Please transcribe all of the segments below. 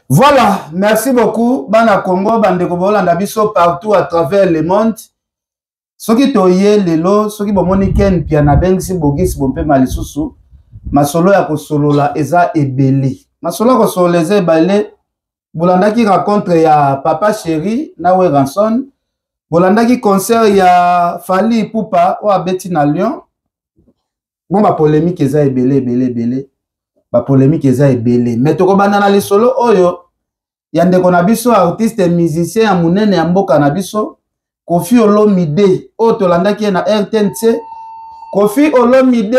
Voilà, merci beaucoup bana Congo, bandeko bolanda biso partout à travers le monde. Soki toye lelo, soki bomoni Ken Mpiana abengisi Bogis Bompema lisusu, masolo ya kosolola eza ebele. Masolo ya kosolola eza ebele. Bolandaki rencontre ya Papa Chéri na Werrason, bolandaki concert ya Fally Ipupa oyo abeti na Lyon. Bon, ba polémique eza ebele ebele ebele, ba polémique eza ebele, mais tokobanda na lisolo oyo ya ndeko na biso artiste musicien ya monene ya mboka na biso Koffi Olomide, oyo tolandaki ye na RTNC. Koffi Olomide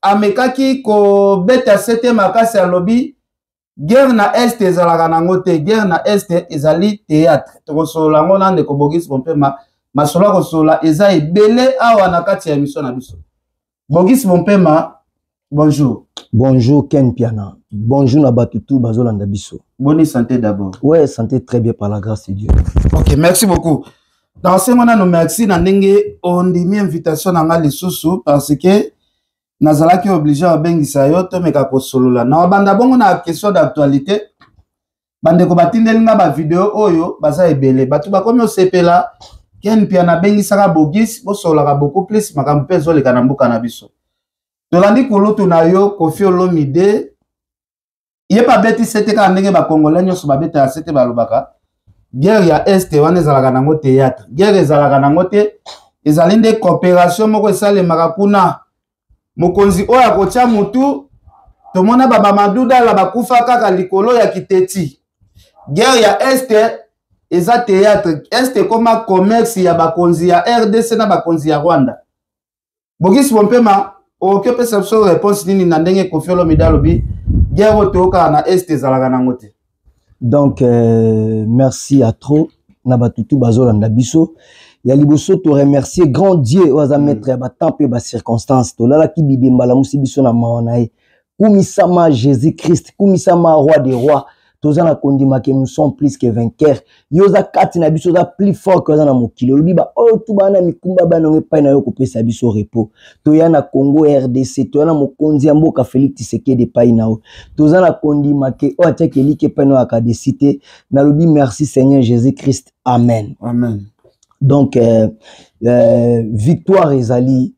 amekaki kobeta sete makasi, alobi guerre na est ezalaka nango te, guerre na est ezali théâtre. Tokosolola yango na ndeko Bogis Bompema. Masolo ya kosolola eza ebele awa na kati ya émission na biso. Bogis Bompema, bonjour. Bonjour Ken Piana. Bonjour na bato tout bazolanda biso. Bonne santé d'abord. Ouais, santé très bien par la grâce de Dieu. Ok, merci beaucoup. Dans ce moment, nous merci na ndenge ondimi invitation na nga lisusu, parce que nazalaki obligé abengisa yo tomeka kosolola. Na banda bongo na question d'actualité, bandeko batindeli nga ba video oyo baza ebele, bato bakomi osepela Ken Mpiana abengisaka Bogis, bosololaka beaucoup plus makambo mpe ezoleka na mboka na biso. Tolandi kulutu na yo Koffi Olomide, ye mpe abeti sete kaka ndenge bakongolais nyonso babetaka sete, balobaka guerre ya est wana ezalaka nango théâtre, guerre ezalaka nango te, ezali nde coopération moko esalemaka kuna. Mokonzi oyo akotia mutu, tomona ba Mamadou Dala bakufa kaka likolo ya kiteti. Guerre ya est eza théâtre, est ekoma commerce ya bakonzi ya RDC na bakonzi ya Rwanda. Bogis Bompema, okoki opesa biso réponse nini na ndenge Koffi Olomide alobi guerre oyo toyokaka na est ezalaka nango te? Donc merci à trop na bato tout bazolanda biso. Ya liboso to remercier grand Dieu oyo aza maître ya ba temps pe ba circonstances. Tolalaki bibemba lamusi biso na mawa na ye. Kumisama Jésus-Christ, kumisama roi des rois. Toza na kondima ke nous sommes plus que vainqueurs. Yo oza kati na biso, oza plus fort que oza na mokili. Olobi ba oyo tu bana mikumba bana nonge epai na yo kopesa biso repos. Toya na Congo RDC, toya na mokonzi ya mboka Félix Tshisekedi epai na yo. Toza na kondima ke oyo atiaki eliki epai na yo akadesi te. Nalobi merci Seigneur Jésus-Christ. Amen. Amen. Donc victoire ezali,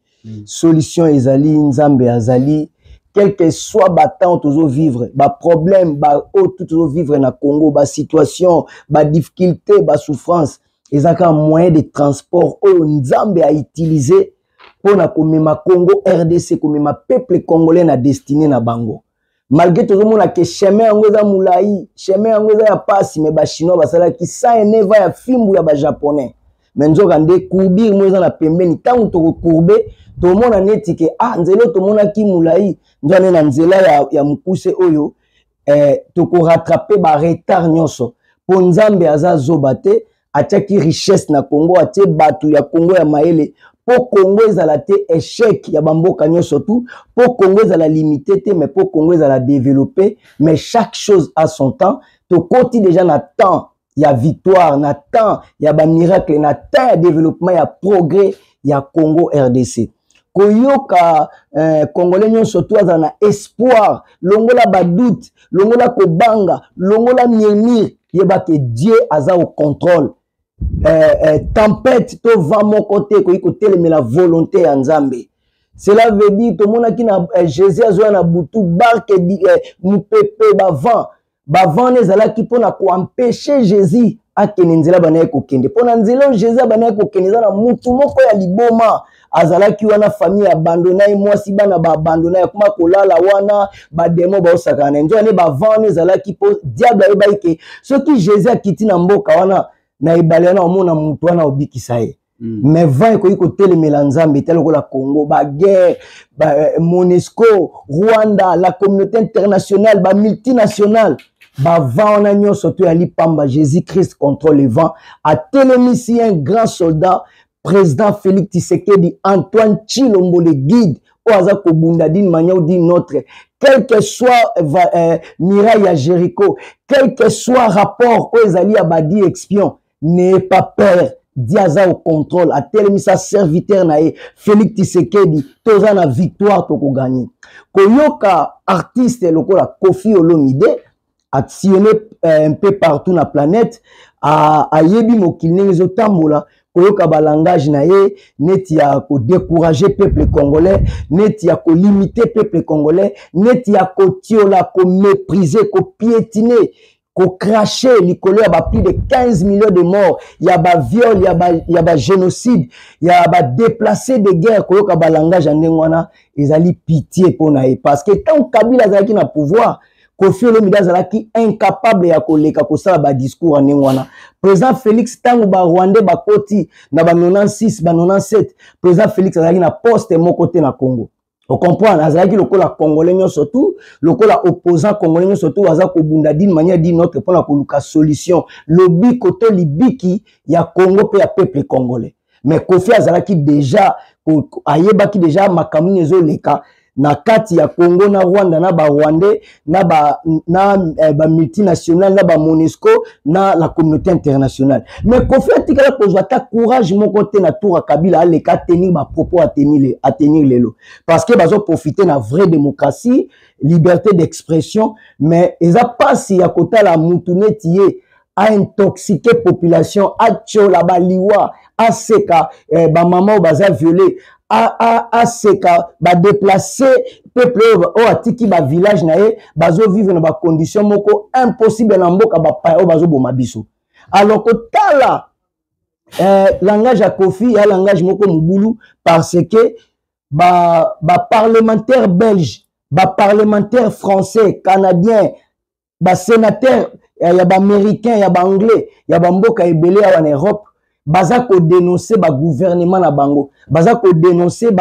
solution ezali, Nzambe azali. Quel que soit ba temps tozo vivre, ba problème, ba oyo tout tozo vivre na Congo, ba situation, ba difficulté, ba souffrance, ezaka moyen de transport oyo Nzambe a utilisé pona komema Congo RDC, komema peuple congolais na destinée na bango. Malgré tozomona ke chemin yango eza molai, chemin yango eza ya pasi, mais ba chinois basalaki 109 ans ya fimbu ya ba japonais. Mais nzoka nde courbure mo eza na pembeni, ntango tokocourbe tomona neti ke nzela oyo tomonaki molai, nzoka nde na nzela ya mokuse oyo tokorattrape ba retard nyonso. Po Nzambe aza zoba te, atiaki richesse na Congo, atie bato ya Congo ya mayele po Congo ezala te échec ya bamboka nyonso tout, po Congo ezala limité te, mais po Congo ezala développé. Mais chaque chose a son temps. Tokoti déjà na temps ya victoire, na temps ya ba miracle, na temps ya développement, ya progrès ya Congo RDC. Koyoka Congolais nyonso to azala na espoir, longola ba doute, longola kobanga, longola murmure, yeba ke Dieu aza au contrôle. Tempête to vent moko te ekoki kotelemela volonté ya Nzambe. Cela veut dire tomonaki na Jésus azoya na butu, barque mopepe ba vent, ba vent wana ezalaki mpona koempêcher Jésus akende nzela bandaki kokende. Mpona nzela oyo Jésus abandaki kokende eza na mutu moko ya liboma azalaki wana, famille abandona ye, mwasi bana ba abandona ye, akoma kolala wana, ba démon baosakana na ye. Nzoka nde ba vent wana ezalaki mpo diable ayebaki ke soki Jésus akiti na mboka wana na ebale wana, omona mutu wana obikisa ye. Mais vent ekoki kotelemela Nzambe te, lokola Congo, ba guerre, ba MONUSCO, Rwanda, la communauté internationale, ba multinationale, ba vent wana nyonso to ya lipamba. Jésus-Christ contrôle le vent, atelemisi un grand soldat, président Félix Tshisekedi Antoine Tshilombo le guide, oyo aza kobunda d'une manière ou d'une autre, quel que soit muraille ya Jéricho, quel que soit rapport oyo ezali ya badi espion, n'ayez pas peur, Dieu aza au contrôle, atelemisa serviteur na ye Félix Tshisekedi, toza na victoire tokogagner. Koyoka artiste lokola Koffi Olomide Asillonné un peu partout na planète, ayebi mokili ndenge ezotambola. Koyoka balangage na ye neti ya kodécourager peuple congolais, neti ya kolimiter peuple congolais, neti ya kotiola, komépriser, kopiétiner, kocracher likolo ya ba plus de 15 millions de morts, ya baviol, ya bagénocide, ya badéplacé de guerre. Koyoka balangage ya ndenge wana ezali pitié mpo na ye, parce que tant Kabila azalaki na pouvoir, Kofi Olomide azalaki incapable ya koleka kosala badiscours ya ndenge wana. Président Félix, ntango Barwandais bakoti na ba 96, ba 97, président Félix azalaki na poste moko te na Congo. Ocomprendre, azalaki lokola Congolais nyonso tu, lokola opposant congolais nyonso tu, aza kobunda d'une manière d'une autre mpona koluka solution, lobiko to libiki ya Congo mpe ya peuple congolais. Mais Kofi azalaki déjà, ayebaki déjà makambo nini ezoleka na kati ya Congo na Rwanda, na Barwandais, na ba na ba multinationale, na ba Monusco, na la communauté internationale. Mais Kofi atikala kozwa ata courage moko te na tour ya Kabila aleka atenir bapropos atenir lelo, parce que bazoprofite na vraie démocratie, liberté d'expression. Mais eza mpasi ya kotala mutu neti ye aintoxiquer population, atiola baliwa, aseka bamama oyo baza violé, aseka badéplacé, peuple oyo atiki bavillage na ye, bazovivre na bacondition moko impossible na mboka bapaya oyo bazoboma biso. Alors kotala langage ya Kofi ya langage moko mobulu, parce que baparlementaire ba belge, baparlementaire français, canadien, basénateur ya baaméricain, ya baanglais, ya bamboka ebele awa na Europe baza kodénoncer bagouvernement na bango, baza kodénoncer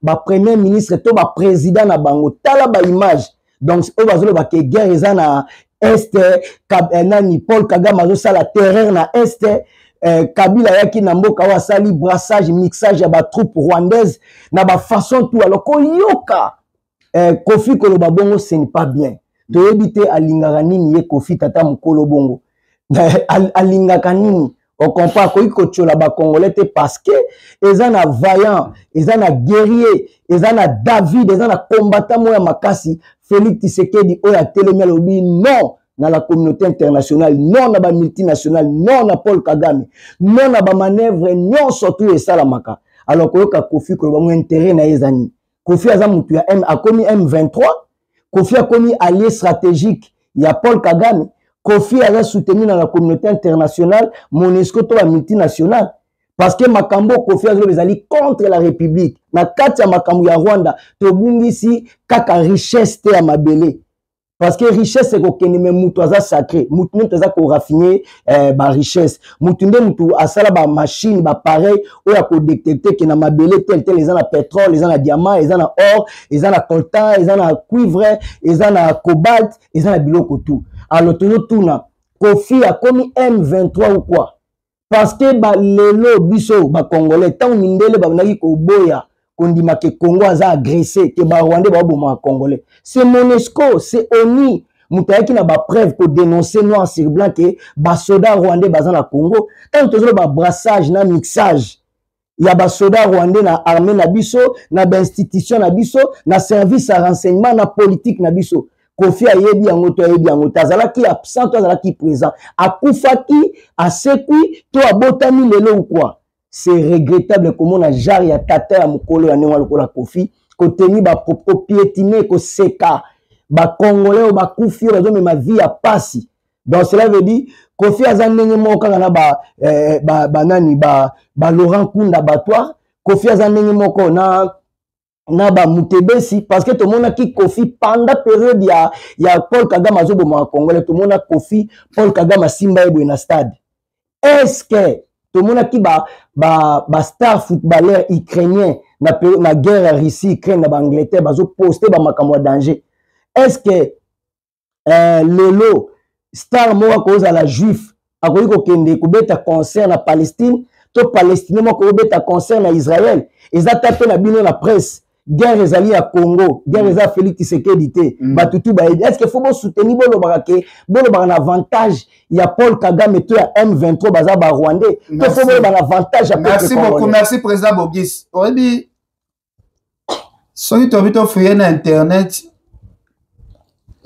bapremier ba ministre to baprésident na bango. Tala baimage. Donc oyo bazoloba ke guerre eza na Est, nani, Paul Kagame azosala terreur na Est, Kabila ayaki na mboka oyo, asali brassage, mixage ya batroupe rwandaise na bafaçon tout. Alors koyoka Kofi koloba bongo, ce n'est pas bien. Toyebi te alingaka nini ye Kofi, tata mokolo bongo alingaka nini. Ocomprend, akoki kotiola Bacongolais te, parce que eza na vaillant, eza na guerrier, eza na David, eza na combattant moko ya makasi, Félix Tshisekedi, oyo atelemi, alobi non na la communauté internationale, non na bamultinationale, non na Paul Kagame, non na bamanœuvre nyonso tu esalamaka. Alors koyoka Kofi koloba mo, intérêt na ye eza nini? Kofi aza motu ya M, akomi M23. Kofi akomi allié stratégique ya Paul Kagame. Kofi aza soutenu na la communauté internationale, Monusco to bamultinationale, parce que makambo Kofi azoloba ezali contre la République. Na kati ya makambo ya Rwanda, tobungisi kaka richesse te ya mabele, parce que richesse ekokende, me mutu aza sacré. Mutu nde mutu aza koraffiner barichesse, mutu nde mutu asala bamachine, bapareil oyo akodétecter ke na mabele tel tel eza na pétrole, eza na diamant, eza na or, eza na coltan, eza na cuivre, eza na cobalt, eza na biloko tout. Alors tozotuna, Kofi akomi M23 ou quoi? Parce que balelo biso Bacongolais, ntango mindele babandaki koboya kondima ke Congo aza agressé, ke Barwandais baobomaka Congolais, c'est Monusco, c'est ONU moto ayaki na bapreuve kodénoncer noir sur blanc ke basoda rwandais baza na Congo. Ntango tozoloba brassage na mixage ya basoda rwandais na armée na biso, na bainstitution na biso, na service ya renseignement, na politique na biso, Kofi ayebi yango to ayebi yango te? Azalaki absent to azalaki présent? Akufaki, asekwi to abotami lelo ou quoi? C'est regrettable komona genre ya tata ya mokolo ya ndenge lokola Kofi koteni bakopiétiner, koseka Bacongolais oyo bakufi, oyo bazomema vie ya pasi. Donc cela veut dire Kofi aza ndenge moko kaka na banani, ba, ba, ba Laurent Nkunda Batwa. Kofi aza ndenge moko na bamutebesi, parce que tomonaki Kofi pendant période ya Paul Kagame azobomaka Congolais. Tomona Kofi, Paul Kagame asimba ye boye na stade. Est ce que tomonaki bastar ba footballeur ukrainien na guerre ya Russie, Ukraine, na baAngleterre bazoposte bamakambo ya danger? Est ce que lelo star moko akozala juif akoki kokende kobeta concert na Palestine, to Palestinien moko akobeta concert na Israël? Eza ta mpe na bino na presse. Guerre ezali ya Congo, guerre eza Félix Tshisekedi te. Bato tu bayebi. Est ce que faut bosoutenir, bolobaka ke bolobaka na avantage ya Paul Kagame to ya M23, baza Barwandais, to faut boloba na avantage ya Merci beaucoup, merci président Bogis. Oyebi, soki tobi tofouiller na internet,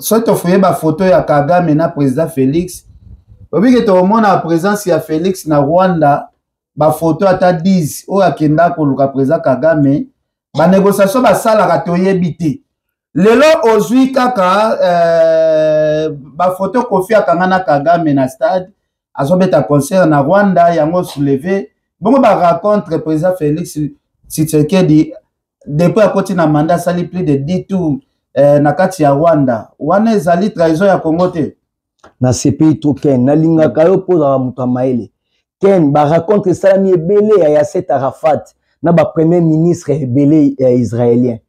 Soki tofuye bafoto ya Kagame na président Félix, obike tokomona présence ya Félix na Rwanda, bafoto ata 10 oyo akenda koluka président Kagame, banégociation basalaka toyebi te. Lelo ozwi kaka bafoto Kofi akanga na Kagame na stade azobeta concert na Rwanda, yango soulevé bongo barencontre président Félix Tshisekedi depuis akoti na mandat, asali plus de 10 tours na kati ya Rwanda. Wana ezali trahison ya Congo te? Nasepeli to Ken, nalingaka yo mpo ozalaka moto ya mayele. Ken, barencontre esalami ebele ya Yasser Arafat na bapremier ministre ebele ya israélien.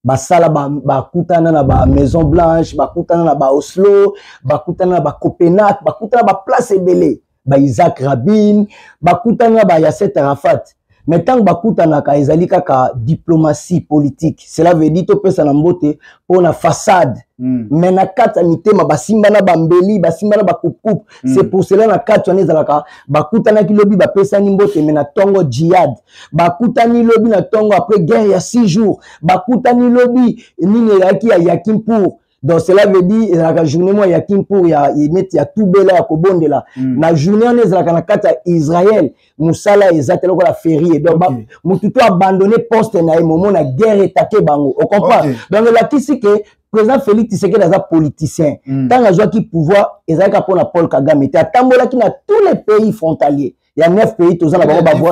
Basala, bakutana na ba Maison Blanche, bakutana na ba Oslo, bakutana na ba Copenhague, bakutana baplace ebele, ba Isaac Rabin bakutana na ba Yasser Arafat. Mais ntango bakutanaka, ezali kaka diplomatie politique. Cela veut dire topesa na mbote mpo na façade. Mais na kati ya mitema basimba na bambeli, basimba na bakupukupu. C'est pour cela na kati wana ezalaka bakutanaki lobi, bapesani mbote, mais na ntongo jihad. Bakutani lobi na ntongo après guerre ya 6 jours. Bakutani lobi nini ezalaki ya Yom Kippour. Donc cela veut dire ezalaka journée moko ya Kippour, ya neti ya tubela, ya kobondela. Na journée wana ezalaka na kati ya Israel mosala eza te, lokola férié. Donc motu to abandonné poste na ye momo na guerre etake bango, ocomprend? Donc elakisi ke président Félix Tshisekedi aza politicien. Ntango azwaki pouvoir, ezalaki mpona Paul Kagame te. Atambolaki na tous les pays frontaliers ya neuf pays toza na bango.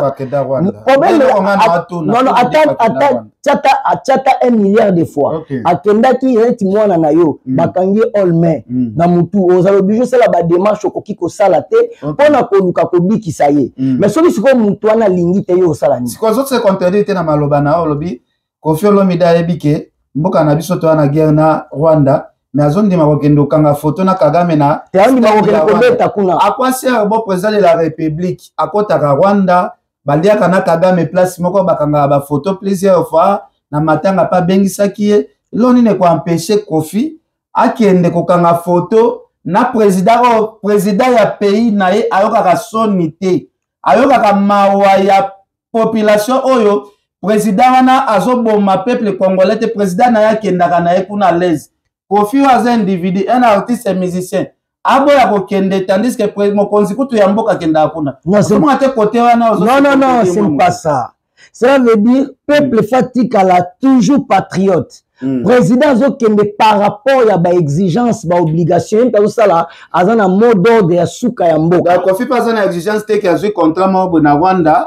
Problème, non, non, ata atiata 1 milliard de fois. Akendaki neti mwana na yo, bakangi ye all main na mutu, ozala obligé osala badémarche okoki kosala te mpona koluka kobikisa ye. Mais soki sikoyo mutu wana alingi te, yo osala nini? Sikoyo ozose contredire te na maloba na yo. Olobi Kofi Olomide ayebi ke mboka na biso toya na guerre na Rwanda, mais azondima kokende kokanga foto na Kagame na Te, andima kokende kobeta kuna. Akwasi bo président de la République akotaka Rwanda, baliaka na Kagame place moko, bakangaka bafoto plusieurs fois na matanga mpe abengisaki ye. Eloko nini ekoempêche Kofi akende kokanga foto na président oyo, président ya pays na ye? Ayokaka soni te, ayokaka mawa ya population oyo président wana azoboma peuple congolais te? Président na ye akendaka na ye kuna à l'aise. Kofi oyo aza individu, un artiste musicien, aboya kokende, tandis que mokonzi kutu ya mboka akendaka kuna. Ozomona te kote wana? Non, non, non, c'est pas ça. Cela veut dire peuple fatikala toujours patriote. Président azokende par rapport ya baexigence, baobligation ye mpe azosala, aza na mot d'ordre ya suka ya mboka. Kofi mpe aza na exigence te ke azwi contrat moko boye na Rwanda.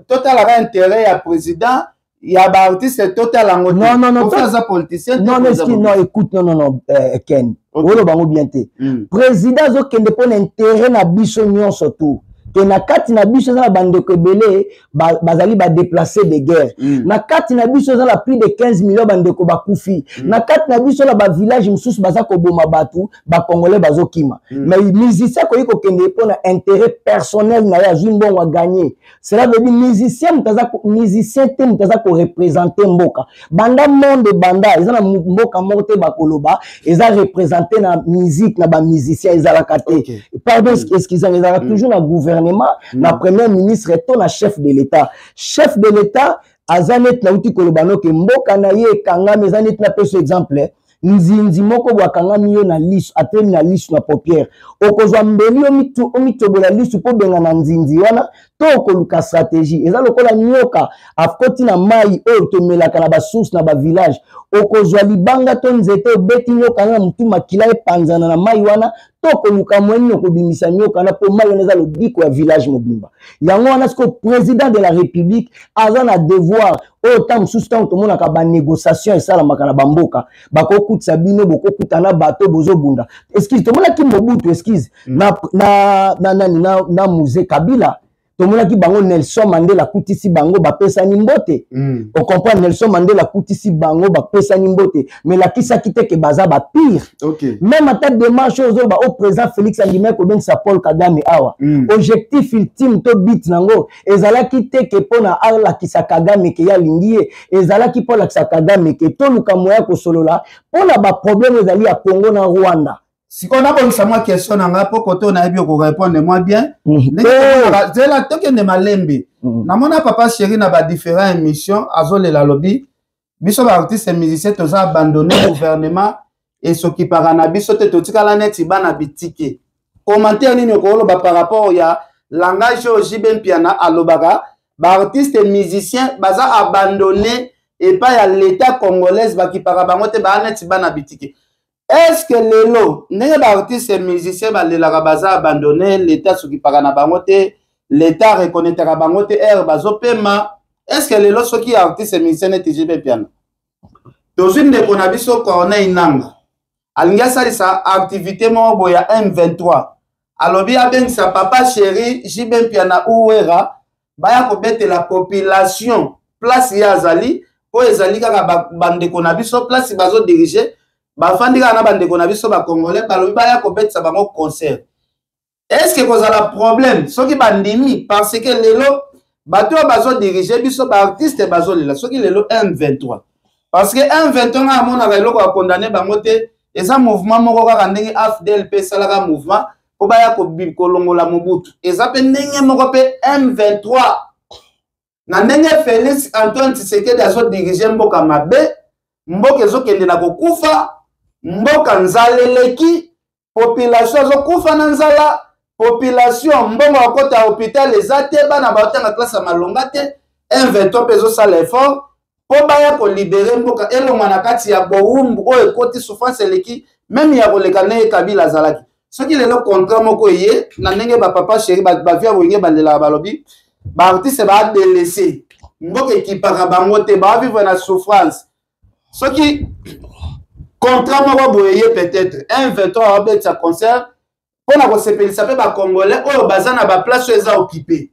Totalaka intérêt ya président, ya baartiste, totala yango. Non, non, non. Kofi aza politicien. Non, non, excuse, non, écoute, non, non, non, Ken, oloba yango bien te. Président azokende mpo na intérêt na biso nyonso tu ke na kati na biso eza na bandeko ebele bazali badéplacé de guerre. Na kati na biso eza na plus de 15 millions bandeko bakufi. Na kati na biso na bavillage mosusu baza koboma bato, bacongolais bazokima. Mais musicien akoki kokende mpo na intérêt personnel na ye, azwi mbongo, aganye. Cela veut dire musicien, moto aza musicien te, moto aza koreprésente mboka. Banda monde banda, eza na mboka moko te bakoloba eza représente na musique na bamusicien, ezalaka te. Pardon, excusez, ezalaka toujours na gouvernement, na premier ministre to na chef de l'État. Chef de l'État aza neti nauti koloba noke mboka na ye ekangami. Eza neti napesa exemple: nzinzi moko boye akangami yo na liso, atelemi na liso, na paupière. Okozwa mbeli, omitobola liso mpo benga na nzinzi wana, to okoluka stratégie? Eza lokola nyoka akoti na mai oyo tomelaka na basource na bavillage. Okozwa libanga to nzete, obeti nyoka wana na motu, makila epanzana na mai wana, to okoluka mweni okobimisa nyoka wana, mpo mai wana eza lobiko ya village mobimba? Yango wana sikoyo président de la République aza na devoir oyo. Ntango mosusu, ntango tomonaka banégociation esalamaka na bamboka, bakokutisa bino, bokokutana bato bozobunda. Excuse, tomonaki Mobutu, excuse, na nani, na Mzee Kabila, tomonaki bango. Nelson Mandela akutisi bango, bapesani mbote. Ocomprendre? Nelson Mandela akutisi bango, bapesani mbote, mais lakisaki te ke baza bapire. Même ata démarche oyo ozoloba o président Félix andimaki kobengisa Paul Kagame awa, objectif ultime to but nango ezalaki te ke mpona alakisa Kagame ke ye alingi ye. Ezalaki mpo alakisa Kagame ke toluka moya kosolola mpona baproblème ezali ya Congo na Rwanda. Sikoyo nabongisa mwa question na ngai mpo kote oyo nayebi okorépondre mwa bien. Zela, tokende malembe. Namona papa chéri na badifférent émission azolela, alobi Biso baartiste musicien toza abandonné, gouvernement esokipaka na biso te, totikala neti bana bitike. Commentaire nini okoloba par rapport ya langage oyo JB Mpiana alobaka, baartiste musicien baza abandonné epai ya l'État congolaise, bakipaka bango te, baa neti bana bitike? Est ce que lelo ndenge baartiste musicien balelaka baza abandonné, l'État sokipaka na bango te, l'État reconnaîtraka bango te, ere bazopema, est ce que lelo soki artiste musicien neti JB Mpiana, tozwi ndeko na biso Corneille Nanga, alingi asalisa activité moko boye ya M23, alobi abengisa Papa Chéri, JB Mpiana, Uwera, baya kobetela population place ye azali, oyo ezali kaka bandeko na biso, place bazodirige, bafandi kaka na bandeko na biso bacongolais, balobi baya kobetisa bango concert, est ce que kozala problème soki bandimi? Parce que lelo bato oyo bazodirige biso, baartiste bazolela. Soki lelo M23, parce que M23 nga amonaka eloko ya condamne bango te, eza mouvement moko kaka ndenge AFDL mpe esalaka mouvement mpo baya kolongola Mobutu, eza mpe ndenge moko mpe M23. Na ndenge Félix Antoine Tshisekedi azodirige mboka mabe, mboka ezokende na kokufa, mboka nzala eleki, population azokufa na nzala, population mbongo ya kota hôpital eza te, bana baotanga classe ya malonga te, M23 mpe ezosala effort mpo baya kolibere mboka, elongwa na kati ya bowumbu oyo ekoti, souffrance eleki même ya koleka ndenge Kabila azalaki. Soki lelo contrat moko eye na ndenge bapapa chéri, bavia Wenge balelaka, balobi baartiste badelese, mboka ekipaka bango te, baavivre na souffrance, soki contrat moko boye ye, peut-être M23 abetisa concert mpona kosepelisa mpe bacongolais oyo baza na baplace oyo eza occupé.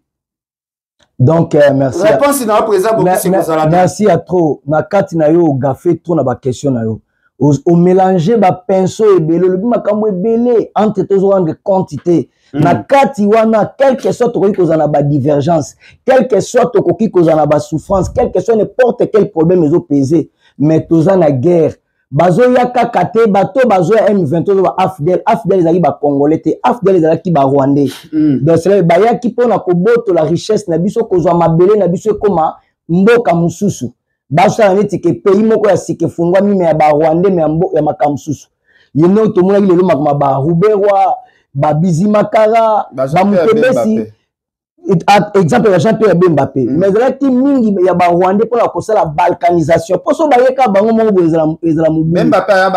Donc merci. Réponse na yo, président Bokisi, kozala? Merci ya trop. Na kati na yo, ogafe trop na baquestion na yo, omélange bapinceau ebele, olobi makambo ebele entre tozorendre compte te. Na kati wana, quelque soit tokoki kozala na badivergence, quelque soit tokoki kozala na basouffrance, quelque soit n'importe quel problème ezopese, mais toza na guerre. Bazoya kaka te, bato bazoya M23, ozo ba AFDL. AFDL ezalaki bacongolais te, AFDL ezalaki barwandais. Donc cela bayaki mpona kobotola richesse na biso, kozwa mabele na biso, ekóma mboka mosusu, basala neti ke pays moko ya sika efungwami, mais ya barwandais, mais ya makambo mosusu. Ye ndenge tomonaki lelo makambo ya baRuberwa, baBizimakara, baMutebesi, exemple ya Jean Pierre Bemba mpe, mais ezalaki mingi ya barwandais mpona kosala balkanisation, mpo so bayeka bango moko boye, ezala mobulu. Mais baza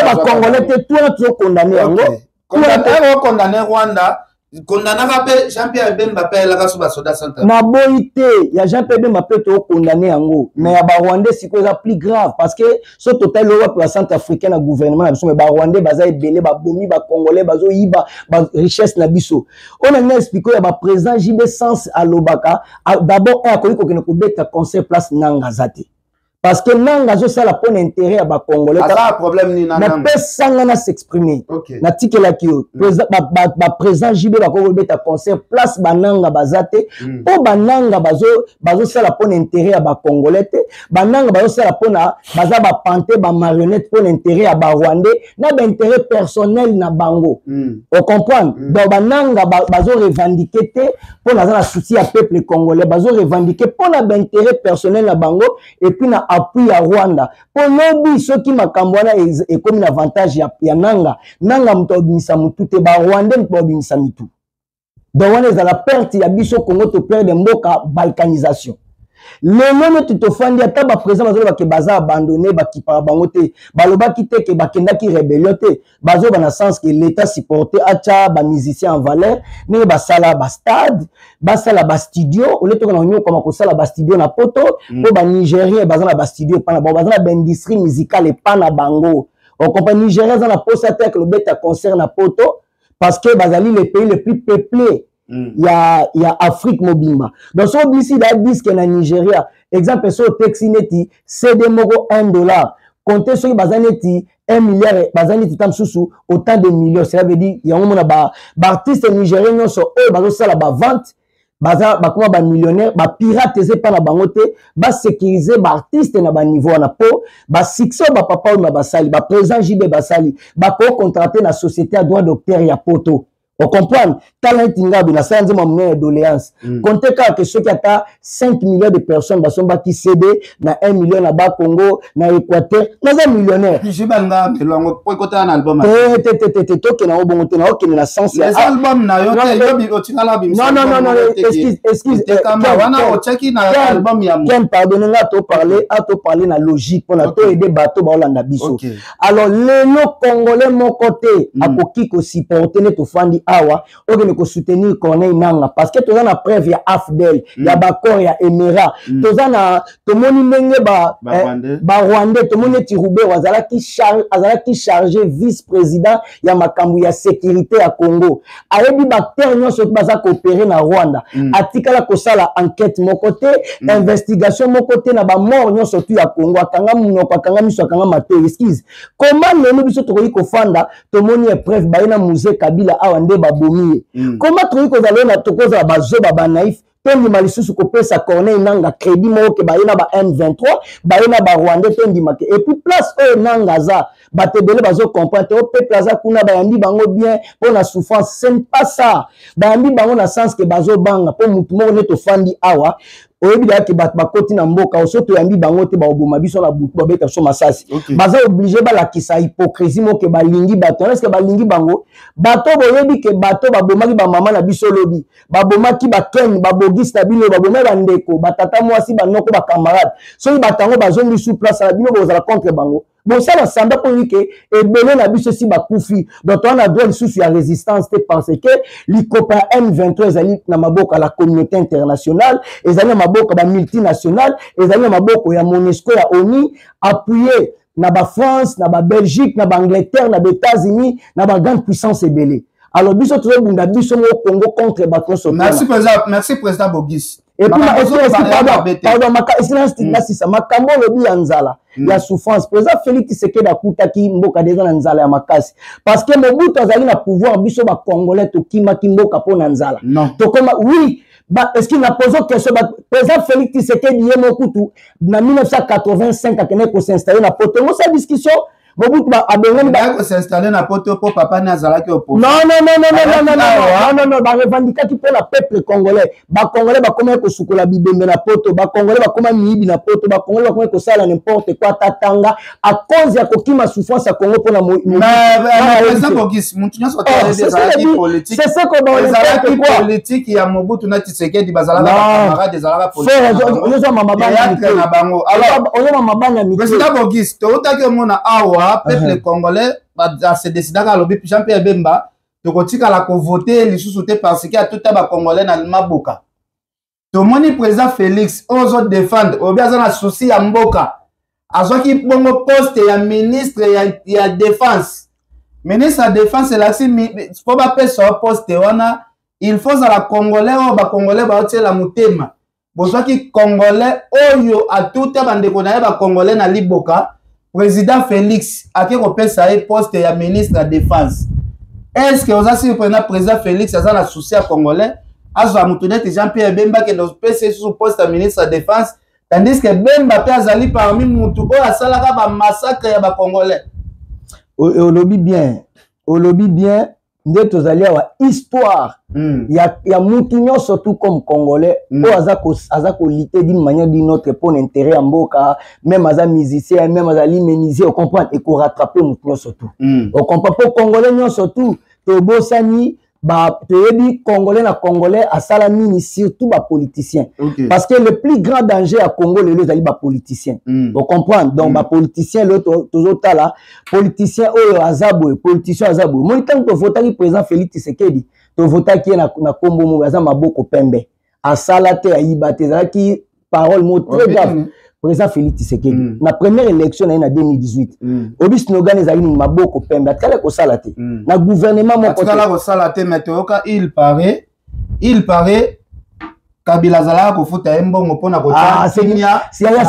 bacongolais te, tout wana tozokondane yango. Okondane Rwanda, kondanaka mpe Jean Pierre Bemba mpe ayelaka so basoda Centrafrique. Naboyi te, ya Jean Pierre Bemba mpe tokondane yango, mais ya barwandais sikoyo eza plus grave, parce que so totali oyo wapi bacentrafricain na gouvernement na biso, mais barwandais baza ebele, babomi bacongolais, bazoyiba richesse na biso. Oyo na ngai explique oyo ya baprésident JB Sens alobaka, d'abord un akoki kokende kobeta concert place Nanga aza te, parce que Nanga azosala mpo na intérêt ya bacongolais. Napesanga na s'exprimer, natikelaki yo. Baprésident JB bakoki kobeta concert place bananga baza te, mpo bananga bazosala mpo na intérêt ya bacongolais te. Bananga bazosala mpona baza bapante, bamarionnette mpo na intérêt ya barwandais na baintérêt personnel na bango. Ocomprendre? Donc bananga bazorevendique te mpo naza na souci ya peuple congolais, bazorevendique mpo na baintérêt personnel na bango et puis na appui ya Rwanda. Mpo lobi soki makambo wana ekomi na avantage ya Nanga, Nanga moto abimisa motu te, barwandais moto babimisa mitu. Donc wana ezala perte ya biso Congo, toperde mboka, balkanisation. Lelo neti tofandi, ata baprésident bazoloba ke baza abandonné, bakipaka bango te, balobaki te ke bakendaki rébellion te, bazoba na sens ke l'État supporte, atya bamusicien en valeur ndenge basala bastade, basala bastudio, ole toka na konyokama kosala bastudio na poto, mpo banigérien baza na bastudio epa na bango, baza na baindustrie musicale epa na bango. Ocomprendre? Nigérien aza na posa te lobeta concert na poto, parce que bazali le pays le plus peuplé ya Afrique mobimba. Donc so obisi da disque na Nigeria, exemple, so otekisi neti CD moko 1 dollar, compte soki baza neti 1 milliard, baza neti ta mosusu autant de millions. Cela veut dire yango mona baartiste nigérien nyonso oyo bazosala bavente, baza bakoma bamillionnaire, bapirate eza epa na bango te. Basécurize baartiste na baniveau wana, mpo basuccès oyo bapapa oyo na basali, baprésident JB basali, bakocontracte na société ya droit d'auteur ya poto. Ocomprendre? Tala neti ngabi nasala nzembo ya monene ya doléance. Compte kaka ke soki ata 5 millions de personnes basombaki CD na 1 million na Bakongo, na Équateur, naza millionnaire. Te, te, te, te, te, tokende yango bongo te. Naokende na sens ya album na yo te, otikala bimisa. Non, non, non, non, excuse, excuse. Wana otiaki na album ya Ken, pardonne nga, toparle a toparle na logique mpona to aider bato baolanda biso. Alors lelo Congolais moko te akoki kosupporte nde tofandi awa, okende kosoutenir Corneille Nanga, parce que toza na preuve ya AFDL, ya baccord ya Emera. Toza na, tomoni ndenge Barwandais, tomoni neti Ruberwa azalaki chargé vice président ya makambo ya sécurité ya Congo, ayebi baacteur nyonso baza koopérer na Rwanda. Atikala kosala enquête moko te, investigation moko te na bamort nyonso tu ya Congo. Akanga monoko, akanga miso, akanga matoi. Excuse, comment lelo biso tokoki kofanda, tomoni épreuve baye na Mzee Kabila awa nde babomi ye? Comment tokoki kozala, tokozala bazoba, banaïf, tondima lisusu kopesa Corneille Nanga crédit moko ke baye na ba M23, baye na Barwandais, tondima ke? Et puis place oyo Nanga aza, bato ebele bazocomprendre te. O peuple aza kuna, bayambi bango bien mpo na souffrance. Ce n'est pas ça. Bayambi bango na sens ke bazobanga mpo mutu moko nde tofandi awa, oyebi deya ke bato bakoti na mboka oso, toyambi bango te, bakoboma biso na butu, babeta biso masasi. Baza obligé balakisa hypocrisie moko ke balingi bato. Est-ce balingi bango? Bato boyebi ke bato babomaki bamama na biso lobi, babomaki baken, babogisi na bino, babomaki bandeko, batata mwasi, banoko, bacamarade. Soki bato yango bazongi sur place na bino, bozala contre bango, bosala sanda mpo oyebi ke ebele na biso esi bakufi. Donc toza na droit lisusu ya résistance te, parce que likopa ya M23 ezali na maboko ya la communauté internationale, ezali na maboko ya bamultinationale, ezali na maboko ya MONUSCO, ya ONU, appuyé na baFrance, na baBelgique, na baAngleterre, na baÉtats-Unis, na bagrande puissance ebele. Alors biso tozobunda biso moko Congo contre bato nyonso. Merci président, merci président Bogis. Et puis, pardon, pardon, nasisa makambo olobi ya nzala, ya souffrance. Président Félix Tshisekedi akutaki mboka deja na nzala ya makasi, parce que Mobutu azalaki na pouvoir, biso Bacongolais tokimaki mboka mpo na nzala. Tokoma, oui, ba, est-ce qu'il na pose question? Président Félix Tshisekedi ye mokutu na 1985 akendaki kosinstalle na poto ngosa discussion. Mobutu abengani. Kosinstalle na poto mpo papa ne azalaki. Non, non, non, non, non, non, non, non, non, barevendikaki mpo na peuple congolais. Bacongolais bakomaki kosukola bibembe na poto, Bacongolais bakoma miyibi na poto, Bacongolais bakomaki kosala n'importe quoi, tatanga à cause ya kokima souffrance ya Congo mpona Bogis, mutu nyonso ezalaki politique ya Mobutu na Tshisekedi, bazalaka bacamarade, ezalaka politique na bango. Ozoma mabanga. Président Bogis, toutaki omona awa peuple congolais ase décidaka, alobi Jean Pierre Bemba tokotikala kovote lisusu te, parce que atuta Bacongolais na maboka. Tomoni président Félix oyo ozodefendre, oyobi aza na souci ya mboka, azwaki bongo poste ya ministre ya défense. Ministre ya défense elakisi mpo bapesa yo poste wana, il faut ozala Congolais oyo Bacongolais baotiela motema. Bozwaki Congolais oyo atuta bandeko na ye Bacongolais na liboka. Président Félix ake kopesa ye poste ya ministre ya défense. Est ce que oza sûr na président Félix aza na souci ya Congolais, azwa motu neti Jean Pierre Bemba, akende opesa ye susu poste ya ministre ya défense, tandis que Bemba mpe azali parmi mutu oyo asalaka bamassacre ya Bacongolais? Olobi bien, olobi bien. Nde tozali awa, histoire ya mutu nyonso tout comme Congolais oyo aza kolutter d'une manière d'une autre mpo na intérêt ya mboka, même aza musicien, même azali menuisier, ocomprendre, ekorattrape mutu nyonso tout. Ocomprendre? Mpo Congolais nyonso tout tobosani, toyebi Congolais na Congolais asala nini, surtout bapoliticien, parce que le plus grand danger ya Congo lelo ezali bapoliticien. Ocomprendre? Donc bapoliticien lelo, tozotala politicien oyo aza boye, politicien aza boye. Moni, ntango tovotaki président Félix Tshisekedi, tovotaki ye na nkombo moko, aza maboko pembe, asala te, ayiba te. Ezalaki parole moko très grave. Président Félix Tshisekedi, na première élection na ye na 2018, obi slogan ezali nini? Maboko pembe. Atikala kosala te na gouvernement moko. Atikala kosala te, mais toyoka, il paraît Kabila azalaka kofuta ye mbongo mpona kotia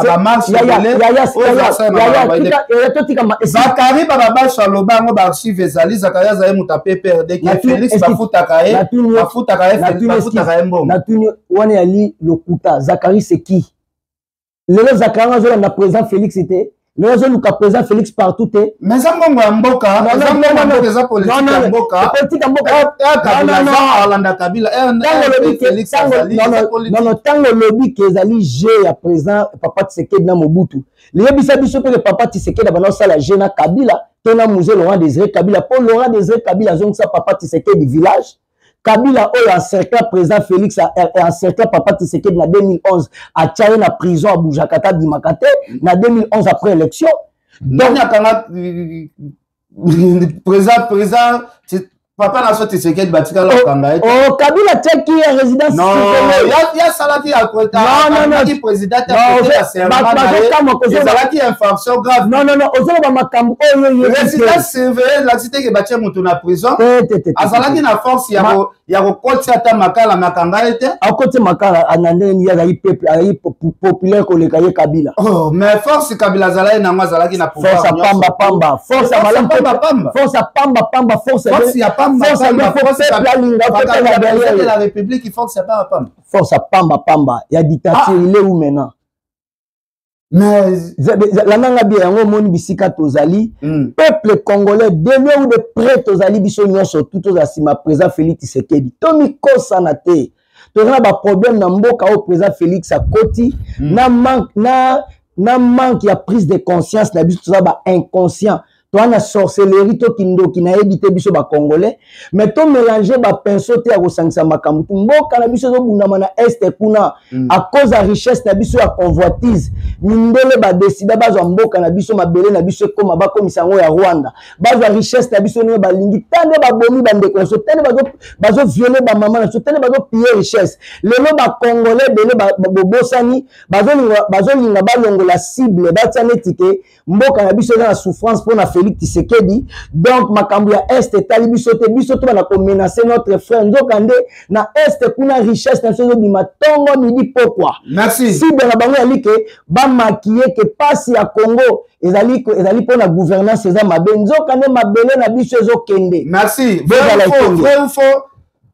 bamarche. Zakari Bababaso aloba yango, baarchive ezali. Zakari azali moto ya PPRD, ke Félix bafutaka ye, bafutaka ye, bafutaka ye mbongo. Natuni, wana yali lokuta. Zakari, c'est qui lelo? Zakari azolanda président Félix te. Lelo azoluka président Félix partout te. Mais eza mbongo ya mboka, eza mbongo ya mboka, eza politique ya mboka. Politique ya mboka. Alanda Kabila. Non, ntango olobi ke ezali jeu ya président papa Tshisekedi na Mobutu, liyebisa biso mpe ke papa Tshisekedi abanda kosala jeu na Kabila to na Mzee Laurent Désiré Kabila, mpo Laurent Désiré Kabila azongisa papa Tshisekedi village. Kabila oyo encercla président Félix, encercla papa Tshisekedi na 2011, atia ye na prison, abujaka te, abimaka te na 2011 après élection. Donc akanga président papa na so Tshisekedi, batikala kokanga ye. Oh, Kabila atiaki ya résidence. Non, ya salaki ya président te, ezalaki infraction grave. Non, non, non, ozoloba makambo oyo ye. Résidence surveillée elakisi te ke batie moto na prison. Azalaki na force ya kokotia ata makala, makanga ye te. Akoti makala na ndenge nini? Azali peuple, azali populaire koleka ye Kabila. Oh, mais force Kabila azalaki nango, azalaki na pouvoir. Force ya pamba pamba, force ya malamu, force ya pamba pamba, force force ya pamba pamba, force peuple alinga peuple de la République, force ya pamba pamba. Force ya pamba pamba ya dictature. Il est où maintenant? Mais landanga bien yango, omoni bisika tozali, peuple congolais, de loin ou de près, tozali biso nyonso tu tozala nsima président Félix Tshisekedi. Tomikosana te, toza na baproblème na mboka oyo président Félix akoti na manque ya prise de conscience na biso. Toza ba inconscient, toza na sorcellerie to kindoki, nayebi te, biso bacongolais. Mais tomélange bapinceau te ya kosangisa makambo tu. Mboka na biso ezobundama na Est kuna à cause ya richesse na biso ya convoitise. Mindele badécider bazwa mboka na biso, mabele na biso ekóma, bakomisa yango ya Rwanda, bazwa richesse na biso ndenge balingi. Ta nde babomi bandeko na biso, ta nde bazovioler bamama na biso, ta nde bazopiller richesse. Lelo bacongolais ebele bobosani, bazolinga balongola cible, batia neti ke mboka na biso eza na souffrance mpona Félix Tshisekedi, donc makambo ya Est etali biso te, biso to bana komenacer notre frère. Nzoka nde na Est kuna richesse na biso ezobima ntongo, midi, pokwa. Merci. Cible na bango yali ke bamaquiller ke pasi ya Congo ezali mpona gouvernance eza mabe, nzoka nde mabele na biso ezokende. Merci. Vrai ou faux,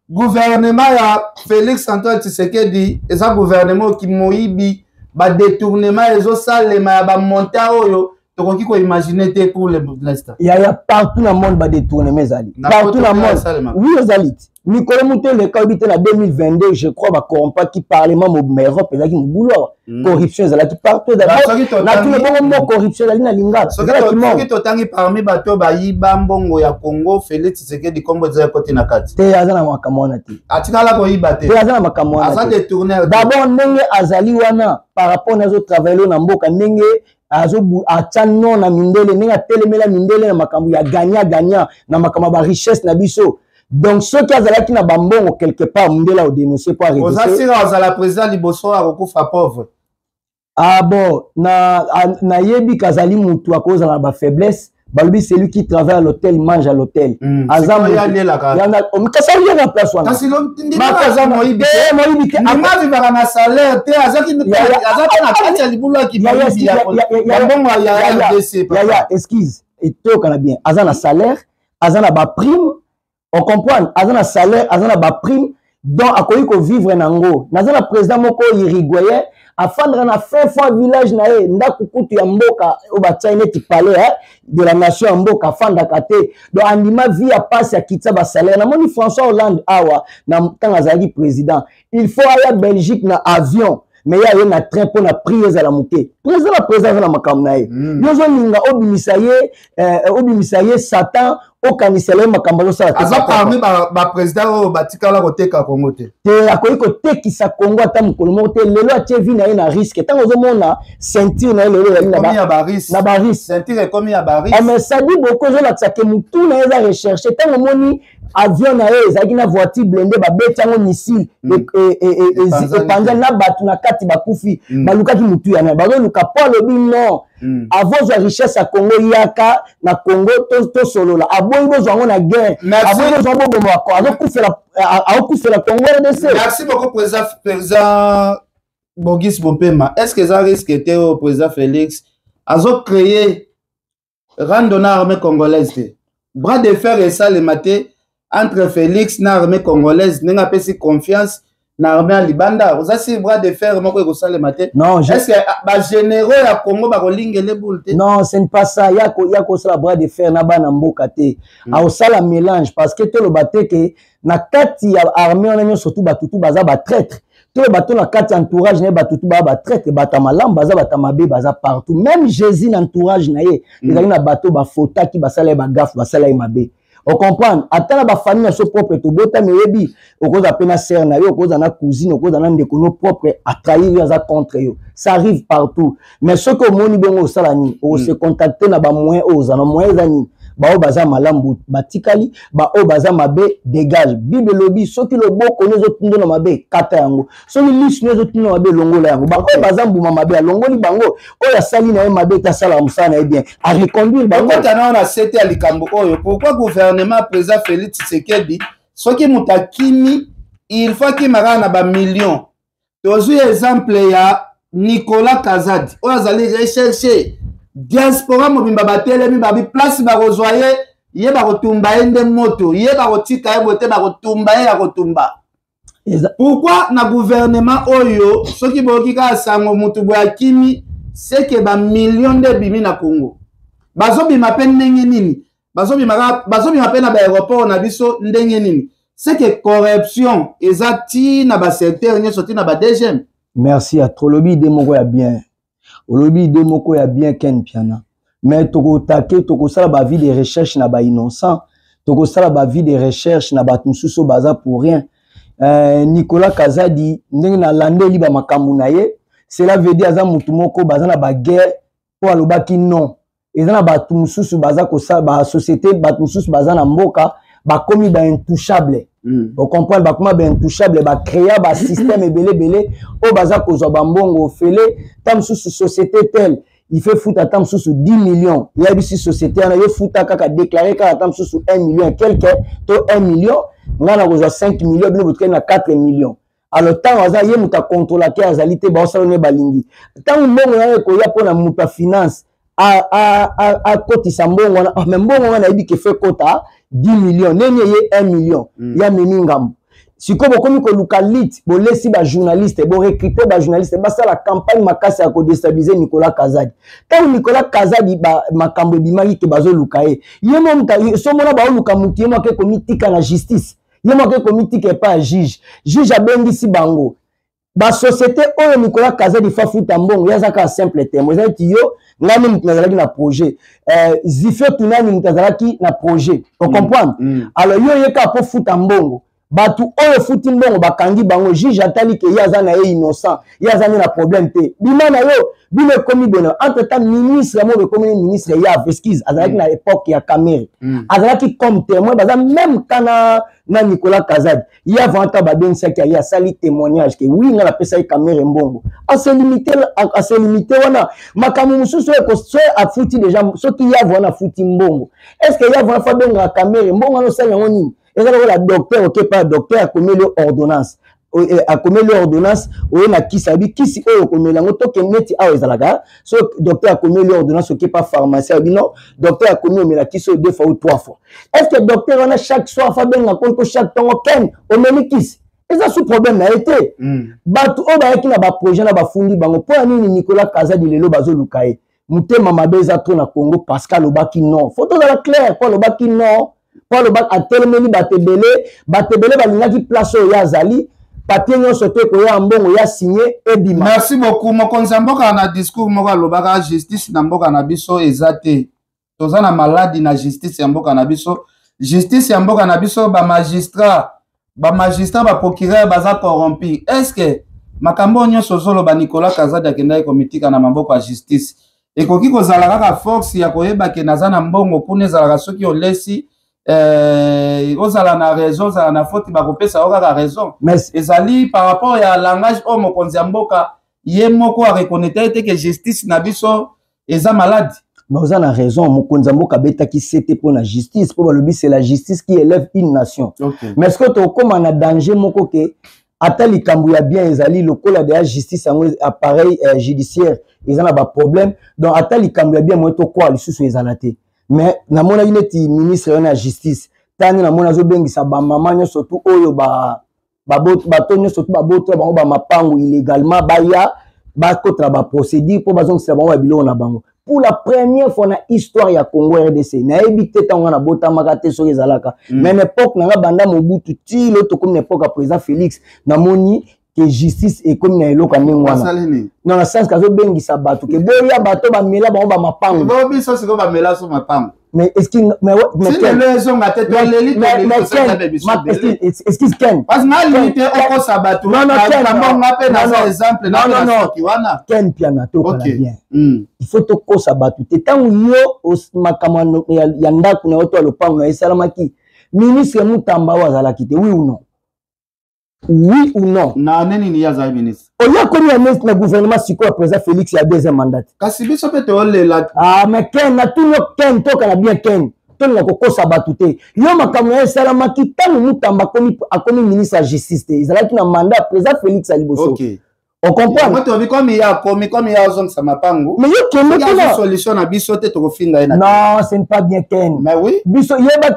gouvernement ya Félix Antoine Tshisekedi eza gouvernement oki moyibi, badétournement ezosalema ya bamontant oyo tokoki koimaginer te pour l'instant? Yaya, partout na monde badétournement ezali, partout na monde. Oui, ezali ti mikolo moto eleka, oyebi te, na 2022 je crois bacorrompaki parlement mobima Europe, ezalaki mobulu awa. Corruption ezalaki partout. Natuna bongo mo corruption ezali na Lingala. Soki totangi parmi bato bayiba mbongo ya Congo, Félix Tshisekedi kombo eza ekoti na kati? Te, aza na makambo wana te. Atikala koyiba te? Te, aza na makambo wana. Aza détourneur? D'abord ndenge azali wana par rapport nazotravailler na mboka, ndenge atya non na mindele, ndenge atelemela mindele na makambo ya gagnant gagnant, na makambo ya barichesse na biso. Donc soki azalaki na bambongo quelque part, mondele aodénonce po. Oza sika azala président liboso akokufa pauvre? Ah bon, na nayebi kazali mutu akozala na bafaiblesse. Balobi celui qui travaille à l'hôtel mange à l'hôtel. Aza kasi aliaka place wana. Kasi aza moyibi? Moyibi te. Ndima avivaka na salaire te, aza mpe na kati ya libulu ya mbongo ya RDC. Yaya, excuse, etokana bien, aza na salaire, aza na baprime, on comprend, aza na salaire, aza na baprime, donc akoki kovivre nango. Naza na président moko uruguayen, afandaka na fin fond village na ye, ndako kutu ya mboka oyo batiai neti palais, eh, de la nation ya mboka, afandaka te. Donc andima vie ya pasi, akitisa basalaire. Namoni François Hollande awa na ntango azalaki président, il faut aya Belgique na avion, mais ye aye na train mpo na prix ezala moke. Président na président aza na makambo na ye. Yo ozolinga obimisa ye, obimisa ye Satan, okanisela ye makambo azosala te. Aza parmi baprésident oyo batikala koteka Kongo te? Te, akoki kotekisa Kongo ata mokolo moko te. Lelo atie vie na ye na risque. Ntango ozomona ceinture na ye lelo ezali na barisque. Ceinture ekomi ya barisque. Mais ça dit beaucoup, ezolakisa ke motu na ye eza recherche. Ntango omoni avion na ye ezalaki na voiture blindée, babeti yango missile, epanzani na bato na kati bakufi. Balukaki motu ya nani? Bazoluka mpo alobi non, avant ozwa richesse ya Congo, yaka na Congo tosolola. Aboyi bozwa yango na guerre, aboyi bozwa boboma, azokufela Congo RDC. Merci beaucoup, président Bogis Bompema. Est ce que eza risque te oyo président Félix azocréer rando na armée congolaise te, bras de fer esalema te entre Félix na armée congolaise, ndenge apesi confiance? Na armée ya libanda, oza sur bras de fer moko ekosalema te. Non, je... Est-ce que ah, bagénéraux ya Congo bakolingele boule te? Non, ce n'est pas ça. Ya kosala bras de fer na bana mboka te. Aosala mélange, parce que toloba te ke na kati ya armée wana nyonso tu bato tu baza batraître. Toloba to na kati ya entourage na ye bato tu baa batraître. Bato ya malamu baza, bato ya mabe baza partout. Même Jésus, na entourage na ye, ezali na bato bafotaki, basala ye bagaffes, basala ye mabe. Ocomprendre? Ata na bafamille na so propre tobotami, oyebi, okozala mpe na sœur na yo, okozala na cousine, okozala na ndeko no propre atrahir yo, aza contre yo. Ça arrive partout. Mais soki omoni bongo, osala nini? Okose contacter na bamoyen oyo oza na moyen. Eza nini? Baoyo baza malamu batikali, baoyo baza mabe dégage. Bible elobi soki loboko no ezotinda na mabe, kata yango. Soki lisu no ezotinda na mabe, longola yango. Baoyo baza mbuma mabe, alongoli bango. Oyo asali na ye mabe te, asalaka mosala na ye bien, areconduire bango. Okota nao na sete ya likambo oyo. Pourquoi gouvernement président Félix Tshisekedi, soki moto akimi, il faut akima kaka na bamillion? Tozwi exemple ya Nicolas Kazadi oyo azali recherche, diaspora mobimba batelemi, babi place bakozwa ye, ye bakotumba ye nde moto, ye bakotika ye boye te, bakotumba ye ya kotumba. Pourquoi na gouvernement oyo, soki boyoki kaka sango motu boye akimi, seke bamillion nde ebimi na Congo? Bazobima mpe ndenge nini? Bazobima mpe na baaéroport na biso ndenge nini? Seke corruption eza ti na basecteur nyonso, ti na ba DGM. Merci ya trop. Olobi idée moko ya bien, olobi idée moko ya bien, Ken Piana. Mais tokotake, tokosala baavis de recherche na bainnocent, tokosala baavis de recherche na bato mosusu oyo baza pour rien. Nicolas Kazadi, ndenge nalandeli bamakambo na ye, cela veut dire aza motu moko baza na baguerre, mpo alobaki non. Eza na bato mosusu baza kosala basociété, bato mosusu baza na mboka, bakomi baintouchable. Ocomprendre? Bakoma baintouchable, bacréa basystème ebele ebele oyo baza kozwa bambongo ofele. Ta mosusu société tel il fait futa ata mosusu 10 millions, yebisi société wana: yo futa kaka, déclaré kaka ata mosusu 1 million quelque to 1 million, ngai nakozwa 5 millions, bino botikali na 4 millions. Alors ntango aza ye moto akontrolake, azali te, baosala nde balingi. Ntango mbongo wana ekoya mpona moto ya finance akotisa mbongo wana, ah, mais mbongo wana nayebi ke fe kota 10 millions, neni eye 1 million, ya memi ngambo. Sikoyo bokomi koluka lit, bolesi bajournaliste, borecrute bajournaliste, basala campagne makasi ya kodestabilize Nicolas Kazadi. Ntango Nicolas Kazadi, makambo ebimaki ke bazoluka ye, ye mo somona baoluka motu, ye mo ake komitika na justice, ye mo ake komitika epai ya juge. Juge abengisi bango basociété oyo Nicolas Kazadi fa futa mbongo. Ye aza kaka simple témoin. Eza neti yo, ngai nde moto nazalaki na projet, Zifio Tunani moto azalaki na projet, ocomprendre? Alors yo ye kaka mpo futa mbongo, bato oyo futi mbongo bakangi bango. Juge atali ke ye aza na ye innocent, ye aza nde na problème te, bima na yo. Bino ekomi bono. Entre temps ministre moko ekomi ministre Yav, excuse, azalaki na époque ya Kamerhe, azalaki comme témoin, baza même kana na Nicolas Kazadi. Ye avant ata babengisaki ye, asali témoignage ke oui, nga napesaki Kamerhe mbongo. Ase limité wana. Makambo mosusu oyo so afuti déjà, soki Yav wana afuti mbongo, est ce que Yav wana fa abengaka Kamerhe mbongo wana osali yango nini? Eza lokola docteur, okepa ya docteur, akomeli yo ordonnance, akomeli ordonnance oyo na kisi, abi kisi oyo okomela yango. Tokende neti awa ezalaka, so docteur akomeli ordonnance, okepa pharmacie, abi non, docteur akomi omela kisi oyo deux fois ou trois fois. Est ce que docteur wana chaque soir fa benga konto, chaque ntongo: "Ken, omeli kisi"? Eza sous problème na ye te. Bato oyo bayaki na baprojet na bafundi bango, mpo ya nini Nicolas Kazadi lelo bazoluka ye? Motema mabe eza trop na Congo, parce que alobaki non. Faut tozala clair, mpo alobaki non, mpo alobaki, atelemeli bato ebele. Bato ebele balingaki place oyo ye azali, papier nyonso te ekoya, mbongo ya signe ebima. Merci beaucoup. Mokonzi ya mboka na discours moko alobaka justice na mboka na biso eza te, toza na maladi na justice ya mboka na biso. Justice ya mboka na biso, bamagistrat, baprocureur baza corrompu. Est ce que makambo oyo nyonso ozoloba, Nicolas Kazadi akendaki komitika na maboko ya justice, ekoki kozala kaka force ya koyeba ke naza na mbongo kuna? Ezalaka soki olesi, ozala na raison, ozala na faute, bakopesa yo kaka raison. Ezali par rapport ya langage oyo mokonzi ya mboka ye moko areconnaître ete ke justice na biso eza maladi. Mais oza na raison. Mokonzi ya mboka abetaki sete mpo na justice, mpo balobi c'est la justice qui élève une nation. Mais ce que tokóma na danger moko ke ata likambo ya bien ezali lokola deya justice yango, appareil judiciaire eza na baproblème. Donc ata likambo ya bien moye tokwaa lisusu ezala te. Mais namonaki neti ministre wana ya justice, tani namoni azobengisa bamama nyonso tu oyo ba Bato nyonso to babotola bango bamapango illégalement, baya bakotela baprocédure mpo bazongisela bango ya biloko na bango. Pour la première fois na histoire ya Congo RDC, nayebi te ntango nga nabotamaka te soki ezalaka, mais na époque na nga, banda Mobutu ti lo tokomi na époque ya président Félix, namoni ke justice ekomi na eloko ya ndenge wana. Non, na sens kazobengisa bato ke boya, bato bamela bango bamapango. Biso sikoyo bamela so mapango. Mais est-ce qu'il mais si lelo ezonga te, toleli. Excuse, Ken. Parce que nalingi te okosa bato. Non, non, Ken. Nga mpe naza exemple. Non, non, non, wana. Ken Piana, tokala bien. Il faut tokosa bato te. Ntango yo makambo ya ndako na yo to ya lopango na yo esalamaki, ministre Mutamba oyo azalaki te, oui ou non? Oui ou non? Na nini ye azali ministre? Oyo akomi ya ministre na gouvernement sikoyo ya président Félix ya deuxième mandat. Kasi biso mpe toyolela. Ah, mais Ken, natuni yo, Ken, tokana bien, Ken. Tolinga kokosa bato te. Yo, makambo na yo esalamaki ntango Mutamba akomi ministre ya justice te, ezalaki na mandat ya président Félix ya liboso. Ocomprendre? Tobi komi ye akomi, komi ye azongisa mapangu. Mais yo kende kuna. Solution na biso te, tokofinga ye. Non, ce n'est pas bien, Ken. Mais oui. Biso yeba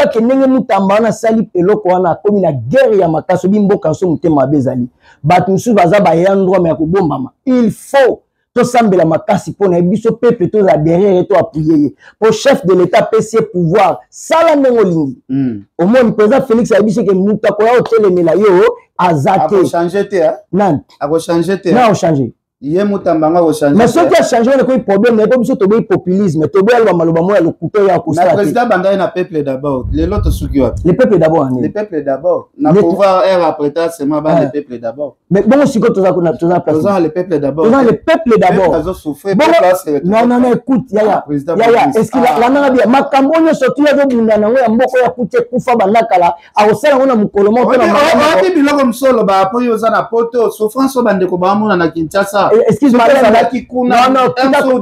ke ndenge Mutamba wana asali eloko wana, akomi na guerre ya makasi. Obi mboka so motema mabe ezali, bato mosusu baza baya droit mais ya kobombama. Il faut tosambela makasi mpo na ye. Biso peuple tozala derrière ye, to appuyer ye, mpo chef de l'État apesi ye pouvoir, sala ndenge olingi. Omoni, président Félix ayebi soki moto akoya kotelemela yo aza te. Akochange te. Nani? Akochange te. Na akochange? Ye Mutamba ngo akochange. Mais soki achange wana, ekoyi problème na ye, mpo biso toboyi populisme, toboyi aloba maloba moko ya lokuta oyo akosala. Te, président bandai na peuple d'abord, lelo tosuki wapi? Le peuple d'abord ani? Le peuple d'abord na pouvoir air après seulement ba le peuple d'abord. Mais bongo sikoyo toza place? Toza le peuple d'abord. Toza le peuple d'abord. Non, non, non, écoute, yaya, yaya, est ce que landanga bien? Makambo nyonso tu azobunda nango ya mboka oyo akuti ekufa banda kala, akosala yango na mokolo moko? Oyebi biloko mosusu oloba po yo oza na poto, souffrance oyo bandeko baamona na Kinshasa. Ezalaki kuna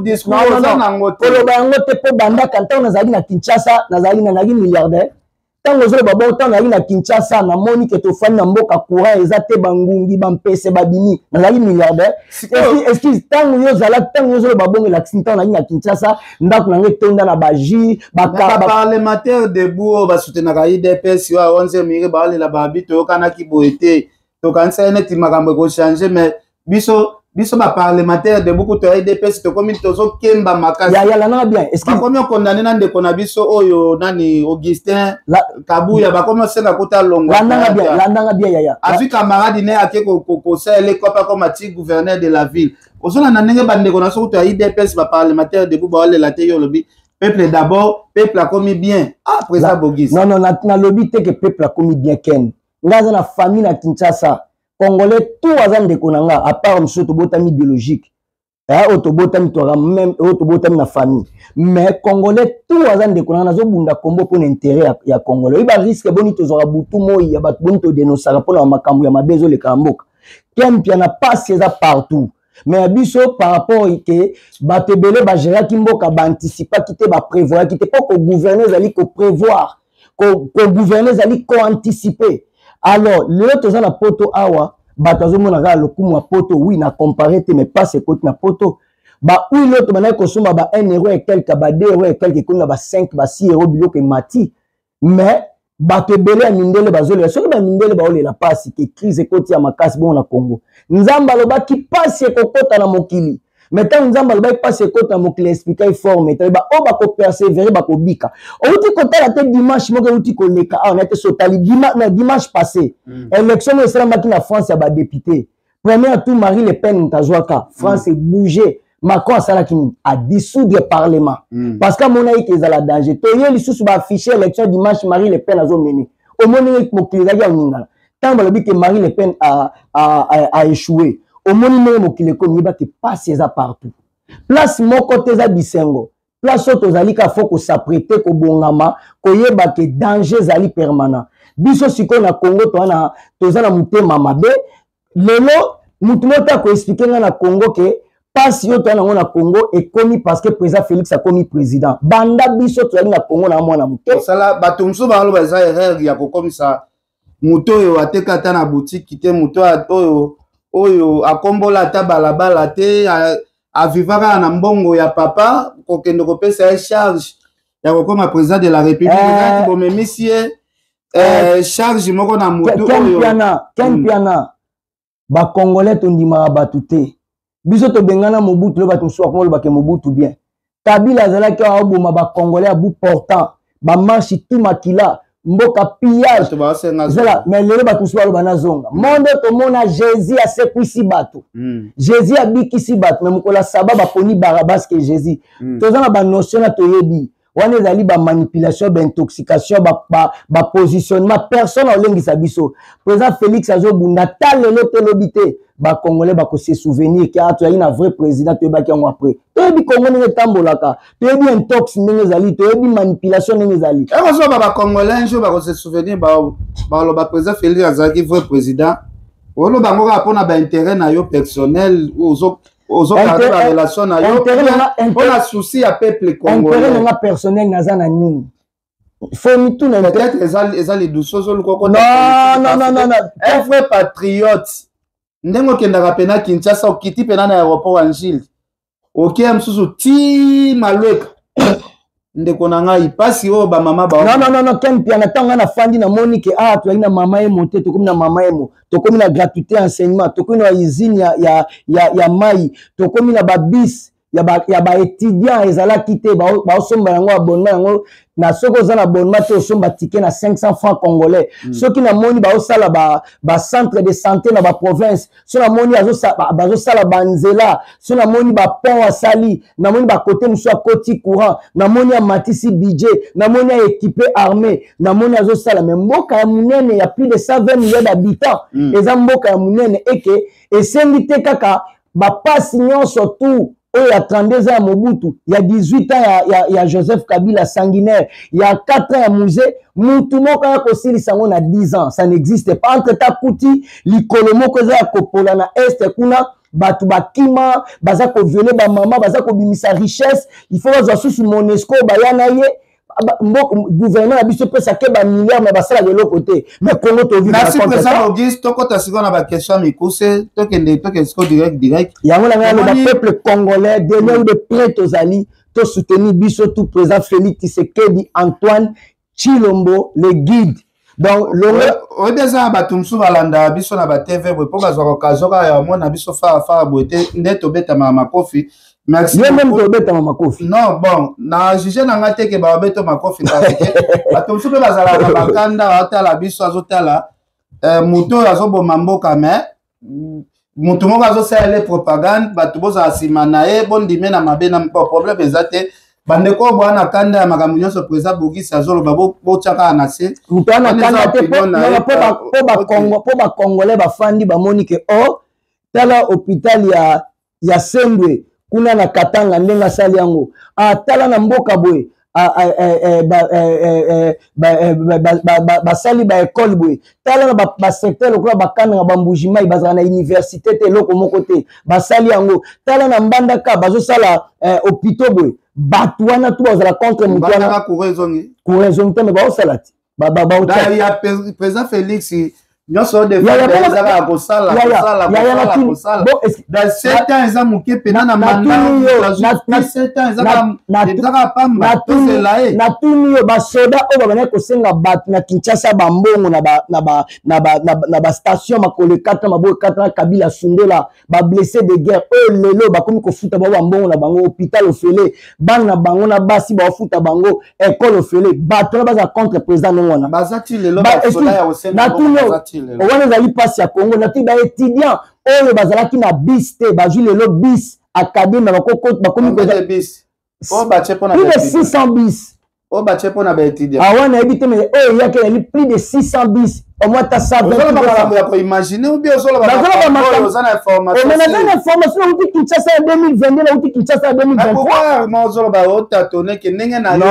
discours oza nango te. Koloba yango te, mpo bandaka ntango nazalaki na Kinshasa, nazalaki milliardaire. Ntango ozoloba bongo, ntango nazalaki na Kinshasa, namoni ke tofandi na mboka, courant eza te, bangungi, bampese babimi, nazalaki milliardaire? Excuse, ntango yo ozalaki, ntango yo ozoloba bongo, elakisi ntango nazalaki na Kinshasa, ndako na ngai etonda na bajus. Baparlementaire debout oyo basoutenaka UDPS oyo 11 miri baolela, babi toyokanaki boye te, tokanisa ye neti makambo ekochange, mais biso baparlementaire debout kutu ya UDPS tokomi tozokemba makasi. Yalandanga bien. Bakomi okondane na ndeko na biso oyo nani, Augustin Kabuya, bakomi osenga kuta longwa. Landanga bien, landanga bien, yaya. Azwi camarade ne ake kosalela ekopa koma ti gouverneur de la ville. Ozolanda ndenge bandeko na biso kutu ya UDPS, baparlementaire debout, baolela te. Yo olobi peuple d'abord, peuple akomi bien. Ah, président Bogis. Non, non, nalobi te ke peuple akomi bien, Ken. Nga aza na famille na Kinshasa. Congolais tout aza ndeko na nga, à part mosusu tobotami biologique, oyo tobotami toaka même, oyo tobotami na famille, mais congolais tout aza ndeko na nga. Nazobunda kombo mpona intérêt ya congolais. Oyi barisque boni tozwaka butu moi ya bato, boni todenosaka mpona makambo ya mabe ezoleka na mboka. Ken Mpiana, pasi eza partout, mais ya biso par rapport ke bato ebele bagéraki mboka, baanticipaki te, baprévoyaki te, mpo kogouverner ezali koprévoir, kogouverner ezali koanticiper. Alors lelo toza na poto awa, bato azomona kaka lokumu ya poto. Oui, na compare te, mais passe ekoti na poto, bahuile oyo tobandaki kosomba ba 1 euro et quelque, ba 2 euro et quelque, ekomi na ba 5, ba 6 euro. Biloko emati, mais bato ebele ya mindele bazolela. Soki bamindele baolela mpasi ke crise ekoti ya makasi bongo na Congo, Nzambe alobaki mpasi ekokota na mokili. Mais ntango Nzambe alobaki mpasi ekota na mokili, expliquaki forme etali baoyo bakopersévérer, bakobika. Outi kotala te dimanche moko euti koleka awa na te, so otali na dimanche passé, élection moko esalamaki na France ya badéputé, premier tour, Marie Le Pen moto azwaka. France ebouge. Macron asalaki nini? Adissoudre parlement, parce que amonaki ke ezala danger. Toye lisusu baaffiche élection dimanche, Marie Le Pen azomene. Omoni mokili ezalaki ya koningana ntango balobi ke Marie Le Pen a échoué. Omoni ndenge mokili ekomi. Yebaki pasi eza partout, place moko te eza bisengo. Place oyo tozali kaka, faut kos'apprêter, kobongama, koyeba ke danger ezali permanent. Biso sikoyo na Congo toza na motema mabe. Lelo mutu moko te akoexpliquer ngai na Congo ke mpasi oyo toza nango na Congo ekomi parce que président Félix akomi président. Banda biso tozali na Congo na mwana moke. Osala bato mosusu baloba eza erreur ya kokomisa moto oyo ateka ata na butiki te, moto oyo akombola ata balabala te, aviva kaka na mbongo ya papa, kokende kopesa ye charge ya kokoma président de la République. Ezalaki bomemisi ye. Charge moko na motu oyo. Ken Mpiana, bacongolais tondimaka bato te. Biso tobengana Mobutu, lelo bato mosusu bakoma olobake Mobutu bien. Kabila azalaki awa, aboma bacongolais à bout portant, bamarche tout makila, mboka pillage zela. Mais lelo bato mosusu baloba nazonga monde. Tomona Jésus asekwisi bato, Jésus abikisi bato, mais mokolo ya saba baponi Barabas ke Jésus. Toza na banotion na toyebi wana ezali bamanipulation, baintoxication, bapositionnement ba personne olengisa biso. Président Félix azobunda ta lelo, tolobi te bacongolais bakose souvenir ke tozali na vrai président. Toyebaki yango après. Toyebi Kongo ndenge etambolaka, toyebi intox ndenge ezali, toyebi manipulation ndenge ezali. Ekozoba bacongolais un jour bakose souvenir, baloba président Félix azalaki vrai président. Oloba yango kaka mpona baintérêt na yo personnel, ozogarde barelation na yo mpona souci ya peuple congolais? Intérêt nanga personnel naza na nini? Faut mituna. Peut-être eza lidusu ozoluka. Non, non, non, non. Un vrai patriote, ndenge okendaka mpena Kinshasa, okiti mpena na aéroport ya Njili, okeya mosusu ti Malweka, ndeko na ngai, mpasi oyo bamama. Ba non, non, non, non, Ken Piana, ntango ngai nafandi, namoni ke ah, tozali na mama Yemo te, tokomi na mama Yemo, tokomi na gratuité enseignement, tokomi na usine ya mai, tokomi na babus ya baétudiant ba ezalaki te, baosomba yango abonnement yango na soki oza na abonnement te, osomba ticket na 500 francs congolais. Soki namoni baosala bacentre de santé na baprovince, so namoni bazosala banzela, so namoni bapont asali, namoni bakote mosusu akoti courant, namoni amatisi budget, namoni aéquipe armée, namoni azosala. Mais mboka ya monene ya plus de 120 millions d'habitants, eza mboka ya monene eke esengi te kaka bapasi nyonso tu oyo ya 32 ans ya Mobutu, ya 18 ans ya Joseph Kabila sanguinaire, ya 4 ans ya Mzee. Mutu moko aya kosilisa yango na 10 ans, ça n'existe pas. Entre temps kuti likolo moko eza ya kopola na Est kuna, bato bakima, baza kovioler bamama, baza kobimisa richesse. Il faut bazwa susu Monusco baya na ye. Gouvernement na biso epesake bamilliard, mais basalaka eloko te. Mais Congo. Merci, président Auguste. Tokɔta sikoyo na baquestion ya mikuse, tokende sikoyo direct direct. Yango na ngai aloba, peuple congolais, de loin ou de près, tozali tosoutenir biso tout président Félix Tshisekedi Antoine Tshilombo, le guide. Donc longo oyebi, eza na bato mosusu balandaka biso na batv boye mpo bazwaka occasion kaka ya omona biso farafara boye te nde tobetamaka makofi. Merci. Ye même tobetama makofi. Non, bon, na juge na nga te ke babeta makofi, parce que bato mosusu mpe bazalaka na bakanda, baotala biso, azotala moto oyo azoboma mboka, mais motu moko azosalela propagande. Bato bozala nsima na ye, bondime na mabe na problème eza te. Bandeko oyo bwana kanda ya makambo nyonso président Bogisi azoloba, botya kaka na se. Moto wana kanda te mpo bacongolais bafandi, bamoni ke o oh, tala hôpital ya Sendwe kuna na Katanga, ndenge asali yango. Atala na mboka boye, basali baekole boye. Tala na basecteur lokola Bakananga, Bambujimai, bazala na université te, eloko moko te, basali yango. Tala na Mbandaka, bazosala hôpitaux boye. Bato wana tu bazala contre moto wana. Courant ezongi te, mais baosala te. Président Félix nyonso ezaka kosala kosala dans 7 ans, eza moke mpena na mandat. 7 ans ezaka pamba, tozela ye. Natuni yo, basoda oyo babandaki kosenga bato na Kinshasa bambongo na bastation, makolo ekata, maboko ekata na Kabila sundola, bablessé de guerre oyo lelo bakomi kofuta bango bambongo na bango, hôpital ofele, bana na bango na basi baofuta bango, ekole ofele, bato wana baza contre président ndenge wana? Natuni, wana ezali mpasi ya Congo. Natuni, baétudiant oyo bazalaki na bus te, bazwi lelo bus académie, bakomi plus de 600 bus. Oyo batie mpona baétudiant? Awa nayebi te, mais oyo eyaki ezali plus de 600 bus, au moins ta. Makambo ya koimagine ou bien ozoloba oza na information? Mais naza na information, nauti Kinshasa ya 2022, nauti Kinshasa ya 2023. Ozoloba otatone ke ndenge nalobi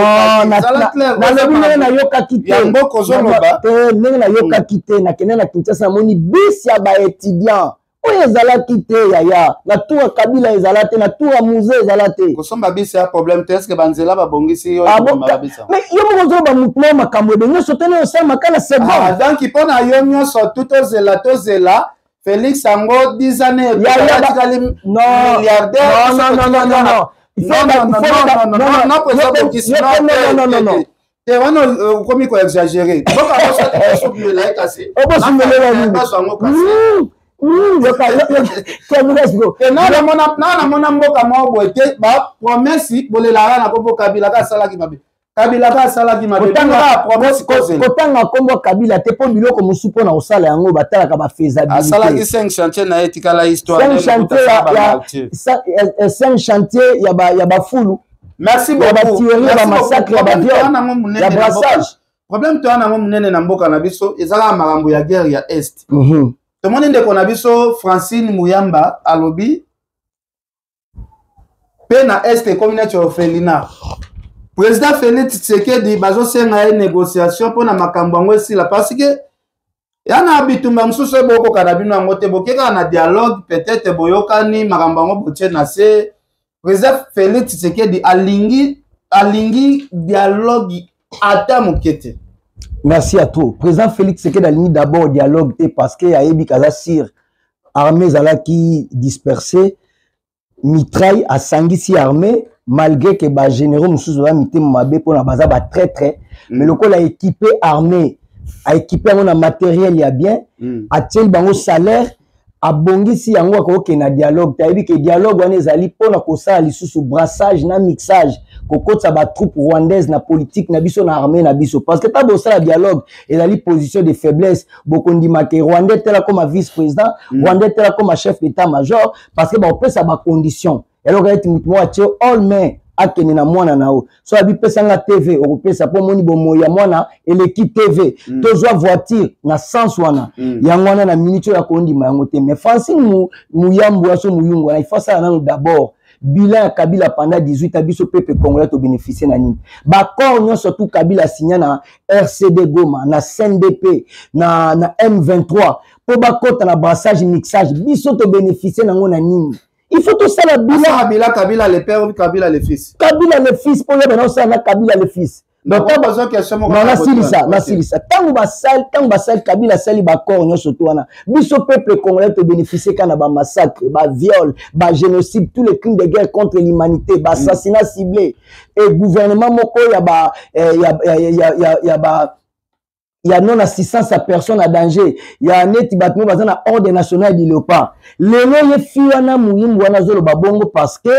ndenge nayokaki te. Mboka ozoloba. Te, ndenge nayokaki te. Nakende na Kinshasa, namoni bus ya baétudiant oyo ezalaki te, yaya. Na tour ya Kabila ezala te, na tour ya Mzee ezala te. Kosomba bus ya problème te, est-ce babanzela babongisi? Yo mais yo moko ozoloba motu moko makambo ebe nyonso te nayo osalamaka na seconde. Donc mpo na yo nyonso tu tozela, tozela Félix yango 10 années atikali milliardaire. Non, non, non, non, non, non, non, non, non. Te wana okomi ko exagérer. Mboka osumela ye kasi. Okosumelela nini? Yango kasi. Namona mboka moko boye te, bapromesse bolelaka na kombo Kabila ka asalaki mabe, Kabila ka asalaki mabe. Kotanga nkombo Kabila te, mpo biloko mosusu mpona kosala yango batalaka bafaisabilité. Asalaki 5 chantier na ye, etikala histoire. 5 chantier ya bafulu. Merci beaucoup. Ya batuerie, bamassacre, ya baviol, ya brassage. Problème toya nango monene na mboka na biso ezalaka makambo ya guerre ya Est. Tomoni ndeko na biso Francine Muyamba alobi mpe na Est ekomi neti orphelinat. Président Félix Tshisekedi bazosenga ye négociation mpona makambo yango esila, parce que ya na bitumba mosusu oyo bokoka na bino yango te, boke kaka na dialogue, peut-être boyokani makambo yango, botie na se. Président Félix Tshisekedi alingi dialogue ata moke te. Merci à toi. Président Félix Tshisekedi alingi d'abord dialogue te, parce que ayebi kaza sire armée ezalaki dispersé, mitraille asangisi armée, malgré que bagénéraux mosusu baza mitema mabe mpona baza batraître. Mais lokola équipé armée, aéquipe yango na matériel ya bien, atieli bango salaire, abongisi yango, akokende na dialogue te. Ayebi ke dialogue wana ezali mpona kosala lisusu brassage na mixage, kokotisa batroupe rwandaise na politique na biso, na armée na biso, parce que ta bosala dialogue ezali position de faiblesse. Bokondima ke Rwandais tela koma vice président, Rwandais tela koma chef d'état major, parce que bakopesa bacondition. Eloko eti motu moko atie all main akende na mwana na yo, so abipesanga TV, okopesa mpo omoni bomoi ya mwana eleki TV. Tozwa voiture na sens wana. Yango wana na minute oyo akondima yango te. Mais Francine Muyambu aso Muyungu wana, il faut asala nano d'abord bilan ya Kabila pendant 18 ans. Biso peuple congolais tobénéficie na nini? Baaccord nyonso tu Kabila signa na RCD Goma, na CNDP, na M23, mpo bakɔta na brassage mixage, biso tobénéficie nango na nini? Il faut tosala bilan. Kabila, Kabila le père ou Kabila le fils? Kabila le fils, mpo oyeba na osala na Kabila le fils. Nasilisa, nasilisa. Ntango basali Kabila asali baaccord nyonso to wana, biso peuple congolais tobénéficie kaka na bamassacre, baviol, bagénocide, tous les crimes de guerre contre l'humanité, baassassinat ciblé et gouvernement moko ya ba ya, ya, ya, ya, ya ba ya non assistance à personne à danger, ya neti bato mo baza na Ordre national du léopard. Lelo ye fi wana Muyimbu wana azoloba bongo parce que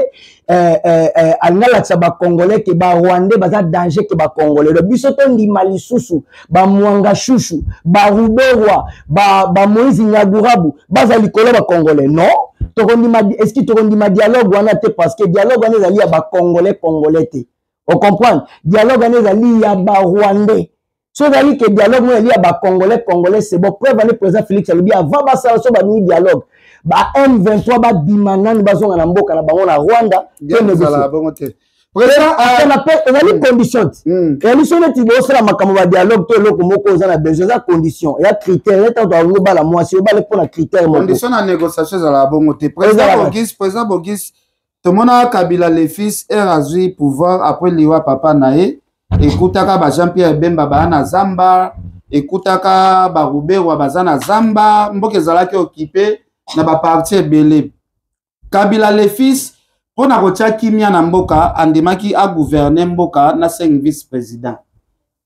alingi alakisa bacongolais ke barwandais baza danger ke bacongolais. Donc biso tondima lisusu bamwanga shushu, baruberwa, bamoïse Nyagurabu baza likolo bacongolais? Non, tokondima eski tokondima dialogue wana te, parce que dialogue wana ezali ya bacongolais congolais te. Ocomprendre? Dialogue wana ezali ya barwandais. So ezali ke dialogue moko ezali ya bacongolais congolais, c'est bon. Preuve ane, président Félix alobi avant basala, so baningi dialogue, ba M23 babima nani, bazonga na mboka na bango na Rwanda. Ezali condition te. Ezali so neti bosala makambo badialogue to eloko moko oza na besoin, eza condition ya critère. Eza ntango toalingi obala mwasi, obale mpona critère moko. Condition na négociation ezalaka bongo te. Président Bogis, président Bogis, tomonaka Kabila le fils ere azwi pouvoir après liwa papa na ye, ekutaka ba Jean Pierre Bemba baya na zamba, ekutaka baruberwa baza na zamba, mboka ezalaki occupé na baparti ebele. Kabila le fils, mpo na kotia kimia na mboka, andimaki agouverne mboka na 5 vice président.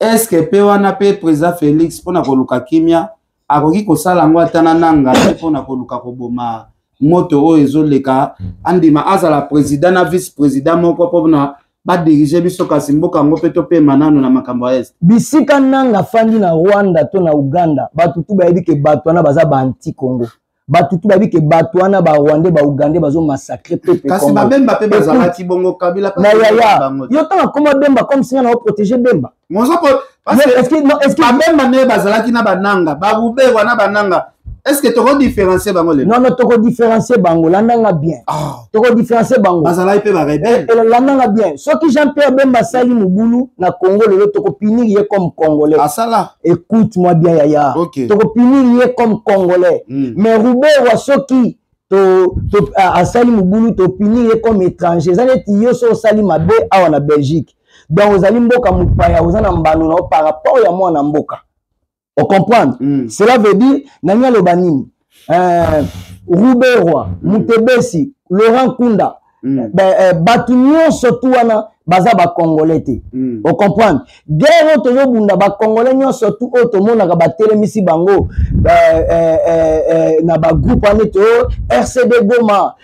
Est-ce mpe wana mpe président Félix, mpo na koluka kimia, akoki kosala yango ata na nanga te, mpo na koluka koboma moto oyo ezoleka, andima azala président na vice président moko mpona badirige biso, kasi mboka yango mpe topema nano na makambo ya Est? Bisika nanga afandi na Rwanda to na Uganda, bato tu bayebi ke bato wana baza baanti Congo. Bato tu bayebi ke bato wana, barwandais, baugandais, bazomassacre peuple. Kasi babemba mpe bazalaki bongo, Kabila. Na yaya yo, ntango akoma Bemba, comme singa na oprotege Bemba. Babemba nde bazalaki na bananga, baruberwa na bananga. Est ce que tokodifférencie bango lelo? Non, non, tokodifférencie bango. Landanga bien. Ah. Tokodifférencie bango. Bazalaki mpe barebele. Landanga bien, soki Jean Pierre Bemba asali mobulu na Congo lelo, tokopunir ye comme Congolais. Asala. Écoute moi bien, yaya. Tokopunir ye comme Congolais. Mais Ruberwa, soki to asali mobulu, topunir ye comme étranger. Eza neti yo so osali mabe awa na Belgique, donc ozali mboka mopaya, oza na mbano na yo par rapport ya mwana mboka. Ocomprendre? Cela veut dire nani aloba nini, Ruberwa, Mutebesi, Laurent Kunda. Bato nyonso tu wana baza bacongolais te. Ocomprendre? Guerre oyo tozobunda, bacongolais nyonso tu oyo tomonaka batelemisi bango na bagroupe wana ete o RCD Goma,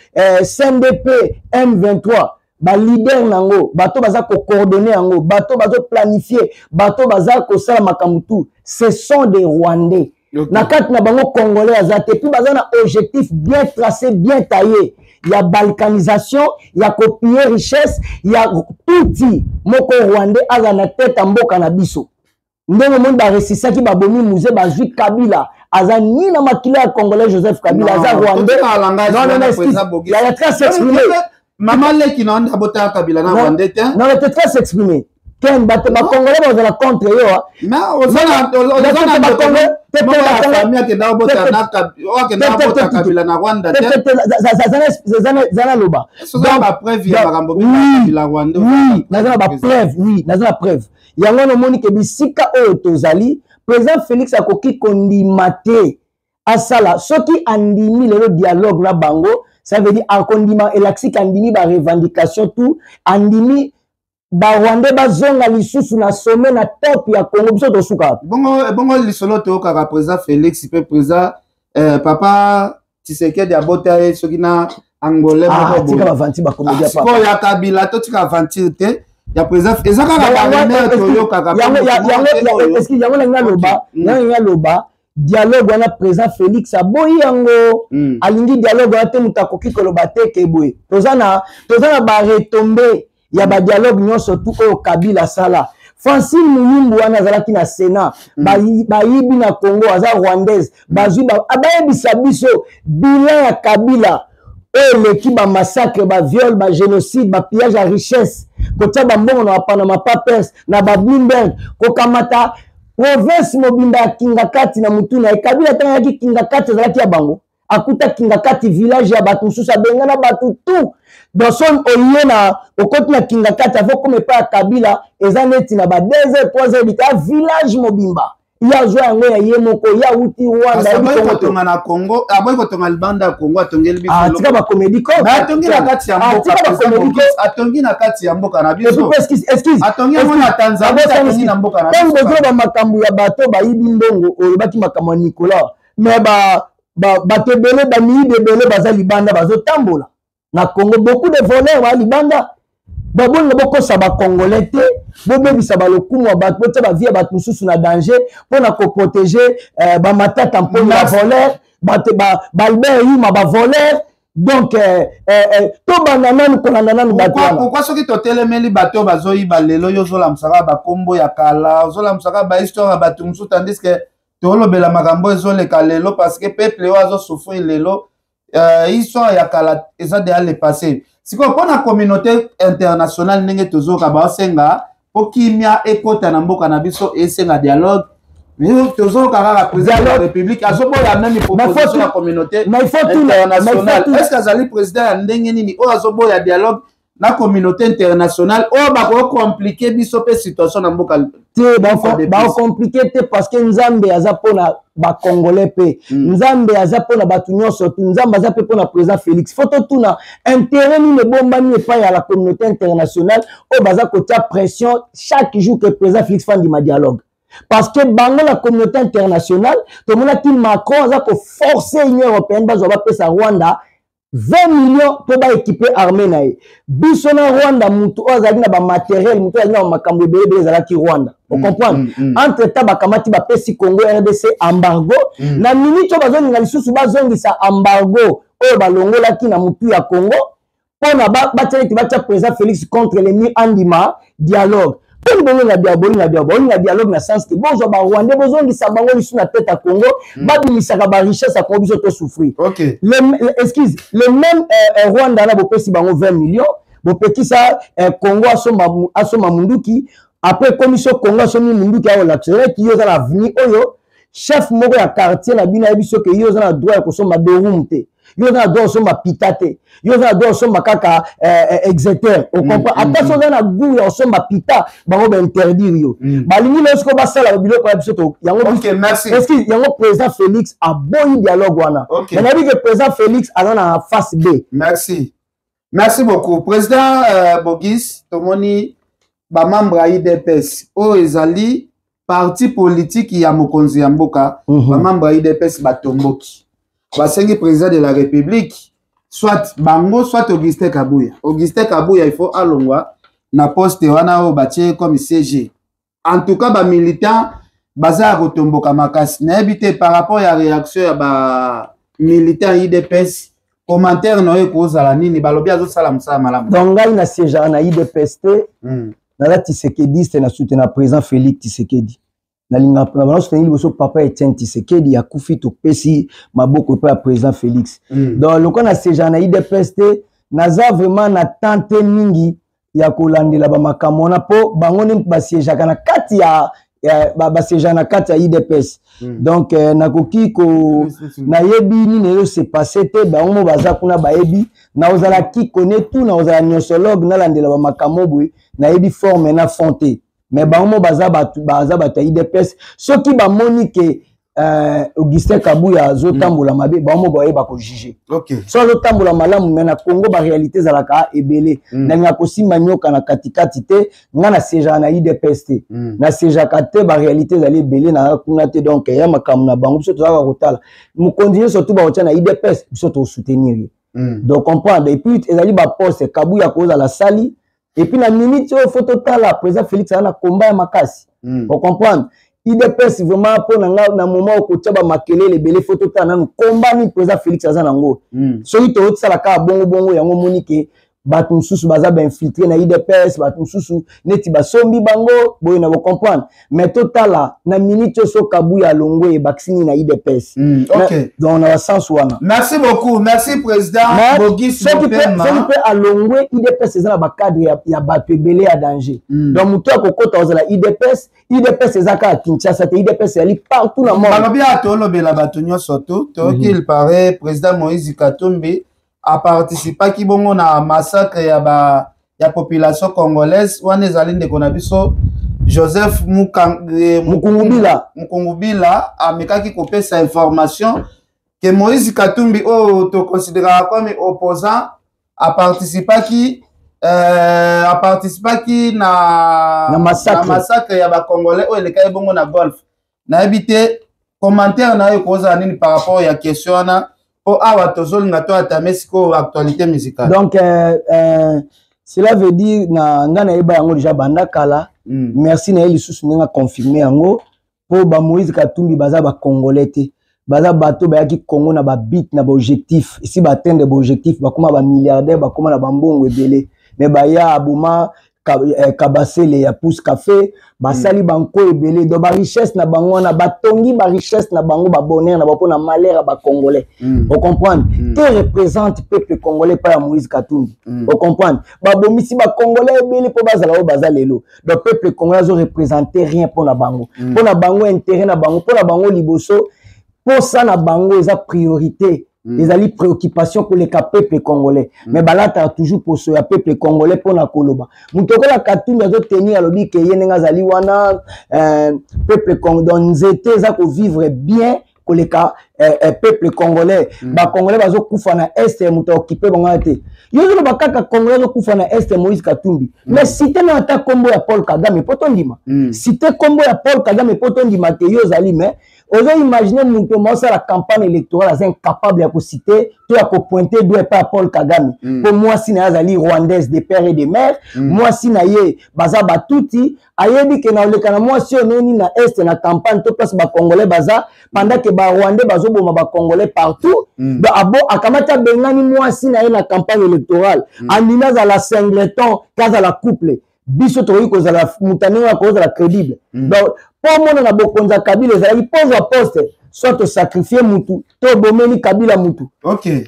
CNDP, M23, baleader nango, bato baza kocoordonner yango, bato bazoplanifie, bato baza kosala makambo tu, ce sont des Rwandais. Na kati na bango congolais aza te. Puis baza na objectif bien tracé, bien taillé ya balkanisation, ya kopiller richesse ya tuti moko rwandais aza na tete ya mboka na biso. Ndenge omoni baresisaki, babomi Mzee, bazwi Kabila, aza ni na makila ya congolais. Joseph Kabila aza rwandais. Non, non, non, ya très s'exprimer. Mama leki na wana abotaka Kabila na rwandais te. Non, te très s'exprimer. Ken, bato bacongolais bazala contre yo. Mais oza na akenda abota Kabila na Rwanda te. Zana loba. Bapreuve ya makambo Kabila rwandais? Oui, naza na bapreuve. Oui, naza na preuve yango wana. Omoni ke bisika oyo tozali, président Félix akoki kondima te asala. Soki andimi lelo dialogue na bango, ça veut dire akondima, elakisiki andimi barevendication tout, andimi barwandais bazonga lisusu na sommet, na top ya Congo. Biso tosuka. Bongo bongo lisolo toyokaka président Félix mpe président papa Tshisekedi abota ye soki na angolais. Ah, tika bavanti, bacomédien. Sikoyo ya Kabila, totika aventure te. Ya président eza kaka barumeur toyokaka. Yango nangi naloba, yango nangi naloba, dialogue wana président Félix aboyi yango. Alingi dialogue wana te. Moto akoki koloba te ke boye toza na baretombées ya badialogue nyonso tu oyo Kabila asala. Francine Muyumbu wana azalaki na Sénat. Bayibi na Congo, aza rwandaise. Bazwi, bayebisa biso bilan ya Kabila oyo eleki bamassacre, baviol, bagénocide, bapillage ya richesse, kotia bambongo na bapanama Papers, na babloomberg, kokamata province mobimba ya Kingakati na mutu na ye. Kabila ntango ayaki, Kingakati azalaki ya bango, akuta Kingakati village ya bato mosusu, abengana bato tout. Donc so oye na okoti na Kingakati, avo koma epai ya Kabila, eza neti na ba 2 heures, 3 heures bita village mobimba ye azwa yango ya ye moko. Ye awuti Rwanda. Aboyi kotonga na Congo, aboyi kotonga libanda ya Congo, atongeli biso. Ah, tika bacomédie ko. Atongi na kati ya mboka, atongi na kati ya mboka na biso, atongi yango na Tanzania, atongi na mboka na biso. Ntango bozoloba makambo ya bato bayibi mbongo, olobaki makambo ya Nicolas, mais bato ebele, bamiyibi ebele baza libanda, bazotambola na Congo. Beaucoup de voleurs baa libanda. Babolinga bokosa bacongolais te, bobebisa balokumu ya bato, botia bavie ya bato mosusu na danger mpona koprotéger bamatata mponi, bavoleur, bato baalbert Yuma, bavoleur. Donc tobanda nanu kolanda nanu bato wana. Pourquoi soki totelemeli bato oyo bazoyiba lelo, yo ozolamusaka bakombo ya kala, ozolamusaka bahistoire ya bato mosusu, tandis que tolobela makambo ezoleka lelo? Parce que peuple oyo azosouffrir lelo, histoire ya kala eza deya le passé. Sikoyo mpo na communauté internationale, ndenge tozoyoka baosenga mpo kimia ekɔta na mboka na biso, esenga dialogue. Tozoyoka kaka président de la République azoboya même proposition ya communauté internationale. Est ce que azali président ya ndenge nini oyo azoboya dialogue na communauté internationale oyo bakocompliquer biso mpe situation na mboka? Te, bakocompliquer te, parce que Nzambe aza mpona bacongolais mpe Nzambe aza mpona bato nyonso tu. Nzambe aza mpe mpona président Félix. Faut totuna intérêt nini ebombami epai ya la communauté internationale oyo baza kotia pression chaque jour que président Félix andima dialogue? Parce que bango, la communauté internationale, tomonaki Macron aza koforcer Union européenne bazwa, bapesa Rwanda 20 millions mpo baéquiper armée na ye. Biso na Rwanda, mutu oyo azalaki na bamateriel, mutu oyo azalaki na bamakambo ebele ebele ezalaki Rwanda. Ocomprendre? Entre temps bakamati, bapesi Congo RDC embargo. Na minute oyo bazolinga lisusu bazongisa embargo oyo balongolaki na mutu ya Congo mpona batia neti batia président Félix contre le mur, andima dialogue. Mponi bolinga bolinga bolinga dialogue na sens ke bozwa barwandais, bozongisa bango lisusu na tete ya Congo, babimisaka barichesse ya Congo, biso tosouffrir. Excuse, le même Rwanda na bopesi bango 20 millions, bopekisa Congo asomba munduki. Après ekomi so Congo asombi munduki, aolakisa neti yo oza na avenue oyo, chef moko ya quartier na bino ayebi soki yo oza na droit ya kosomba dorum te, yo oza na droit kosomba pita te, yo oza na droit kosomba kaka exeter. Ocomprend? Ata so oza na goût ya kosomba pita, bango bainterdire yo. Balingi lelo sikoyo basala biloko ya biso to yango. Okay, yango président Félix aboyi dialogue wana. Mais nayebi ke président Félix aza na face B. Merci. Merci beaucoup président Bogis. Tomoni bamembre ya UDPS oyo ezali parti politique ya mokonzi ya mboka. Bamembre ya UDPS batomboki, basengi président de la République, soit bango, soit Augustin Kabuya. Augustin Kabuya, il faut alongwa na poste wana oyo batie comme SG. En tout cas, bamilitant baza ya kotomboka makasi. Nayebi te, par rapport ya réaction ya bamilitant UDPS, commentaire na oyo ekozala nini? Balobi azosala mosala malamu. Donc ngai na siégeaka na UDPS te. Naza Tshisekediste, na soutenir président Félix Tshisekedi. Nalinga na bana soutenir liboso papa Etienne Tshisekedi. Akufi, topesi maboko epai ya président Félix. Donc lokola na siégeaka na UDPS te, naza vraiment na temps te mingi ya kolandela bamakambo wana, mpo bango nde basiégeaka na kati ya basiégeaka na kati ya UDPS. Donc nakoki ko nayebi nini ezo se passer te. Bango mo baza kuna, bayebi. Nakozala kikone tu, nakozala nyonsologue, nalandela bamakambo boye, nayebi forme na fond te. Mais bango mo baza bato, baza bato ya UDPS. Soki bamoni ke Augustin Kabuya azotambola mabe, bango mo bayeba kojuger. So azotambola malamu, mais na Congo baréalité ezalaka ebele. Nalingaka kosimba nyoka na katikati te. Nga na siégeaka na UDPS te. Na siégeaka te, baréalité ezali ebele, na kuna te. Donc ya makambo na bango, biso tozalaka kotala mokonzi nyonso tu bakotia na UDPS, biso tosoutenir ye. Donc comprendre, et puis ezali baposte Kabuya kozala sali. Et puis na minute oyo, faut totala président Félix aza na komba ya makasi. Ocomprendre, UDPS vraiment, mpo na nga, na moment okotia bamakelele ebele, faut totala nanu komba nini président Félix aza nango. Soki tozotisala kaka bongo bongo, yango omoni ke bato mosusu baza bainfiltré na UDPS, bato mosusu neti basombi bango boye na bocomprendre. Mais totala na minute oyo, so Kabuya alongwe, ebakisi nini na UDPS? Donc na basens wana. Merci beaucoup, merci président Bogis. Soki mpe alongwe, UDPS eza na bacadre ya bato ebele ya danger. Donc moto akokota kozala UDPS, UDPS eza kaka Kinshasa te, UDPS ezali partout na monde. Balobi ya tolobela bato nyonso tu toyoki. Il paraît président Moïse Katumbi aparticipaki bongo na massacre ya population congolaise wana. Ezali ndeko na biso Joseph Mukungubila. Mukungubila amekaki kopesa information ke Moïse Katumbi oyo toconsidéraka comme opposant aparticipaki na massacre, na massacre ya bacongolais oyo elekaki bongo na Golfe. Nayebi te, commentaire na yo ekozala nini par rapport ya question wana, mpo awa tozolinga to atame sikoyo actualité musicale. Donc cela veut dire na ngai nayeba yango déjà banda kala. Merci na ye lisusu ndenge aconfirme yango, mpo bamoïse Katumbi baza bacongolais te. Baza bato bayaki Congo na babit na baobjectif. Esi baatteindre baobjectif, bakóma bamilliardaire, bakóma na bambongo ebele. Mais baya aboma Kabasele ya Pousse Café, basali banko ebele. Donc barichesse na bango wana batongi, barichesse na bango, babonheur na bango mpona malheur ya bacongolais. Ocomprendre? Te représente peuple congolais epai ya Moïse Katumbi. Ocomprendre, babomisi bacongolais ebele mpo bazala oyo baza lelo. Donc peuple congolais azoreprésente rien mpona bango. Mpona bango, intérêt na bango, mpona bango liboso, posa na bango eza priorité, ezali préoccupation koleka peuple congolais. Mais balataka toujours poso ya peuple congolais mpona koloba. Moto okola Katumbi azotenir, alobi ke ye ndenge azali wana, peuple, donc nzete eza kovivre bien koleka peuple congolais. Bacongolais bazokufa na Est, moto aokipe bango te. Yo ozoloba kaka congolais azokufa na Est, Moïse Katumbi. Mais cite na ata nkombo ya Paul Kagame mpo tondima. Cite nkombo ya Paul Kagame mpo tondima te yo ozali. Mais ozoimagine moto maosala campagne électorale aza incapable ya kociter to ya kopointer doigt epai ya Paul Kagame, mpo mwasi na ye azali rwandaise de père et de mère. Mwasi na ye baza batuti. Ayebi ke na oleka na mwasi oyo neni na Est na campagne to place bacongolais baza, pendant ke barwandais bazoboma bacongolais partout. Donc abo akamati, abengani mwasi na ye na campagne électorale. Andimi azala singleton ke azala couple. Biso tokoki kozala moto ndenge akozala crédible. Donc mpo omona na bokonzi ya Kabila, ezalaki mpo ozwa poste, soit osacrifie mutu to obomeli Kabila mutu.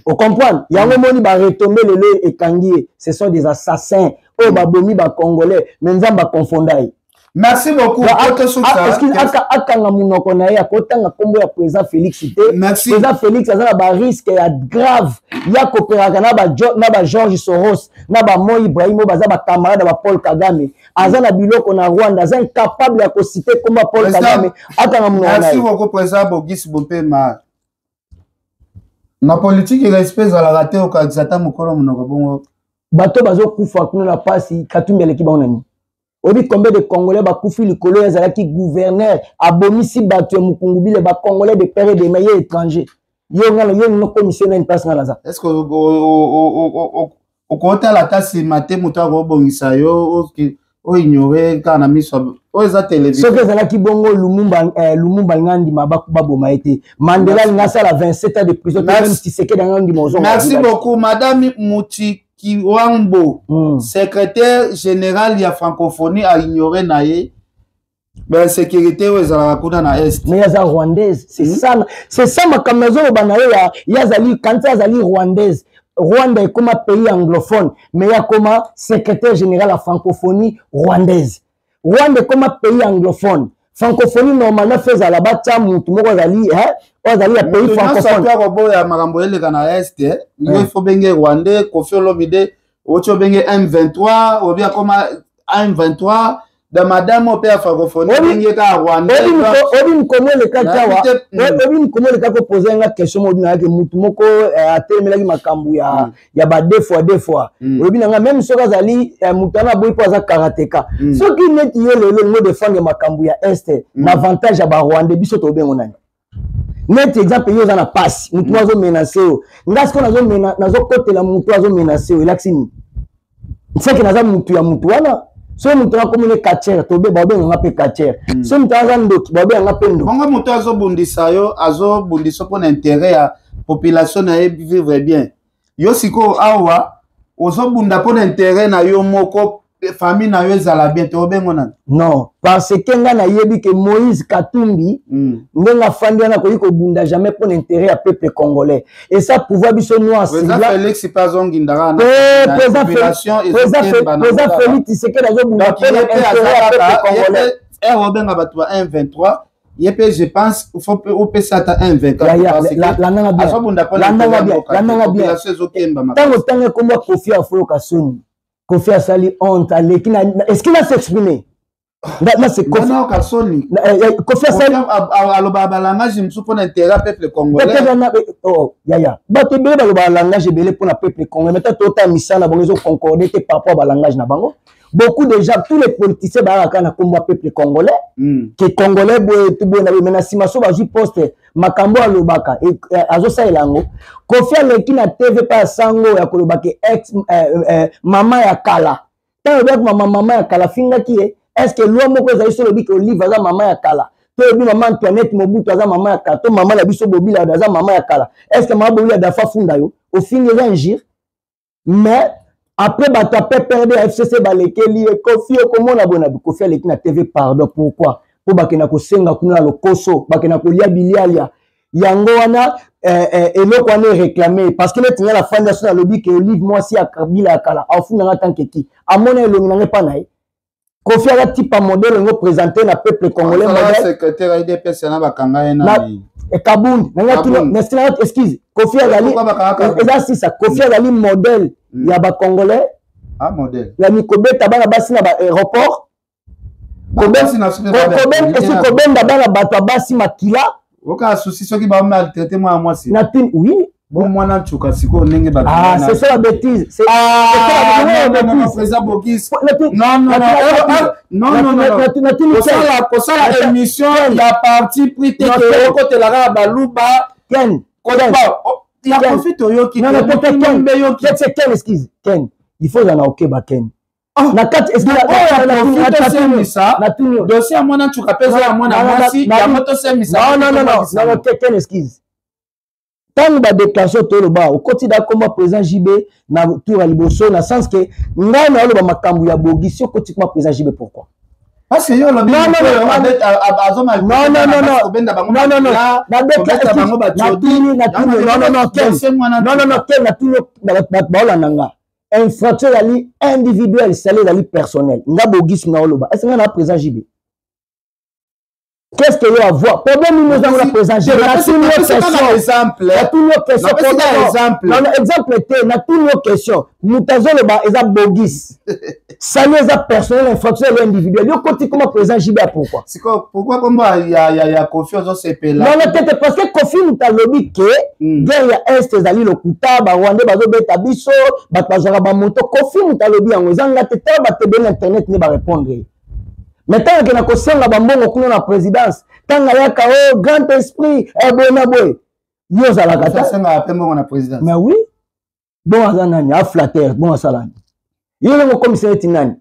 Ocomprendre yango? Omoni baretombe lelo ekangi ye. Ce sont des assassins oyo babomi bacongolais, mais Nzambe akonfonda ye. Merci beaucoup. Akanga monoko na ye, akotanga nkombo ya président Félix te. Président Félix aza na barisque ya grave ya koperaka na baGeorge Soros, na baMo Ibrahim oyo baza bacamarade ya baPaul Kagame. Aza na biloko na Rwanda, aza incapable ya kociter nkombo ya Paul Kagame. Akanga monoko na ye. Merci beaucoup, président Bogis Bompema. Na politike, respect ezalaka te. Okangisa ata mokolo monoko bongo. Bato bazokufa kuna na pasi, Katumbi aleki bango na nini? Oyebi combien de Congolais bakufi likolo ye azalaki gouverneur, abomisi bato ya Mukungubile, bacongolais de père et de mère, ye étranger. Yo nga yo nokomisi nani place nga naza? Est ce que okotala ata nsima te, moto akobongisa yo, oignore kaka na miso oyo eza télévision? Soki ezalaki bongo, Lumumba, Lumumba alinga ndima baboma ye te. Mandela alinga asala 27 ans de prison te. Même Tshisekedi alinga ndima ozonga. Merci beaucoup, madame Mutikiwambo, secrétaire général ya francophonie, aignore na ye bainsécurité oyo ezalaka kuna na Est. Mais aza rwandaise, c'est ça, c'est ça makambo nazoloba na yo. Ya ye azali kanisa, azali rwandaise. Rwanda ekoma pays anglophone, mais ye akoma secrétaire général ya francophonie rwandaise. Rwanda ekoma pays anglophone. Francophonie normalement fe ezala batya mutu moko azali oyo azali ya pays francophone. Akoboya makambo eleka na Est. Yo ifo benge rwandais Kofi Olomide, oti obenge M23, obi akoma M23 da madame oyo mpe ya francophonie, obenge kaka rwandais. Obi mkomo elekaki awa, obi mkomo elekaki, opose nga question moko nayaki mutu moko atelemelaki makambo ya ba deux fois deux fois. Olobi na nga même soki azali moto wana aboyi mpo aza karateka. Soki neti yo lelo olingo défendre makambo ya Est na avantage ya barwandais, biso tobengo nani? Neti exemple, yo oza na pasi, motu moko azomenace yo. Nga sikoyo nazokotela motu azomenace yo, elakisi nini? Seke naza mutu ya mutu wana. Soki moto akomi ne catcheur, tobe babenganga mpe catcheur. Soki moto aza ndoki, babenganga mpe ndoki. Bongo moto azobundisa yo, azobundisa mpona intérêt ya population na ye vivre bien. Yo sikoyo awa ozobunda mpona intérêt na yo moko, famille na yo ezala bien, tobengo nani? Non, parce que nga nayebi ke Moïse Katumbi, ndenge afandi wana, akoki kobunda jamais mpona intérêt ya peuple congolais. Et ça pouvoir biso noir. Félix mpe azongindaka. Président Félix Tshisekedi azobunda mpona intérêt ya peuple congolais. Ere obenga bato ba 1 23, ye mpe je pense faut opesa ata 1 24. Landanga bien, ntango ntango ekomba Kofi, afoyoka soni. Kofi asali honte, aleki. Est-ce qu'il a s'exprimer? Soni. Kofi asali alobaka balangage mosusu mpona intérêt peuple congolais. Oh, yaya, bato ebele balobaka langage ebele mpona peuple congolais, mais tota misala bango ezoconcorde te par rapport balangage na bango. Beaucoup déjà, tous les politiciens bayaka kaka na kombo ya peuple congolais, ke congolais boye boye na boye, mais na nsima so bazwi poste, makambo alobaka azosalela yango. Kofi aleki na TV mpe asango ya koloba ke ex mama ya kala. Ntango olobaki mama ya kala, afingaki ye. Est ce que loi moko ezali so olobi ke Olive aza mama ya kala, to oyebi mama Antoinette Mobutu aza mama ya kala, to mama na biso Bobila aza mama ya kala, est ce que mama Bobila dafa funda yo ofingi? Eza injure. Mais après bato ya PPRD, ya FCC balekeli ye Kofi. Okomona boye na Kofi aleki na TV, pardon. Pourquoi? Mpo bakenda kosenga kuna na lokoso, bakenda kolia bilialia yango wana. Eloko wana eréclame, parce que neti ngai nafandi aso, nalobi ke Olive mwasi ya Kabila ya kala, afundanga tankeki amona elongi nanga epa na ye. Kofi aza type modèle yango présente na peuple congolais. Secrétaire UDPS na bakanga ye nani? Kabund. Nanga, excuse, Kofi azali, eza sisa, Kofi azali modèle ya bacongolais. Ah, modèle ya mikobeta bana basi na baaéroport, esi kobenda bana bato ya basi makila. Oka susi soki bamaltraite mwana mwasi. Na tini, oui. Bon, mwana ntuka sikoyo ndenge. Ah, c'est ça la bêtise, c'est président Bokis. Non, non, non, non, non, kosala kosala émission ya parti pris te, ke okotelaka ya baluba. Ken. Ya Kofi toyoki. Yoki Ken, excuse, Ken, il faut ozala na okeba, Ken, na kati. Tosemisa dossier ya mwana ntuka mpe eza ya mwana mwasi, yango tosemisa. Non, non, non, non, Ken, excuse. Ntango badéclaration toloba, okoti da komba président JB na tour ya liboso, na sens ke ngai naoloba makambo ya bogi. Si okoti kuma président JB, pourquoi? Parce que yo olobi Non, non, non, non, non, non, natuni, non, non, Ken, non, non, non, Ken, natuni baolanda nga. Infraction ezali individuelle, sale ezali personnel. Nga Bogisi naoloba, est ce nga na président JB? Qu'est-ce que yo avoir problème nini oza ngo na président Gérard? Natuni yo question, natuni yo question, non, exemple te. Natuni yo question, moto azoloba eza bogis sali, eza personnel, infraction eza individuel. Yo koti koma président JB, pourquoi? Siko pourquoi kombo ya Kofi ozosepela? Non, non, tete, parce que Kofi moto alobi ke guerre ya Est ezali lokuta, Barwandais bazobeta biso, bato bazwaka bamoto. Kofi moto alobi yango, eza nga te. Tala bato ebele na internet nde barépondre ye. Mais ntango akenda kosenga bambongo kuna na présidence, ntango ayaka o oh, grand esprit, boye na boye, yo ozalaka ta mais oui, bon, aza nani aflatter, bon, asala nani, yo ndenge okomisa neti nani?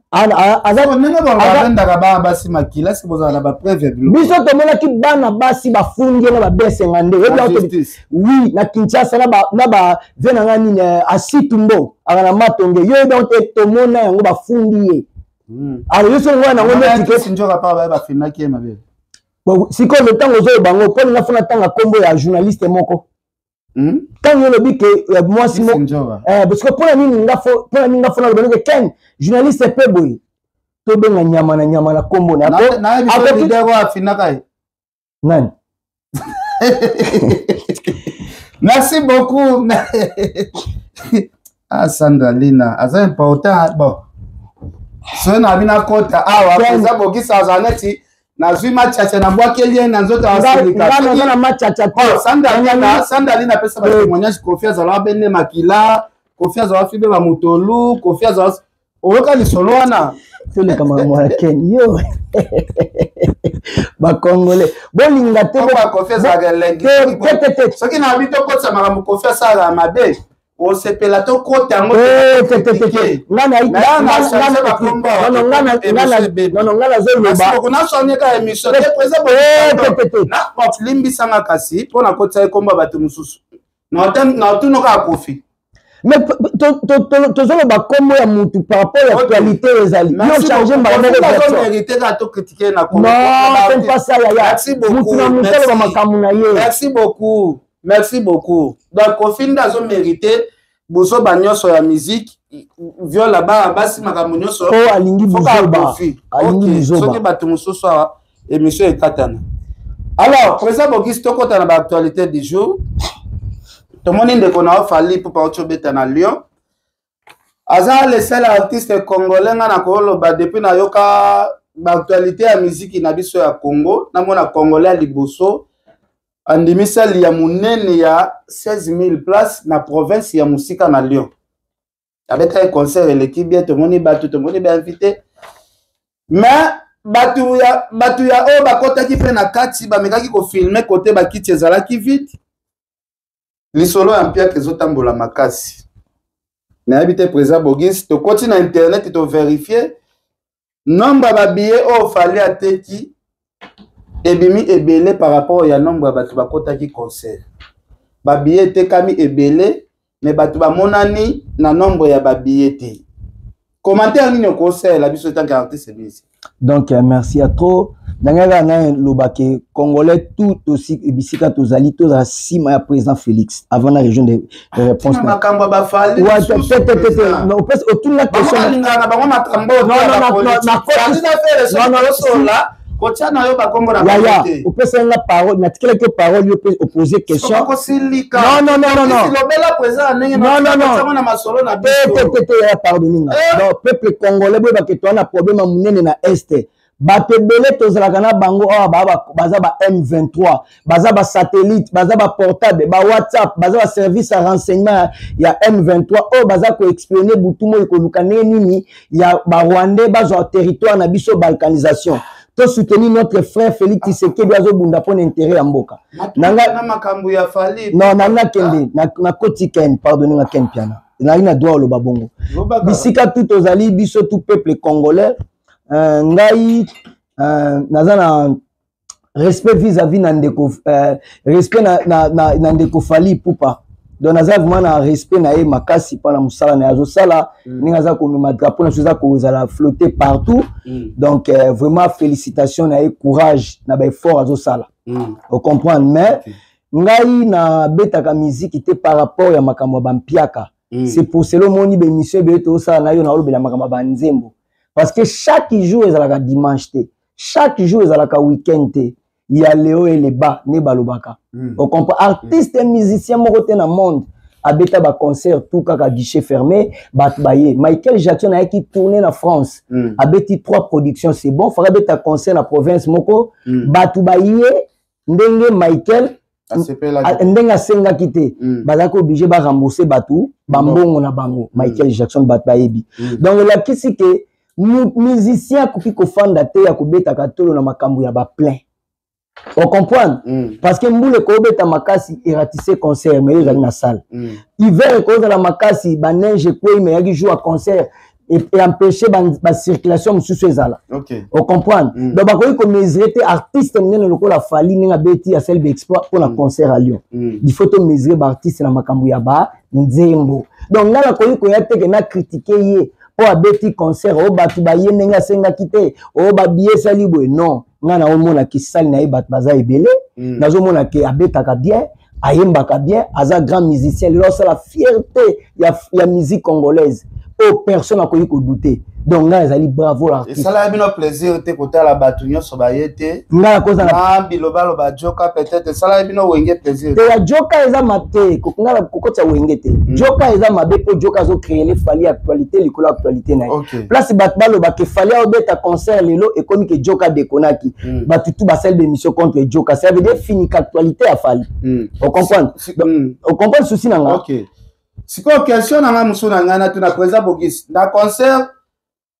Ndenge bana basi makila, soki bozala na bapreuve ya biloko. Biso tomonaki bana basi bafundi ye na babesenga nde, oui, na Kinshasa na bavie na ngai nini, Asitumbo aka na Matonge, yo yebi yango te. Tomona yango, bafundi ye. Alors yo soki wana yango neti bafinaki ye mabe. Sikoyo ntango ozoyeba yango, mpo ninga fona ntanga nkombo ya journaliste moko, ntango yo olobi ke mwasi moko, parce que mpona nini nga, mpona nini nga fona loba ke ken journaliste mpe boye, tobenga nyama na nyama na nkombo na afinaka ye. Nani? Merci beaucoup. Ah, Sandra Lina aza important. Bon, soki na bino akota awa, eza bokisa, aza neti nazwi machacha, nabwakeli ye na nzoto. Aza na machacha te. Sandra Lina apesa batémoignage: Kofi azala bene makila, Kofi azala fibe bamotolu, Kofi azala oyoka lisolo wana. Toleka makambo ya Ken. Yo, Bacongolais bolinga te. Kofi azalaka elengi. Soki na bi tokotisa makambo Kofi asalaka mabe, osepela tokota yango? Nga nazoloba. Nasonyeka émission te, président, limbisanga, kasi mpo nakotisa ekomba bato mosusu, natuna kaka Kofi. Mais tozoloba nkombo ya mutu par rapport ya actualité oyo ezali. Yo change mbala moko. Non, c'est pas ça, yaya. Mutu na mutu aloba makambo na ye. Merci beaucoup, merci beaucoup. Donc Kofi nde azomérite bozoba nyonso ya musique, viol, bana basi, makambo nyonso. Oyo alingi buzoba, alingi buzoba. Soki bato mosusu awa, émission ekatana. Alors, président Bogis, tokota na baactualité du jour. Tomoni ndeko na yo Fally Ipupa oti obeta na Lyon. Aza le seul artiste congolais nga na koloba, depuis nayoka baactualité ya miziki na biso ya Congo, namona Congolais ya liboso andimisali ya monene ya 16 000 place na province ya mosika na Lyon. Abetaki concert, eleki bien, tomoni bato, tomoni bainvité, mais bato ya oyo bakɔtaki mpe na kati, bamekaki kofilmer kote bakiti ezalaki vide. Lisolo ya mpiaka ezotambola makasi. Nayebi te, président Bogis, tokoti na internet, tovérifier nombre ya babillet oyo Fally ateki, ebimi ebele par rapport ya nombre ya bato bakotaki concert. Babillet etekami ebele, mais bato bamonani na nombre ya babillet te. Commentaire nini okosalela biso tant qu'artiste musicien? Donc merci à trop. Na ngai kaka nalobake, Congolais tout aussi, bisika tozali, tozala nsima ya président Félix. Avant na région de réponse, makambo ya baFally. Otuna question na bango, makambo kotia na yo bakombo na. Yaya, opesa nga parole, natikelaki yo parole, yo mpe opose question. Non, non, non, non, non. Lobela président ndenge. Non, non, non. Na masolo na biso te, te, te, yaya, pardonne nga. Donc peuple congolais, boyebake toza na problème ya monene na Est. Bato ebele tozalaka na bango awa baza ba M23, baza basatellite, baza baportable, bawhatsapp, baza baservice ya renseignement ya M23 oyo baza koespionner butu moi, koluka ndenge nini ya Barwandais bazwa territoire na biso, balkanisation. Tosoutenir notre frère Félix Tshisekedi, azobunda mpona intérêt ya mboka. Nanga makambo ya Fally. Non, nanga kende nakoti Ken, pardonne nga, Ken Piana, nazali na droit oloba bongo. Bisika tu tozali, biso tout peuple congolais, ngai naza na respect vis-à-vis na ndeko, respect na ndeko Fally Ipupa. Donc naza vraiment na respect na ye makasi mpona mosala na ye azosala, ndenge aza komema drapeau na biso, eza kozala flotte partout. Donc vraiment félicitation na ye, courage na baeffort azosala. Ocomprendre? Mais ngai nabetaka miziki te par rapport ya makambo ya bampiaka. C'est pour cela omoni bémission ebele tozosala na yo, na olobela makambo ya banzembo, parce que chaque jour ezalaka dimanche te, chaque jour ezalaka week-end te. Ya leo eleba nde balobaka. Ocomprend? Artiste musicien moko te na monde abeta baconcert tout kaka guichet fermé, bato baye. Michael Jackson ayaki tourné na France, abeti trois productions, c'est bon. Faka abeta concert na province moko, bato baye ndenge Michael ndenge asengaki te. Bazalaki obligé barembourse bato bambongo na bango. Michael Jackson, bato bayebi. Donc elakisi ke musicien akoki kofanda te ya kobetaka tolo na makambo ya baplein, ocomprendre? Parce que mbula ekobeta makasi, eratise concert, mais ezali na salle. Hiver ekozala makasi, baneige ekwei, mais eyaki jour ya concert, empêche bacirculation mosusu ezala. Ocomprendre? Donc bakoki komesure te artiste monene lokola Fally, ndenge abeti, asali baexploit mpona concert à Lyon. Il faut tomesure baartiste na makambo ya banzembo. Donc ngai nakoki koya te ke na critique ye mpo abeti concert oyo bato baye ndenge asengaki te, oyo babiye esali boye. Non, ngai naomona ke sali na ye bato baza ebele. Nazomona ke abetaka bien, ayembaka bien, aza grand musicien. Lelo asala fierté ya musique congolaise oyo personne akoki kodouter. Donc ngai ezali bravo l'artiste. Esalaki bino plaisir te kotala bato nyonso baye te? Ngai nakozala na bilobaloba Joka, peut-être esalaki bino Wenge plaisir? Te, ya Joka eza mabe. Ngai kokotisa Wenge te. Joka eza mabe mpo Joka azocréele Fally actualité likolo ya actualité na ye. Place bato balobaka Fally aobeta concert lelo, ekomi ke Joka dekonaki. Bato tu basali bémission contre Joka, ça veut dire finika actualité ya Fally. Ocomprendre? Ocomprendre souci na nga? Okay. Sikoyo question na ngai mosusu na ngai natuna président Bogis: na concert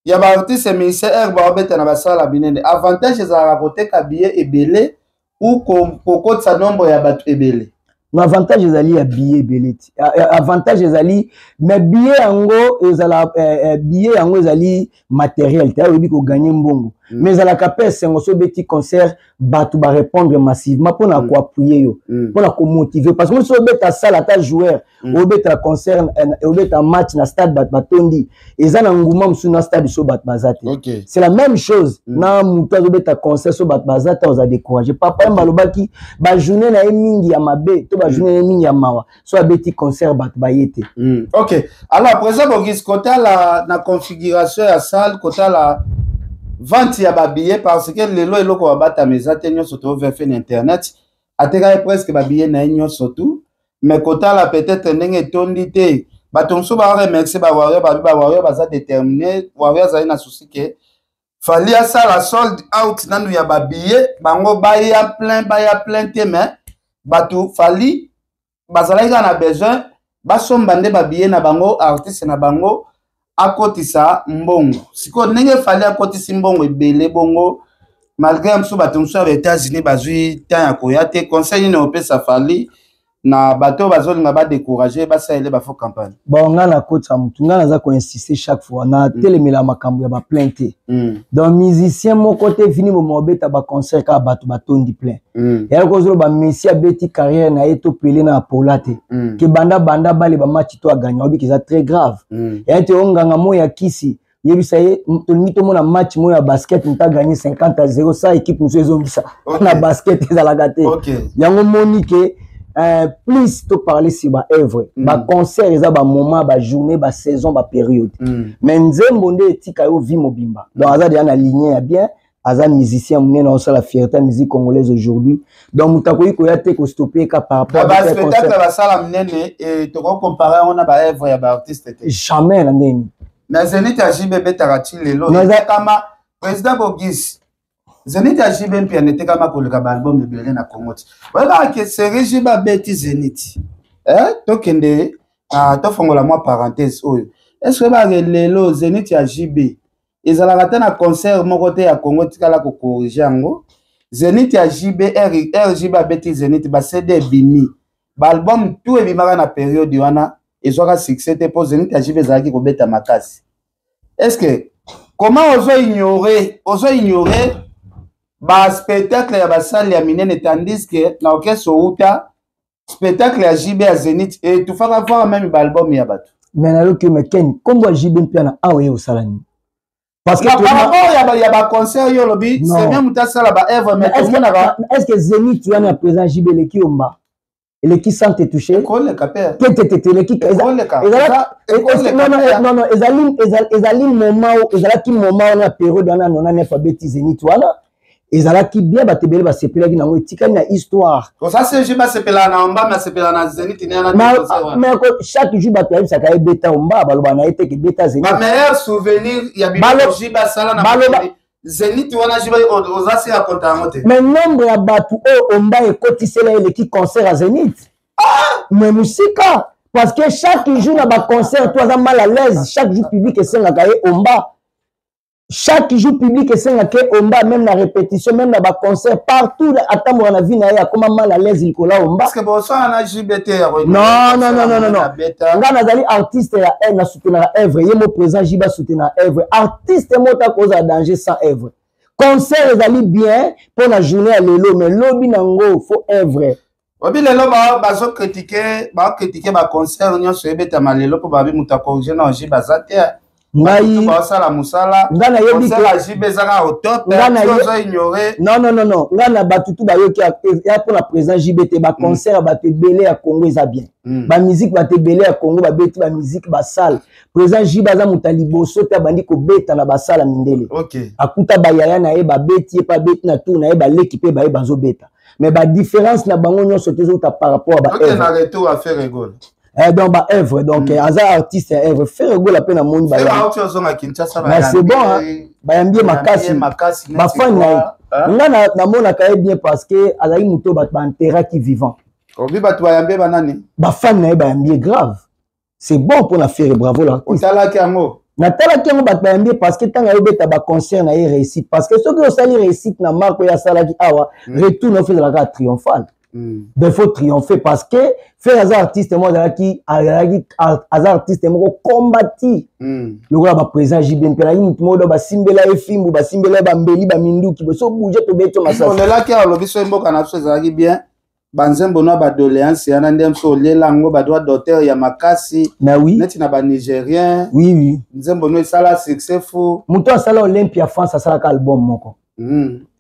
ya baartiste musicien, aire baobeta na basala binene, avantage ezalaka koteka billet ebele ou kokotisa nombre ya bato ebele? No, avantage ezali ya billet ebele ti. Avantage ezali, mais billet yango ezala billet yango ezali matériel te, oyebi koganye mbongo. Mais ezalaka mpe esengo so obeti concert, bato barépondre massivement mpona koappuyer yo, mpona komotiver, parce que mosi obeta salle, ata joueur obeta concert, obeta match na stade, bato batondi, eza na nguma mosusu na stade so bato baza te. C'est la même chose na moto azobeta concert, so bato baza te, oza découragé. Papa Yemba alobaki bajournée na ye mingi ya mabe to bajournée na ye mingi ya mawa so abeti concert, bato baye te. Ok, alors président Bogis, kotala na configuration ya salle, kotala vente ya babillet, parce que lelo eloko babatama eza te, nyonso toverfe na internet. Atekaki presque babillet na ye nyonso tout, mais kotala peut-être ndenge etondi te, bato mosusu baremercie bawarrior, babi bawarrior baza déterminé. Warrior azali na souci ke Fally asala sold out nanu ya babillet, bango baya plein, baya plein te, mais bato Fally bazalaki kaka na besoin basomba nde babillet na bango, artiste na bango akotisa mbongo. Sikoyo ndenge Fally akotisi mbongo ebele bongo, malgré mosusu bato mosusu ya baÉtats-Unis bazwi temps ya koya te, conseil nini opesa Fally na bato oyo bazolinga badécourage, basalele bafaux campagne? Bon, ngai nakotisa motu, ngai naza koinsiste chaque fois, natelemela makambo ya baplein te. Donc musicien moko te fini boma obeta baconcert kaka bato batondi plein. Yala kozoloba Messi abeti carrière na ye to pele na apola te, ke banda banda bale bamatch to aganya, obiki eza très grave. Ya te onganga mo ya kisi yebisa ye tolingi tomona match moko ya basket, moto aganye 50-0 sa équipe mosusu ezongisa. Na basket ezalaka te. Yango moni ke plus toparle sur baœuvre, baconcert eza bamoment, bajournée, basaison, bapériode, mais nzembo nde etika yo vie mobimba. Donc aza deja na ligne ya bien, aza musicien monene, aosala fierté ya musique congolaise aujourd'hui. Donc moto akoki koya te kostope ka par rapport baspectacle basala monene, tokocompare yango na baœuvre ya baartiste te? Jamais, na ndeni. Mais Zénith ya JB ebetaka ti lelo, etekama. Président Bogis, Zénith ya JB Mpiana etekama koleka baalbum ebele na Congo. Ti oyebaka ke série JB abeti Zénith, tokende, tofongola mwa parenthèse oyo: est ce que oyebaka lelo Zénith ya JB ezalaka te na concert moko te ya Congo etikala kocorrige yango? Zénith ya JB, RJB abeti Zénith, baCD ebimi, baalbum tout ebimaka na période wana ezwaka succès te, mpo Zénith ya JB ezalaki kobeta makasi. Est ce que comment ozo ignore baspectacle ya basali ya minene, tandis que na orchestre outa spectacle ya JB ya Zénith etufaka voire même baalbum ya bato? Mais nayoki, me Ken, nkombo ya JB Mpiana awa ye osala nini? Parce que par rapport ya baconcert, yo olobi c'est bien moto asala baœuvre, mais tomonaka. Est ce que Zénith wana ya président JB eleki yomba, eleki sans te toucher? Koleka pe. Te, te, te, te, eleki. Non, non, ezali moment, ezalaki moment wana, période wana 99 abeti Zénith wana. Ezalaki bien, bato ebele basepelaki nango, etikali na histoire. Oza CG basepelaka na Omba, basepelaka na Zenith. Mais chaque jour bato bayebisaka ye beta Omba, baloba na ye te ke beta Zenith. Bameilleur souvenir ya biloko basala na Zenith wana, JB oza se ya konta yango te. Mais nombre ya bato oyo Omba ekotisela eleki concert ya Zenith. Ah, mais mosika, parce que chaque jour na baconcert to aza mal à l'aise. Chaque jour public esengaka ye Omba, chaque jour public esengaka ye Omba, même na répétition, même na baconcert, partout atamboka na vie na ye, akoma mal à l'aise likolo ya Omba. Non. Non, non, non, non, non, nga nazali artiste ya na soutenaka œuvre. Ye mo président JB asoutenaka œuvre. Artiste moko akozala danger sans œuvre. Concert ezali bien mpo na journée ya lelo, mais lobi nango faut œuvre. Obi lelo bazocritiquer, baocritiquer baconcert nyonso ebetama lelo mpo babi moto acorriger na JB aza te. Ngai basala mosala. Ngai nayebi. Concert ya JB ezaka au top. Ozo ignorer. Non, non, non, non, ngai na bato tu bayoki ya mpona président JB te. Baconcert ya bato ebele ya Congo eza bien. Bamusique, bato ebele ya Congo babeti bamusique, basale. Président JB aza moto ya liboso te abandi kobeta na basala mindele. Akuta bayaya na ye babeti, ye mpe abeti na tour na ye, baleki mpe baye bazobeta, mais badifférence na bango nyonso te ezouta par rapport à ba retour à Ferre Gola. Donc baœuvre, donc aza artiste ya œuvre. Ferre Gola mpe namoni. Mais c'est bon, bayambi ye makasi, bafani na ye. Nga namonaka ye bien parce que azali moto bato baenterraki vivant. Obi bato bayambi banani? Bafani na ye bayambi ye grave. C'est bon mpona Ferre, bravo l'artiste. Otalaki yango? Natalaki yango. Bato bayambi ye parce que ntango ayobeta baconcert na ye, réussite, parce que soki osali réussite na marque oyo asalaki awa, retour na yo ezalaka triomphal. Donc faut triompher parce que Ferre aza artiste moko azalaki, aza artiste moko combati lokola baprésident JB mpe azalaki motu moko. Do basimbela ye fimbu, basimbela ye bambeli, baminduki, so bouge, tobeti yo masasi. Olelaki alobi so mboka na biso ezalaki bien, banzembo na badoléance yana nde moso olela yango, badroit d'auteur ya makasi. Na oui. Neti na banigérien. Oui. Nzembo no esala succès fou. Moto asala Olympia France asalaka album moko.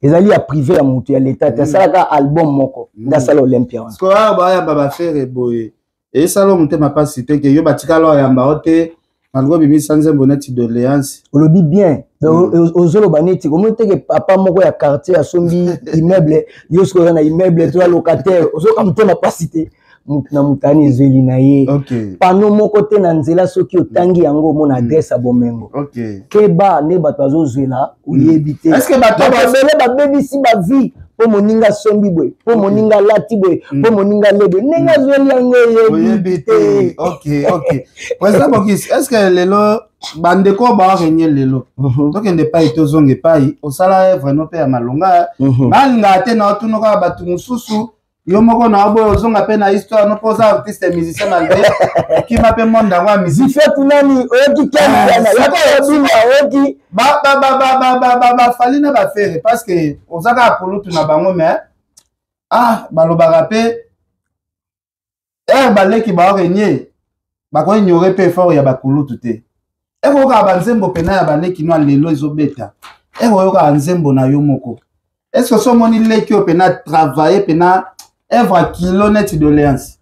Ezali ya privé ya moto ya leta te. Asalaka album moko nde asala Olympia wana. Sikoyo awa bayamba baFerre boye, esala motema mpasi te ke yo batikala oyamba o te malgré obimisa nzembo neti doléance? Olobi bien. Ozoloba neti omoni teke papa moko ya quartier asombi immeuble, yo soki oza na immeuble to ya locataire, ozoka motema mpasi te. Motu na motu ani ezweli na ye. Pano moko te na nzela, soki otangi yango omona adresse ya bomengo. Keba nde bato bazozwela, oyebi te. Bato ebele babebisi bavie mpo moninga asombi boye, mpo moninga alati boye, mpo moninga ale boye, ndenge azweli yango oyebi te. Ok, président Bokis, est ce que lelo bandeko baorenie lelo, tokende epai, tozonga epai osala œuvre mpe ya malonga, balingaka te na otuna kaka bato mosusu, yo moko na oboyo ozonga mpe na histoire no mpo oza artiste musicien malgré okima mpe monde yango ya musique? Fetu nani oyoki oyoki? Bafally na baFerre, parce que oza kaka kulutu na bango, mais ah, balobaka mpe ere baleki baorenie, bakoignore mpe effort ya bakulutu te. Ere oyokaka banzembo mpena ya baleki no lelo ezobeta, ere oyokaka nzembo na yo moko, est ce que so omoni leki oyo mpena travaille mpena œuvre kilo neti doléance?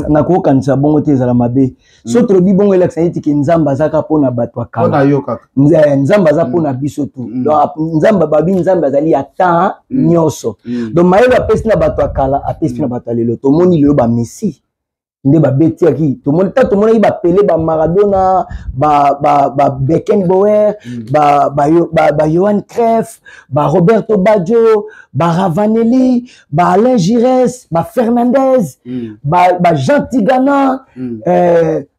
Nakokanisa bongo te, ezala mabe. So tolobi bongo, elakisa neti ke Nzambe azaka mpona bato ya kala. Yo kaka. Nzambe aza mpona biso tu. Donc Nzambe, babi Nzambe azali ya temps nyonso. Donc mayele apesi na bato ya kala, apesi na bato ya lelo. Tomoni lelo bamessi nde babetiaki, tomoni ta, tomonaki baPelé, baMaradona, baBeckenbauer, baJohan Cruyff, baRoberto Baggio, baRavanelli, baAlain Giresse, baFernandez, baJean Tigana,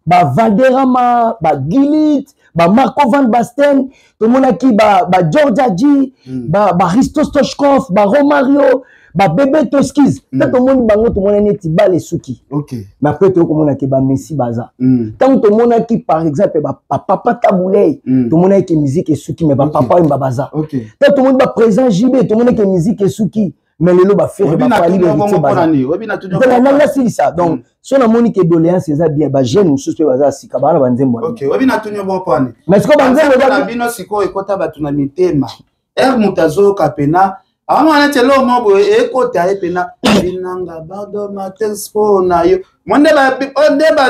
baValderrama, baGullit, baMarco van Basten, tomonaki baGeorge Hagi, baHristo Stoichkov, baRomario, baBebeto skis. Mpe tomoni bango, tomona neti bale esuki. Mais après toyokomonaki bamessi baza. Ntango tomonaki par exemple bapapa Tabu Ley, tomonaki ke musique esuki, mais bapapa oyo baza. Ntango tomoni baprésident JB, tomonaki ke musique esuki, mais lelo baFerre, baFally, baHéritier baza. Nasilisa. Donc so namoni ke doléance eza bien, bajeune mosusu mpe baza sika, baa na banzembo. Mais sikoyo banzembo na bino sikoyo ekota bato na mitema. Ere moto azoyoka pena awana neti eloko moko boye ekota ye pena binanga bado matespo na yo mo nde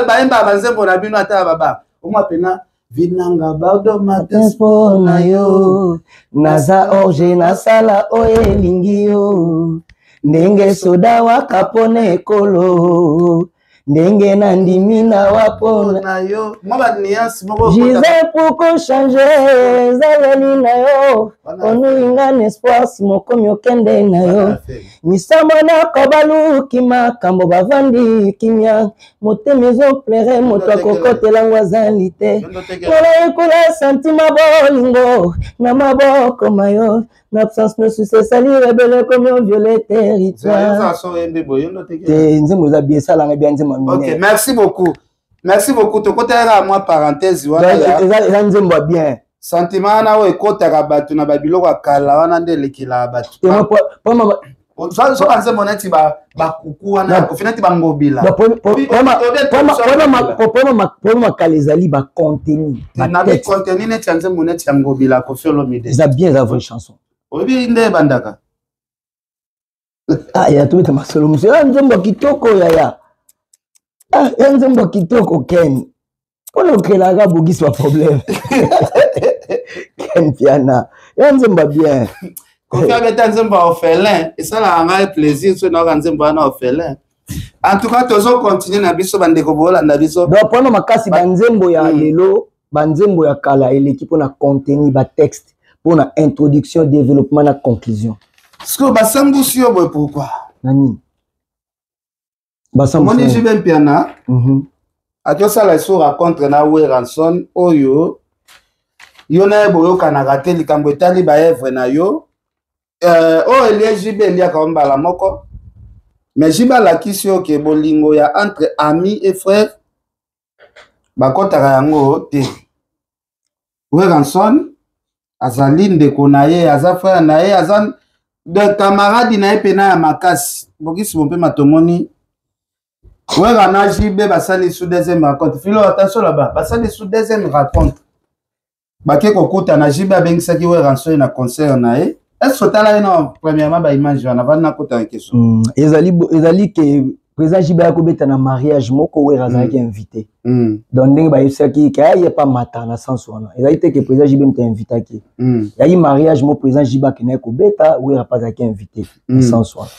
bayembaka banzembo na bino, ata baba omwa pena. Vinanga bado matin mpo na yo naza orge nasala oyo elingi yo ndenge soda waka mpo na ekolo ndenge nandimi nawa mpo na yo mwa banuance moko Gisèle pour kochange ezaleli na yo onuinga na espoir nsima okomi okende na yo misambo nako baluki makambo bavandi kimia motema ezoplere moto akokotela ngo azali te nalayekola santima bolingo na maboko ma yo na absence mosusu esali rebele komi oviole territoire te nzembo eza bien esalanga bia nzembo ya minene. Merci beaucoup, merci beaucoup. Tokotalaka mwa parenthèse wana. Eza nzembo ya bien. Sentiment wana oyo ekotaka bato na babiloko ya kala wana nde elekelaka bato. So banzembo neti bakuku wana kofi, neti bangobila. Problème makala ezali bacontenu. Nabi contenu neti ya nzembo neti ya Ngobila, Kofi Olomide. Eza bien, eza vraie chanson. Oyebi nde ebandaka? Ah, ya tobeta masolo mosusu. Ya nzembo ya kitoko, yaya. Ah, ya nzembo ya kitoko. Ken, mpona okelaka bogisi ba problème. Ken Piana, ya nzembo ya bien. Kofi abeta nzembo ya orphelin, esalaka ngai plaisir so nayoka nzembo wana, orphelin. En tout cas, tozocontinue na biso, bandeko boolanda biso. Donc mpona makasi banzembo ya lelo, banzembo ya kala eleki mpona contenu, batexte, mpona introduction, développement na conclusion. Sikoyo basambusi yo boye, pourquoi? Na nini? Omoni JB Mpiana akosala esu rencontre na Werrason oyo yo na ye boyokanaka te, likambo etali baœuvre na yo oyo elie JB eliaka yo mbala moko. Mais JB alakisi yo ke bolingo ya entre ami et frère bakɔtaka yango te. Werrason azali ndeko na ye, aza frère na ye, aza de camarade na ye mpena ya makasi. Bokisi Bompema, tomoni Wera na JB basali su deuxième rencontre. Filo, attention là-bas, basali su deuxième rencontre, bake kokutana. JB abengisaki Werrason na concert na ye. Est ce otala ye na premièrement baimage wana vandi nakotana question? Ezali ke président JB akobeta na mariage moko, Wera azalaki invité. Donc ndenge bayebisaki ke aye pa mata na sens wana, ezali te ke président JB moto ainvitaki. Yaki mariage mo président JB akendaki kobeta, Wera mpe azalaki invité na sens wana.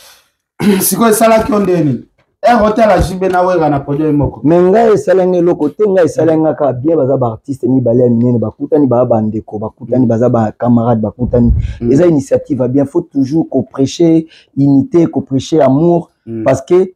Sikoyo esalaki yo ndeni ere otala JB na Wera na podium moko? Me ngai esalanga eloko te. Ngai esalanga kaka bien. Baza baartiste mibale ya minene, bakutani, baa bandeko, bakutani, baza bacamarade, bakutani. Eza initiative ya bien. Faut toujours koprêcher unité, koprêcher amour, parce que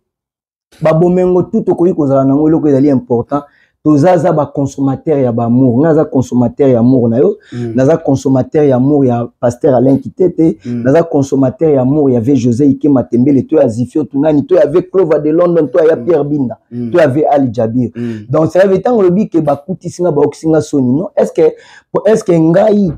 babomengo tu tokoki kozala nango, eloko ezali important, toza za baconsommateur ya baamour. Ngai naza consommateur ya amour na yo, naza consommateur ya amour ya pasteur Alain Kitete, naza consommateur ya amour ya ve José Ikema Tembele, to ya Zifio Tunani, to ya ve Clova de London, to ya Pierre Binda, to ya ve Ali Jabir. Donc cela veut, ntango olobi ke bakutisi nga, baokisi nga soni, non. Est ce que ngai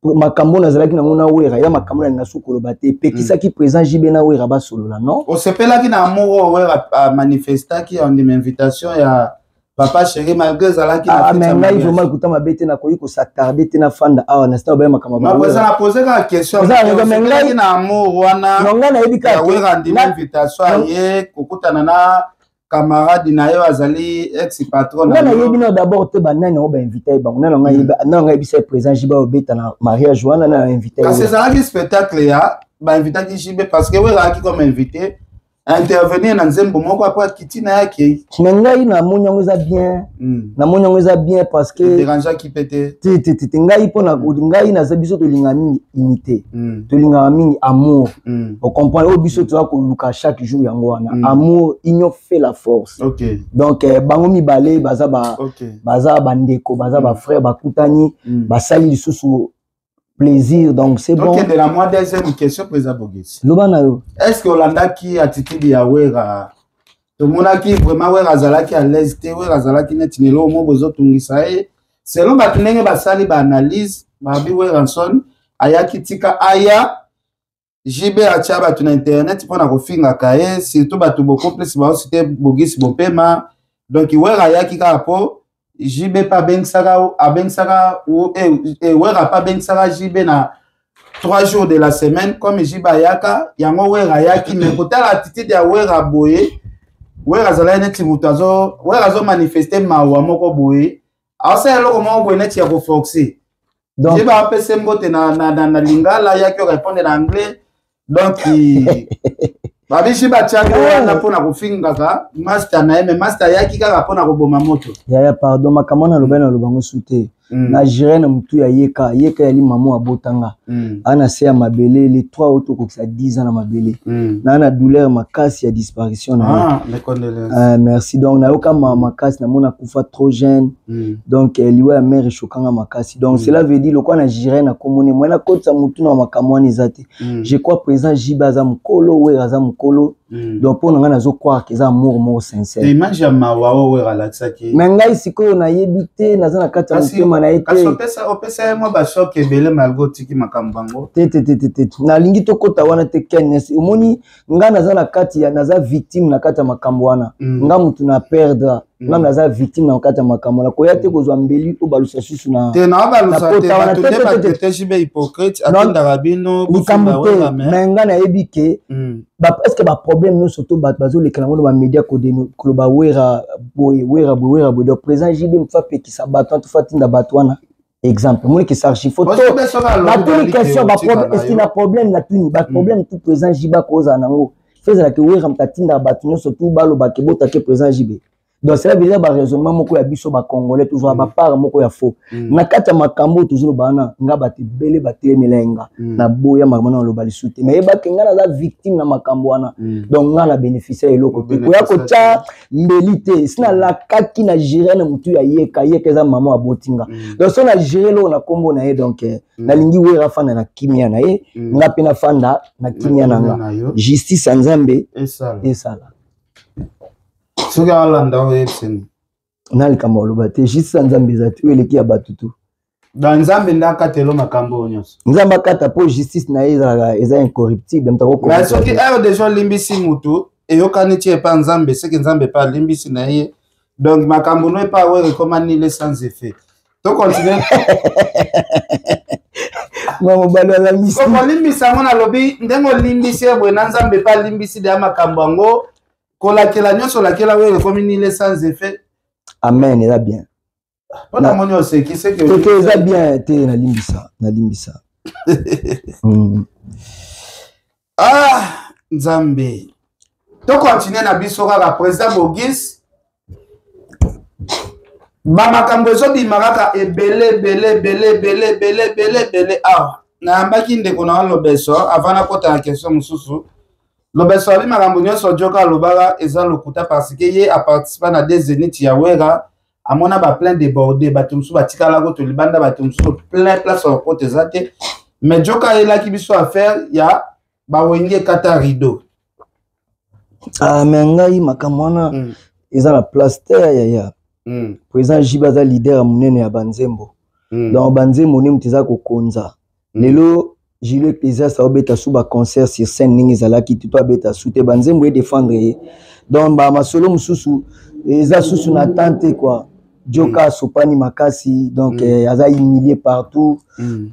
makambo nazalaki nango na Wera, ya makambo nalinga su koloba te, epekisaki président JB na Wera basolola? Non. Osepelaki na amour oyo Wera amanifestaki, andima invitation ya Papa Chéri malgré ezalaki na Ah, mais ngai vraiment ekuta mabe te. Nakoki kos'attarder te, nafanda awa na sita obaye makambo. Na pose kaka question. Osepelaki na amour wana? Non, ngai nayebi kaka Wera andima invitation aye kokutana na camarade na yo, azali ex patron. Nga nayebi na d'abord te banani yango bainvite ye bango. Nano ngai yebisa ye président JB obeta na mariage wana na invité. Kasi ezalaki spectacle ya bainvitaki JB parce que Wera azalaki comme invité intervenir na nzembo moko, après akiti na ye, akei. Mais ngai namoni yango eza bien. Namoni yango eza bien parce que dérangeaki mpe te? Te, te, te, te. Ngai mpona ngai naza, biso tolingaka mingi unité, tolingaka mingi amour. Ocomprendre? Oyo biso toza koluka chaque jour yango wana, amour, union fait la force. Donc bango mibale baza ba, baza bandeko, baza bafrère, bakutani, basali lisusu plaisir, donc c'est bon. Tokende na mwa deuxième question, président Bogisi. Loba na yo. Est ce que olandaki attitude ya Wera? Tomonaki vraiment Wera azalaki à l'aise te. Wera azalaki neti lelo mo bozotungisa ye. Selon bato ndenge basali baanalyse, babi Werrason ayaki tika aya, JB atia bato na internet mpona kofingaka ye, surtout bato beaucoup plus baosite Bogisi Bopema. Donc Wera ayaki kaka mpo JB mpe abengisaka Wera mpe abengisaka JB na 3 jours de la semaine. Comme JB ayaka yango, Wera ayaki. Mais kotala attitude ya Wera boye, Wera azalaki neti moto azo, Wera azomanifeste mawa moko boye. Aosala eloko moko boye neti ya koforce. Donc JB apesi mbote na lingala, ayaki orépondre na anglais. Donc babisi batiaki wana mpona kofingaka master na ye, mais master ayaki kaka mpona koboma moto. Yaya, pardon, makambo wana alobai, naloba ngo su te. Na géré na motu ya yeka yeka yali mama abotanga aa na se ya mabele. Le 3 oyo tokokisa 10 ans na mabele. Naa na douleur makasi ya disparition na ye. Ah, mes condoléances. Merci. Donc nayoka mawa makasi, namona akufa trop jeune. Donc liwa ya mare eshokanga makasi. Donc cela veut dire lokola na géré na komone moye nakotisa motu na makambo wana eza te. Je crois président JB aza mokolo, Wera aza mokolo. Donc mpo na ngai, nazo croire ke eza amour moko sincère. Image ya mawa oyo Wera alakisaki. Mais ngai sikoyo nayebi te, naza na kati ya motema na ye Kasi te. Opesa ye mwa bachoc ebele malgré otiki makambo yango. Te, te, te, te, te, nalingi tokɔta wana te. Ken, omoni, ngai naza na kati ya, naza victime na kati ya makambo wana. Nga mutu na perdre. Nga naza victime na kati ya makambo wana. Koya te kozwa mbeli oyo balusa susu na Te, na balusa te. Kota wana. Bato Te, nde te, te, te. batraite JB hypocrite. Non. Atindaka bino Likambo bofinga te. Wera, mais Mais ngai nayebi ke est ce que baproblème nyonso to bato bazolekela yango na bamédia, koloba Wera boye, Wera boye, Wera boye, donc président JB motu apekisa bato wana, tofa atinda bato wana. Exemple, omoni ke archi faux Parce que soki alobi batuni bali ke question. otika na Eski yo. na problème natuni, baproblème tout président JB akozala nango, fo ezalaki Wera moto atindaka bato nyonso tu balobaka ebotake président JB. Donc cela veut dire baraisonnement moko ya biso bacongolais, tozwaka bapart moko ya faux na kati ya makambo oyo tozoloba wana. Nga bato ebele batelemela ye, nga naboya makambo wana, naloba lisusu te. Mais yebake nga naza victime na makambo wana. Donc nga na bénéficie ya eloko te, koya Obénéficie. kotya mbeli te. Si nalakaki na géré na motu ya yeka yeka, eza mama abotinga. Donc so na géré eloko na nkombo na ye, donc nalingi Wera afanda na kimia na ye. Nga mpe nafanda na kimia na nga. Na yo. Justice ya Nzambe esala. Esala. Soki alanda oyo, oyebiseni. Na likambo aloba te, justice ya Nzambe eza te oyo eleki ya bato tu. Donc Nzambe nde akatelo makambo oyo nyonso. Nzambe akata, mpo justice na ye ezalaka, eza incorruptible, moto Mais soki akokorruptible. ere déjà olimbisi mutu, eyokani ti epa Nzambe, seke Nzambe epa alimbisi na ye. Donc makambo no epa Wera ekoma nul, sans effet. Tocontinue. Mwa mobali aza mystique. Kolimbisa yango, nalobi ndenge olimbisi ye boye na Nzambe epa alimbisi deya makambo yango, kolakela nyonso olakela Wera ekomi nul, sans effet. Amen, eza bien. Mpo namoni oseki, seke. Te, eza bien te, nalimbisa, nalimbisa. Ah, Nzambe! Tokontinue na biso kaka. Président Bogis, bamakambo ezobima kaka ebele ebele ebele ebele ebele ebele ebele awa. Nayambaki ndeko na wa Lobeso avant nakota na question mosusu. Lobeso abi makambo nyonso Joka alobaka eza lokuta, parce que ye aparticipa na deux Zénith ya Wera, amona baplein débordé, bato mosusu batikala koto libanda, bato mosusu plein, place ya kokota eza te. Mais Joka ayelaki biso affaire ya bawenge ekata rideau. Ah, mais ngai makambo wana eza na place te, yaya. Président JB aza leader ya monene ya banzembo. Donc banzembo nde moto eza kokonza. Lelo Julio Iglesias aobeta su baconcert sur scène ndenge ezalaki te, to abeta su te, banzembo edefendre ye. Donc bamasolo mosusu eza susu na temps te, quoi. Joka asopani makasi, donc aza humilié partout.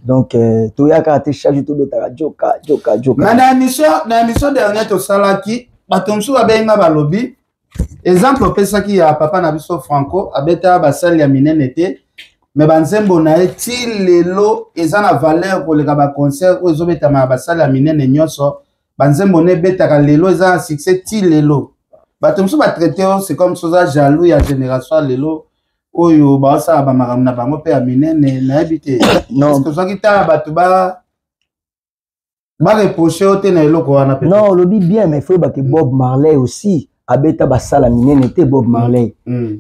Donc toyaka te, chaque jour tobetaka Joka, Joka, Joka. Mais na émission dernière tosalaki, bato mosusu babenga, balobi exemple opesaki ya papa na biso Franco, abetaka basali ya minene te, mais banzembo na ye ti lelo eza na valeur koleka baconcert oyo ezobetama na basali ya minene nyonso. Banzembo na ebetaka lelo, eza na succès ti lelo. Bato mosusu batraite oyo, c'est comme soza jaloux ya génération ya lelo oyo baosala bamakambo na bango mpe ya minene. Nayebi te. Non. Ozwaki tala bato ba bareproche yo te na eloko wana peut-être. Non, olobi bien, mais faut yebake Bob Marley aussi abeta basala minene te, Bob Marley.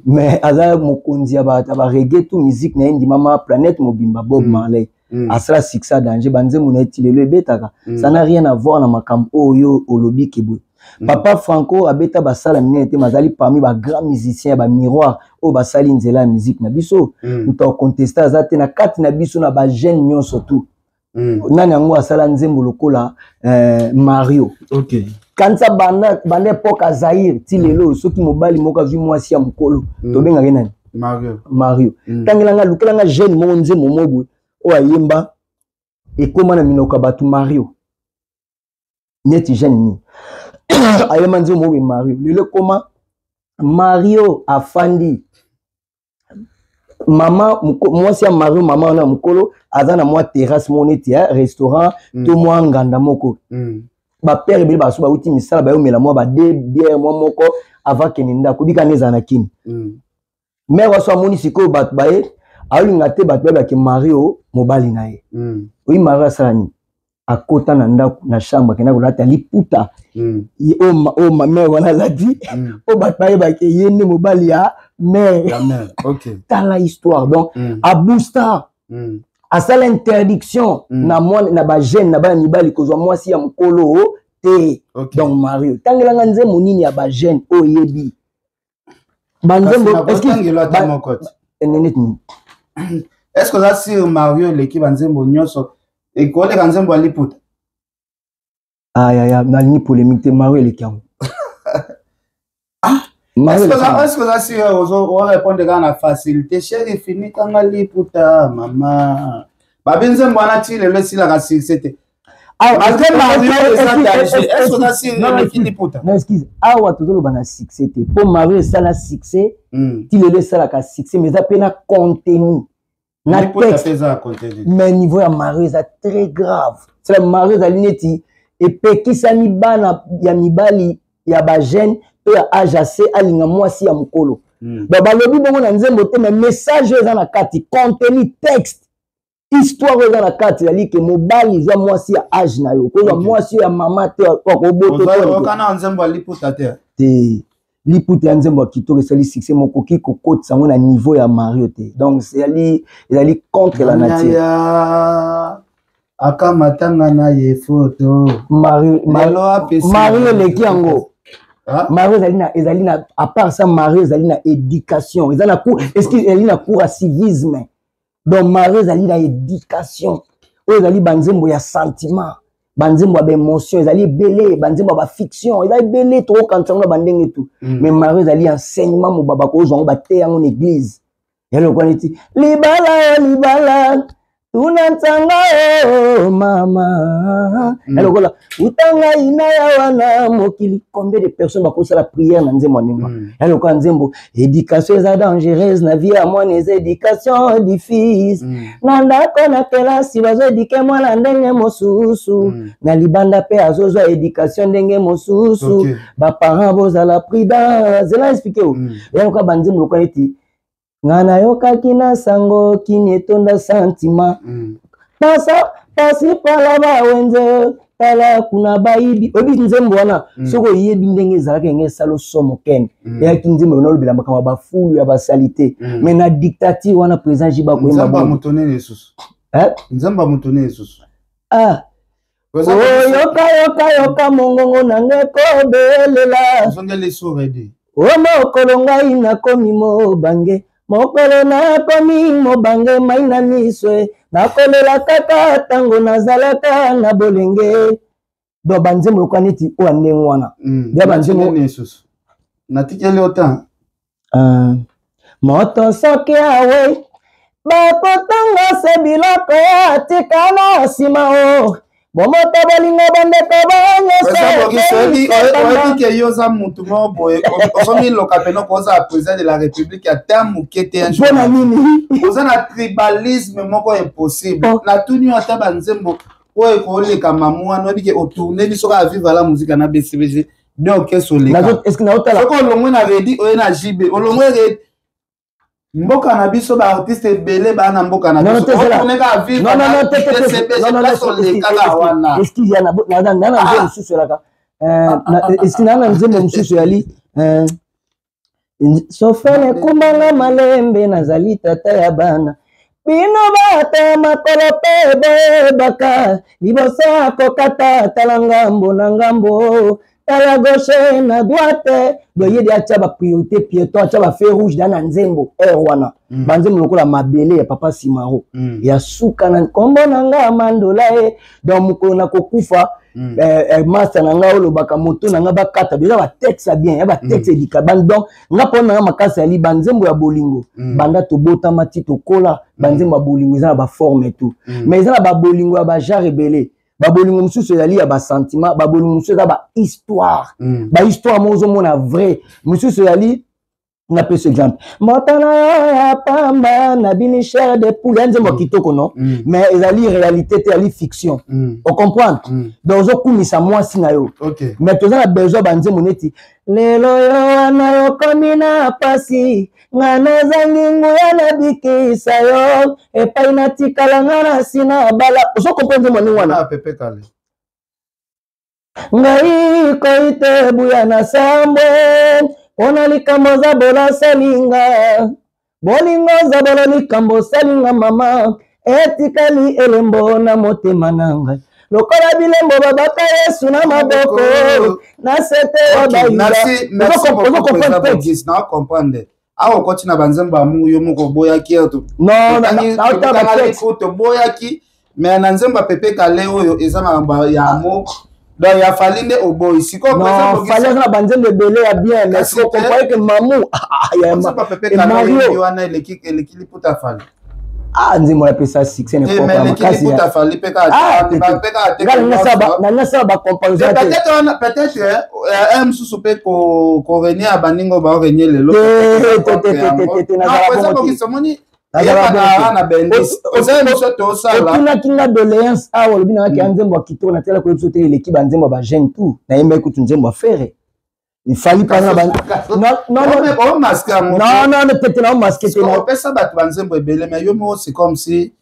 Mais aza mokonzi ya bareggae, tout musique na ye ndimama planète mobimba, Bob Marley. Asala succès ya danger, banzembo na ye ti lelo ebetaka. Ça n'a rien à voir na makambo oyo olobi ke boye. Papa Franco abeta basala minene te, mazali parmi bagrand musicien ya bamiroir oyo basali nzela ya musique na biso. Moto akonteste aza te na kati na biso, na bajeune nyonso tout. Nani yango asala nzembo lokola Mario? Kanisa banda, banda époque ya Zaire ti lelo, soki mobali moko azwi mwasi ya mokolo, tobengaki nani? Mario. Mario. Tangelanga, lukelanga jeune moko, nzembo moko boye oyo ayemba ekóma na minoko ya bato Mario, neti jeune nini ayemba nzembo moko boye Mario, lelo ekóma Mario afandi. Mama mwasi ya Mario, mama wana mokolo aza na mwa terrasse moko neti ya restaurant to mwa nganda moko. Bapere ebele baso bauti misala, bayomela mwa bade bière mwa moko avant kende ndako. Bika nde ezala na Kini. Mare waso amoni sikoyo bato baye, aolinga te bato bayebake Mario mobali na ye. Oyi Mario asala nini? Akota na ndako, na chambre, akenda kolata liputa oyo mare wana alati, mpo bato bayebake ye nde mobali ya mare. Tala histoire. Donc abusta, asala interdiction na mwana, na bajeune, na bana mibali kozwa mwasi ya mokolo te. Donc Mario, tangelanga nzembo nini ya bajeune oyo oyebi? Banzembo nini? Est ce que oza sur Mario eleki banzembo nyonso, ekoleka nzembo ya liputa? Ayaya, nalingi polémique te. Mario eleki yango. Ah, est ce que oza sur orépondre kaka na facilité? Chéri, finikanga liputa mama, babi nzembo wana ti lelo esilaka succès te, malgré Mario eza danger. Est ce que oza sur eleki liputa? Non, excuse, awa tozoloba na succès te, mpo Mario esala succès ti lelo, esalaka succès, mais eza mpe na contenu, na texte. Mais niveau ya Mario eza très grave. C'est Mario ezali neti epekisami bana ya mibali ya bajeune to ya age ase alinga mwasi ya mokolo. Donc balobi bongo na nzembo te, mais message oyo eza na kati, contenu, texte, histoire oyo eza na kati ezali ke mobali, zwa mwasi ya age na yo, kozwa mwasi ya mama te. Akobotookana nzembo ya liputa te? Te, liputa ya nzembo ya kitoko, esali succès, mokoki kokotisa yango na niveau ya Mario te. Donc ezali contre la nature. Akamatanga na ye foto. Mario eleki yango. Mario ezali na, à part ça, Mario ezali na éducation, eza na cours, excuse, ezali na cours ya civisme. Donc Mario ezali na éducation. Oyo ezali banzembo ya sentiment, banzembo ya baémotion ezali ebele, banzembo ya bafiction eza ebele, tokokanisa yango na bandenge tu. Mais Mario ezali enseignement mobaba, kozwa yango, bateya yango na église. Ya lokwa neti libala o libala, tuna ntsanga o mama, ya lokola uta ngai na ya wana mokili. Combien de personnes bakosala prière na nzembo ya ndenge? Ya lokola nzembo éducation eza dangereuse na vie ya mwana, eza éducation du fils. Na ndako, na kelasi, bazoéduquer mwana ndenge mosusu, na libanda mpe azozwa éducation ndenge mosusu. Baparent bozala prudent. Zela expliquer o. Ya lokola banzembo lokola neti nga nayokaki na sango kini etonda sentiment, pasa pasi pala bawenze, tala kuna bayibi. Oyebi nzembo wana? Soki oyebi ndenge ezalaki, ndenge esala osomo kene, eyaki nzembo wana olobela makambo ya bafulu ya basali te. Mais na dictature wana, président Jiba koyemba moto nini lisusu? Nzembo ya moto nini lisusu? Ah, oyoka, yoka, yoka mongongo nanga ekobelela. O mokolo ngai nakomi mobange, mokolo nakomi mobange, mai na miso e, nakolela kaka ntango nazalaka na bolenge. Donc banzembo lokola neti oyo ya ndenge wana. Ya banzembo natikeli yo temps. Moto soki awe, bakotanga se biloko atika na nsima o bomoto, bolingo, bandeko. Oyebi ke yo oza mutu moko boye, ozomiloka pene kozala président de la République ata moke te. Mpona nini? Oza na tribalisme moko impossible. Natuni yo ata banzembo oyo ekoleka mamu wana. Oyebi ke otourne biso kaka Viva la Musica na BCBG, de orchestre oleka. Soki olongwe na Redi, oye na JB, olongwe Redi. Mboka na biso, baartiste ebele baa na mboka na biso, otourne kaka Viva olekaka wana. Excuse, na nzembo mosusu elaka, excuse, na nzembo mosusu eyali sofele ekumbanga malembe, nazali tata ya bana, bino bata makolo mpe boyebaka liboso ya kokata, tala ngambo na ngambo, tala gauche na droite. Boyebi atya bapriorité piéton, atya bafeu rouge da na nzembo aire wana. Banzembo lokola mabele ya papa Simaro, ya suka na nkombo na nga Mandola ye. Donc mokolo na kokufa, master na nga olobaka moto na nga bakata. Eza batexte ya bien, ya batexte edika. Donc nga mpo na nga makasi yali banzembo ya bolingo. Banda tobotama ti tokola, banzembo ya bolingo eza na baforme tout, mais eza na babolingo ya bagenre ebele. Babolingo mosusu ezali ya basentiment, babolingo mosusu eza bahistoire, bahistoire moko ozomona vrai, mosusu ezali Napesa exemple, moto na yo ya pamba nabimi chair de poule, ya nzembo kitoko no, mais ezali réalité te, ezali fiction. Ocomprendre? Donc ozokumisa mwasi na yo, mais toza na besoin banzembo neti lelo yo wana yokomi na pasi, nga nazangi nguya nabikisa yo epai natikala nga na sina bala. Ozokomprendre nzembo ndenge wana? Ngai koi te buya na sambwe mpona likambo zabola salinga bolingo zabola likambo salinga mama etikali elembo na motema na ngai lokola bilembo babaka Yesu na maboko na sete ya bayuda. Awa okoti na banzembo ya amour, yo moko oboyaki, toboyaki, mais na nzembo ya Pepe Kale oyo eza makambo ya amour, donc ya Fally nde oboyi sikoyo. Fally aza na banzembo ebele ya bien, mais sikoyo comprendre que mamu ya Pepe Kale wana eleki liputa Fally. Ah, nzembo napesa succès. Liputa Fally mpe kaka nasala bacomparaison. Peut-être un mosusu mpe korenie ya baninga oyo baorenie lelo. Omoni na bendis oza émission tosala. Otunaki nga doléance awa, olobi nangaki ya nzembo ya kitoko, natala koyebi so te eleki banzembo ya bajeune tout. Nayembaki kutu nzembo ya Ferre, Fally pana ba non non non masque yango. Non non, peut-être na masque te. Opesa bato banzembo ebele, mais yo moko, c'est comme si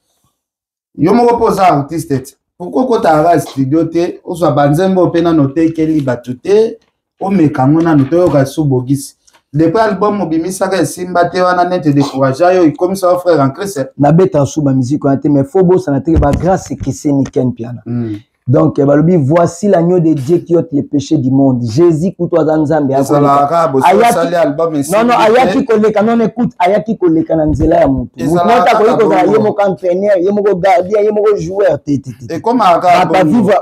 yo moko mpo oza artiste te, pourquoi okotaka studio te, ozwa banzembo mpe nano otekeli bato te, omeka yango nano, toyoka su bogisi? Depuis album obimisaka esimba te wana, nete décourage yo, ekomisa yo frère en Christ. Nabeta su bamusique wana te, mais faut bosana te bagrâce ekeseni, Ken Piana. Donc balobi: voici l'agneau de Dieu qui ôte le péché du monde. Jésus kutu aza Nzambe. Non non, ayaki koleka, non, écoute, ayaki koleka na nzela ya motu. Motu moko akoki kozala ye moko entraîneur, ye moko gardien, ye moko joueur te te te.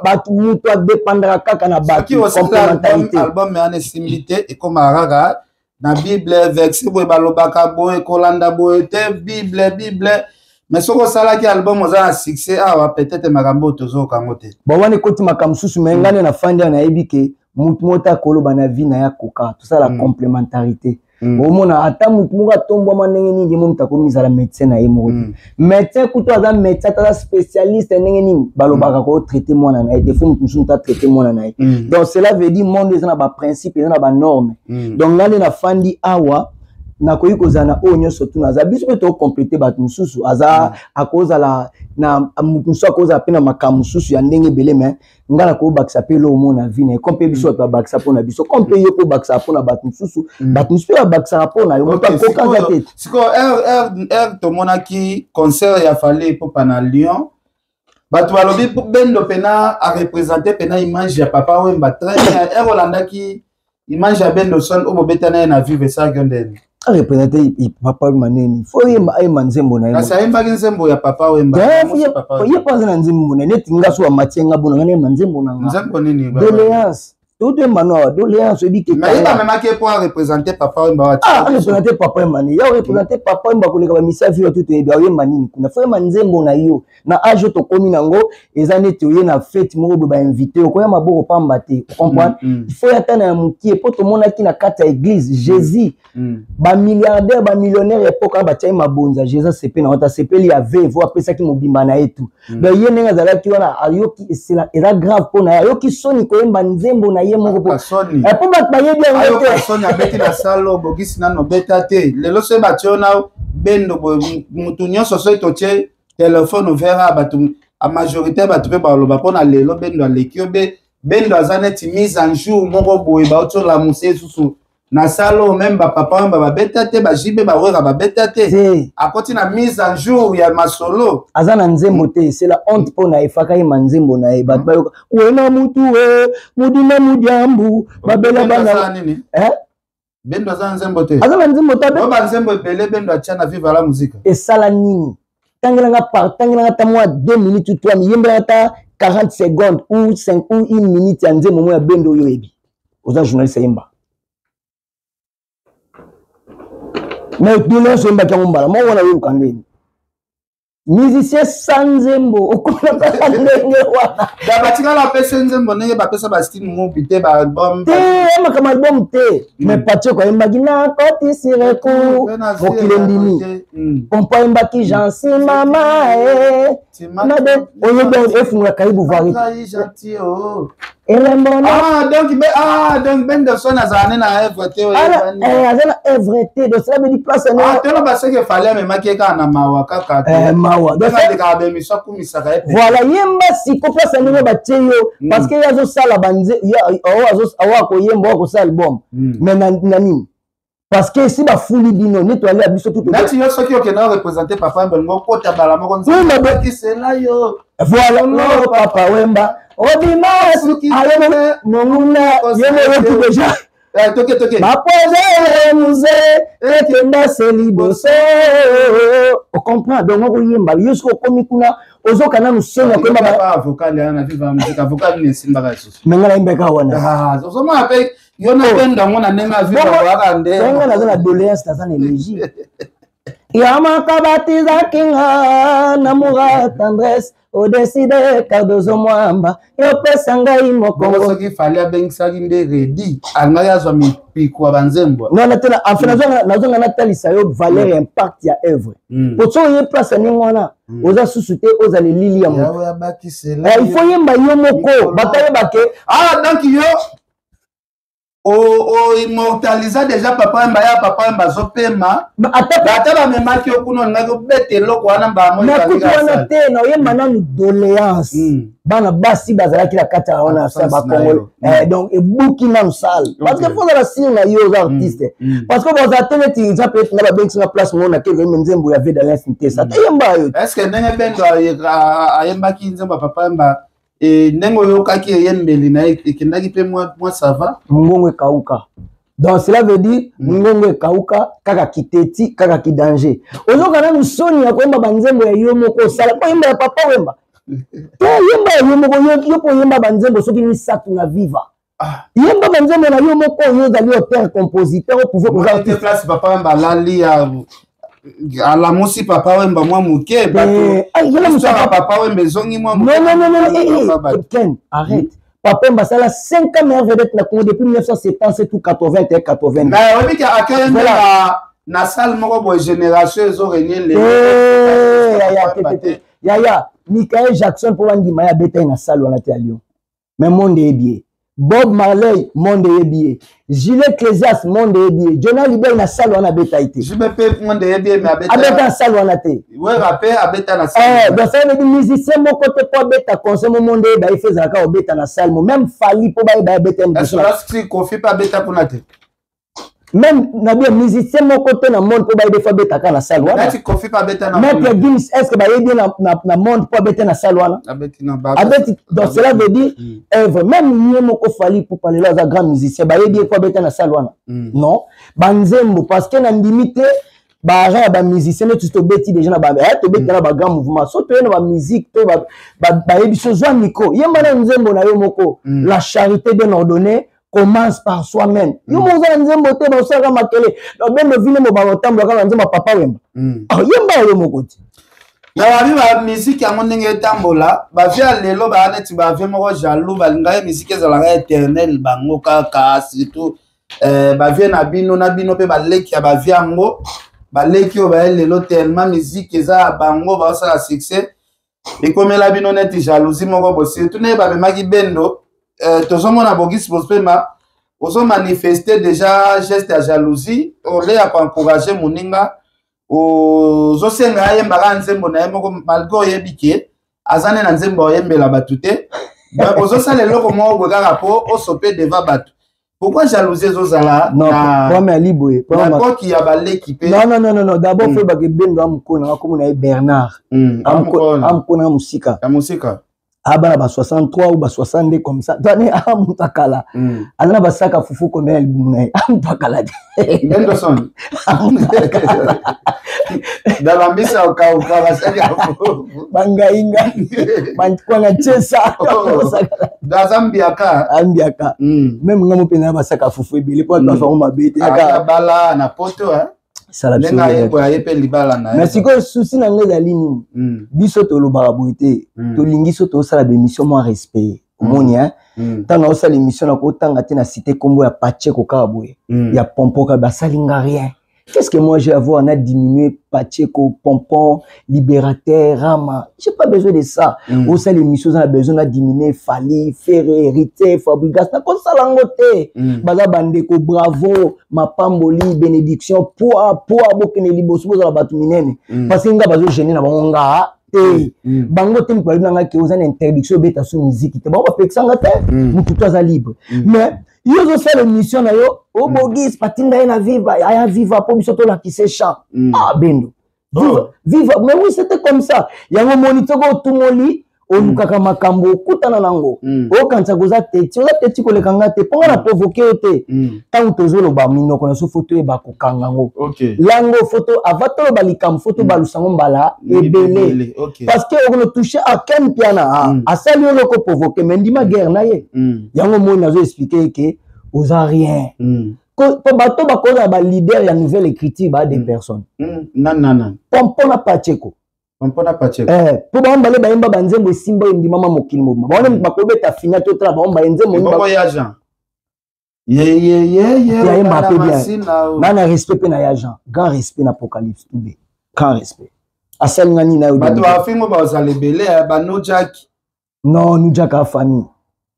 Bato, motu adépendra kaka na bato, complémentarité. Album wana esimbi te, ekomaka kaka na Bible, verset boye balobaka boye, kolanda boye te, Bible, Bible. Mais soki osalaki album, oza na succès awa, peut-être makambo oyo tozoyoka yango te. Bon, wana ekoti makambo mosusu, mais ngai nde nafandi awa, nayebi ke motu moko te akoloba na vie na ye akoka. Tosala complémentarité. Omona ata motu moko atombwama ndenge nini, ye mo moto akomi ezala médecin na ye moko te. Médecin kutu aza médecin, ata aza spécialiste ndenge nini, balobaka kotraite mwana na ye te, faut motu mosusu moto atraite mwana na ye. Donc cela veut dire monde eza na baprincipe, eza na banorme. Donc ngai nde nafandi awa, nakoki kozala na oyo nyonso tuna aza, biso mpe tocomplete bato mosusu aza, akozala na motu mosusu, akozala mpe na makambo mosusu ya ndenge ebele, mais ngai nakobakisa mpe eloko moko na vie na ye, comme mpe biso bato babakisa mpo na biso, comme mpe yo mpe obakisaka mpo na bato mosusu, bato mosusu mpe babakisaka mpo na yo. Moto akoka aza te. Sikoyo r tomonaki concert ya Fally Ipupa na Lyon, bato balobi Bendo mpena arepresente mpena image ya Papa Wemba très bien. R olandaki image ya Bendo Son oyo bobetana ye na Vive, esalaki yo ndeni? Arepresente Papa Wemba nini? Faut yemba, ayemba nzembo na ye. Kasi ayembaki nzembo ya Papa Wemba. Ye mpo aza na nzembo na ye, neti nga so bamatie nga bona nga nayemba nzembo na nga. Nzembo nini? Doléance, totoyemba no awa, doléance, oyebi ke mais ye bamemaki ye mpo arepresente Papa Wemba wa. Ah, arepresente Papa Wemba nini? Ya orepresente Papa Wemba koleka bamisia viva tu toyebi, aoyemba nini kuna? Faut yemba nzembo na yo. Na age oyo tokomi nango, eza neti oye na fete moko boye, bainvite, okoya maboko pamba te, ocomprendre? Il faut ya tana ya mokie, mpo tomonaki na kati ya église Jésus, bamilliardaire, bamillionnaire époque wana batiaki mabonza, Jésus asepeli na wata, asepeli ya veuve apesaki mobimba na ye tu. Donc ye ndenge azalaki wana, ayoki eza grave mpo na ye, ayoki soni koyemba nzembo na ye moko, mpo bato bayebi yango te. Soni abeti na salo, bogisi nano obeta te. Lelo soki batie yo na Bendo boye, mutu nyonso, soki totie telefone ouvert a bato, a majorité bato mpe baloba mpo na lelo Bendo aleki yo. Be Bendo aza neti mise en jour moko boye, bauti olamusa lisusu na salo, même bapapa oyo babeta te, bajibe bawera babeta te, akoti na mise en jour ya masolo. Aza na nzembo te, c'est la honte mpo na efaka yema nzembo na ye, bato bayoka wena mutu we mudina mudiambu babela bana. Nini? Bendo aza na nzembo te? Aza na nzembo te. Oyo banzembo ebele Bendo atia na Viva la Musica. Esala nini? Tangelanga par tangelanga ata mwa 2 minutes ou 3, yembelanga ata 40 secondes ou 5 ou 1 minute ya nzembo moko ya Bendo oyo oyebi. Oza journaliste, yemba. Mais doléance oyembaki yango mbala moko wana, oyoka ndeni? Musicien sans nzembo, okoma kaka ndenge wana. Da batikala apesa nzembo ndenge bapesa ba Steve Mubi te, ba album te, makambo album te. Mais Patrick ayembaki na kotisi recours, mokili endimi. Pompo ayembaki Jansi mama e oyebi efungola Karibu Voiri. Elembo ah, donc ah, donc Benderson azala ne na œuvre te. Aza na œuvre te, donc cela veut dire place. Ah, tolo baseke Fally amemaki ye kaka na mawa kaka. Mawa. Donc alekaka baémission, akumisaka ye. Voilà, yemba siko place ndenge batie yo, parce que ye azosala banze awa, akoyemba, akosala album, mais na nini? Parce que si bafuli bino neti alia biso tu. Neti yo, soki okende oreprésente Papa Wemba, olingo okota mbala moko nzakisela yo. Voilà, oh, Papa Wemba obima aye monguna ye moyoki déjà. Toke toke. Bapoze muze ekenda se liboso, ocomprend? Donc okoyemba yo, soki okomi kuna, ozoka nanu soni ya koyemba. Vocal yana Viva Musique, vocal nini esimbaka lisusu? Me ngai nayembaka wana. Ozomona mpe yo na mpe ndango na ndenge aviva nde. Nga naza na doléance, naza na élégie yamaka batizaki nga na mura tendresse, odécider Cardozo Mwamba yopesa ngai mokongo. Soki Fally abengisaki nde Redi, alingaki azwa mipiko ya banzembo. Non, natela, enfin nazonga natalisa yo valeur ya impact ya œuvre, po so oye place ya ndenge wana, oza susu te, ozala elili ya moto. Il faut yemba yo moko, bato ayebake. Ah, donc yo oimmortalisa déjà Papa Wemba, ya Papa Wemba azopema, ata bamemaki yo kuna, olingaki obeta eloko wana. Mbalakutu wana te, na oyemba nanu doléance. Bana basi bazalaki na kati ya wana sa bakongole, donc ebuki nanu salle, parce que faut ozala sûr na yo oza artiste, parce que bozala te neti exemple nga babengisinga place moko na keke oyemba nzembo ya Vedalens Ntesa te, yemba yo. Est ce que ndenge Bendo ayembaki nzembo ya Papa Wemba, ndenge oyokaki eyembeli na ye, ekendaki mpe mwa ça va? Mongongo ekauka, donc cela veut dire mongongo ekauka kaka kiteti kaka kidanger. Ozoka nanu soni ya koyemba banzembo ya yo moko osala, po oyemba ya Papa Wemba te. Yemba ya yo moko yo, mpo oyemba banzembo soki misato na Viva. Yemba banzembo na yo moko, oyo ozali auteur compositeur, opouvoir. Place Papa Wemba alali, alamusi Papa Wemba mwa moke, bato Papa Wemba ezongi mwa. Non, non, non, non, Ken, arrête. Papa Wemba asala 5 ans meilleur vedette na Congo depuis 1977 ou 80 et 80. Mais oyebi ke akeye nde na salle moko boye, génération ezorégner. Lelo yaya, Michael Jackson, mpo bandima ye, abeta ye na salle wana te ya Lyon, mais monde eyebi ye. Bob Marley, monde eyebi ye. Jules Ecclésias, monde eyebi ye. Johnny Hallyday, na salle wana abeta ye te. JB mpe, monde eyebi ye, mais abeta na salle wana te. Wera mpe abeta na salle. Donc ça veut dire musicien moko te mpo abeta concert mo monde eyeba ye, fe ezalaka obeta na salle mo. Même Fally, mpo bayeba ye, abeta. Ye Kofi mpe abeta kuna te. Même na bien, musicien moko te na monde mpo bayebi, fo abetaka na salle wana. Kofi mpe abeta na. Maître Gims, est ce que bayebi na monde mpo abeta na salle wana? Abeti. Donc cela veut dire œuvre, même ye moko Fally Ipupa lelo aza grand musicien, bayebi ye mpo abeta na salle wana? Non, banzembo, parce que na ndimi te baagent ya bamusicien neti tobeti déjà na tobeti na bagrand mouvement, so toye na bamusique to bayebi so, zwa micro, yemba na nzembo na yo moko. La charité bien ordonnée commence par soi-même. Yo moko oza na nzembo te, baosalaka makele bendo vine mo baotambolaka na nzembo ya Papa Wemba. Yemba yo moko te. Na babi bamusique yango ndenge etambola, bavieux ya lelo baya neti bavieux moko jaloux, balingaki musique ezalaka éternel bango kaka, surtout bavieux na bino, na bino mpe baleki ya bavieux yango, baleki oyo baye lelo, tellement musique eza ya bango, baosala succès, ekomela bino neti jalousie moko bo, surtout ndenge bamemaki Bendo. Tozomona Bogisi Bospema ozomanifeste déjà geste ya jalousie, ole ya koencourage moninga, ozosenga ayembaka nzembo na ye moko, malgré oyebi ke aza nde na nzembo oyembela bato te. Donc ozosala eloko moko boye kaka mpo osope devant bato. Pourquoi jalousie ezozala? Non, problème ali boye. Na koki ya baleki mpe. Non, non, non, non, d'abord faut bake Bendo amokona nga, komona ye Bernard amokona nga mosika. Ya mosika. Abana ba 63 ou ba 62 comme ça, tani amutu akala, aza na basaka fufu combien ya libumu na ye, amutu akala te. Bendoson na bambisa okauka, basaki ya fufu. Bangaingai, bankwanga tiesa. Aza mbiaka. Ambiaka. Même nga mo mpe na basaka fufu ebele mpo ato azwango mabe te. Bala na poto. Esala biso ndenge aye boye, aye mpe libala na ye. Mais sikoyo souci na ngai ezali nini? Biso tolobaka boye te. Tolingi so tozosala baémission mwa respect, omoni hein? Ntango naosala émission, nakotanga te na cité nkombo ya Pacheko kaka boye, ya Pompon kaka, basali nga rien. Qu'est-ce que moi j'ai à voir na diminuer Pacheco, Pompon, Libérateur, Rama? J'ai pas besoin de ça. Osala émission, oza na besoin na diminuer Fally, Ferre, Héritier, Fabregas, nakosala yango te. Baza bandeko, bravo, mapamboli, bénédiction, poa poa, bokende liboso, bozala bato minene. Parce que nga bazogêner na bango nga te. Bango te moto balobi na nga ke oza na interdiction obeta so musique te. Bango bapekisanga te. Motu to aza libre. Mais yo ozosala émission na yo, obogis batinda ye na Viva, aya Viva mpo biso tolakise champ. Ah bendo, Viva, Oh. Viva, mais oui, c'était comme ça. Yango moni toko otumoli, olukaka makambo okutana nango. Okanisa koza teti, oza teti koleka nga te, mpo nga na provoquer yo te. Ntango tozoloba minoko na so, fo toyeba kokanga yango. Lango fo to ava toloba likambo, fo tobalusa yango mbala ebele. Parce que okono touche a Ken Piana, asali yo eloko provoquer, mais ndima guerre na ye. Yango moni nazo expliquer ke oza rien. Po bato bakozala baleader ya nouvelle écriture, baa des personnes. Nani nani nani? Pompo na Pacheko. Pompon na Pacheko. Po bango bale bayemba banzembo esimba oyo endimama mokili mobima. Bango nde bakobeta fina, totala bango baye nzembo. Ebongo ya Jean ye ye ye ye? Yayemba mpe bien. Masina o. Na respect mpe na ya Jean, grand respect na Apocalypse Tube, grand respect. Asali nga nini na yo? Bato bafingo bazala ebele eh, banojaki. Non, nujaka famille,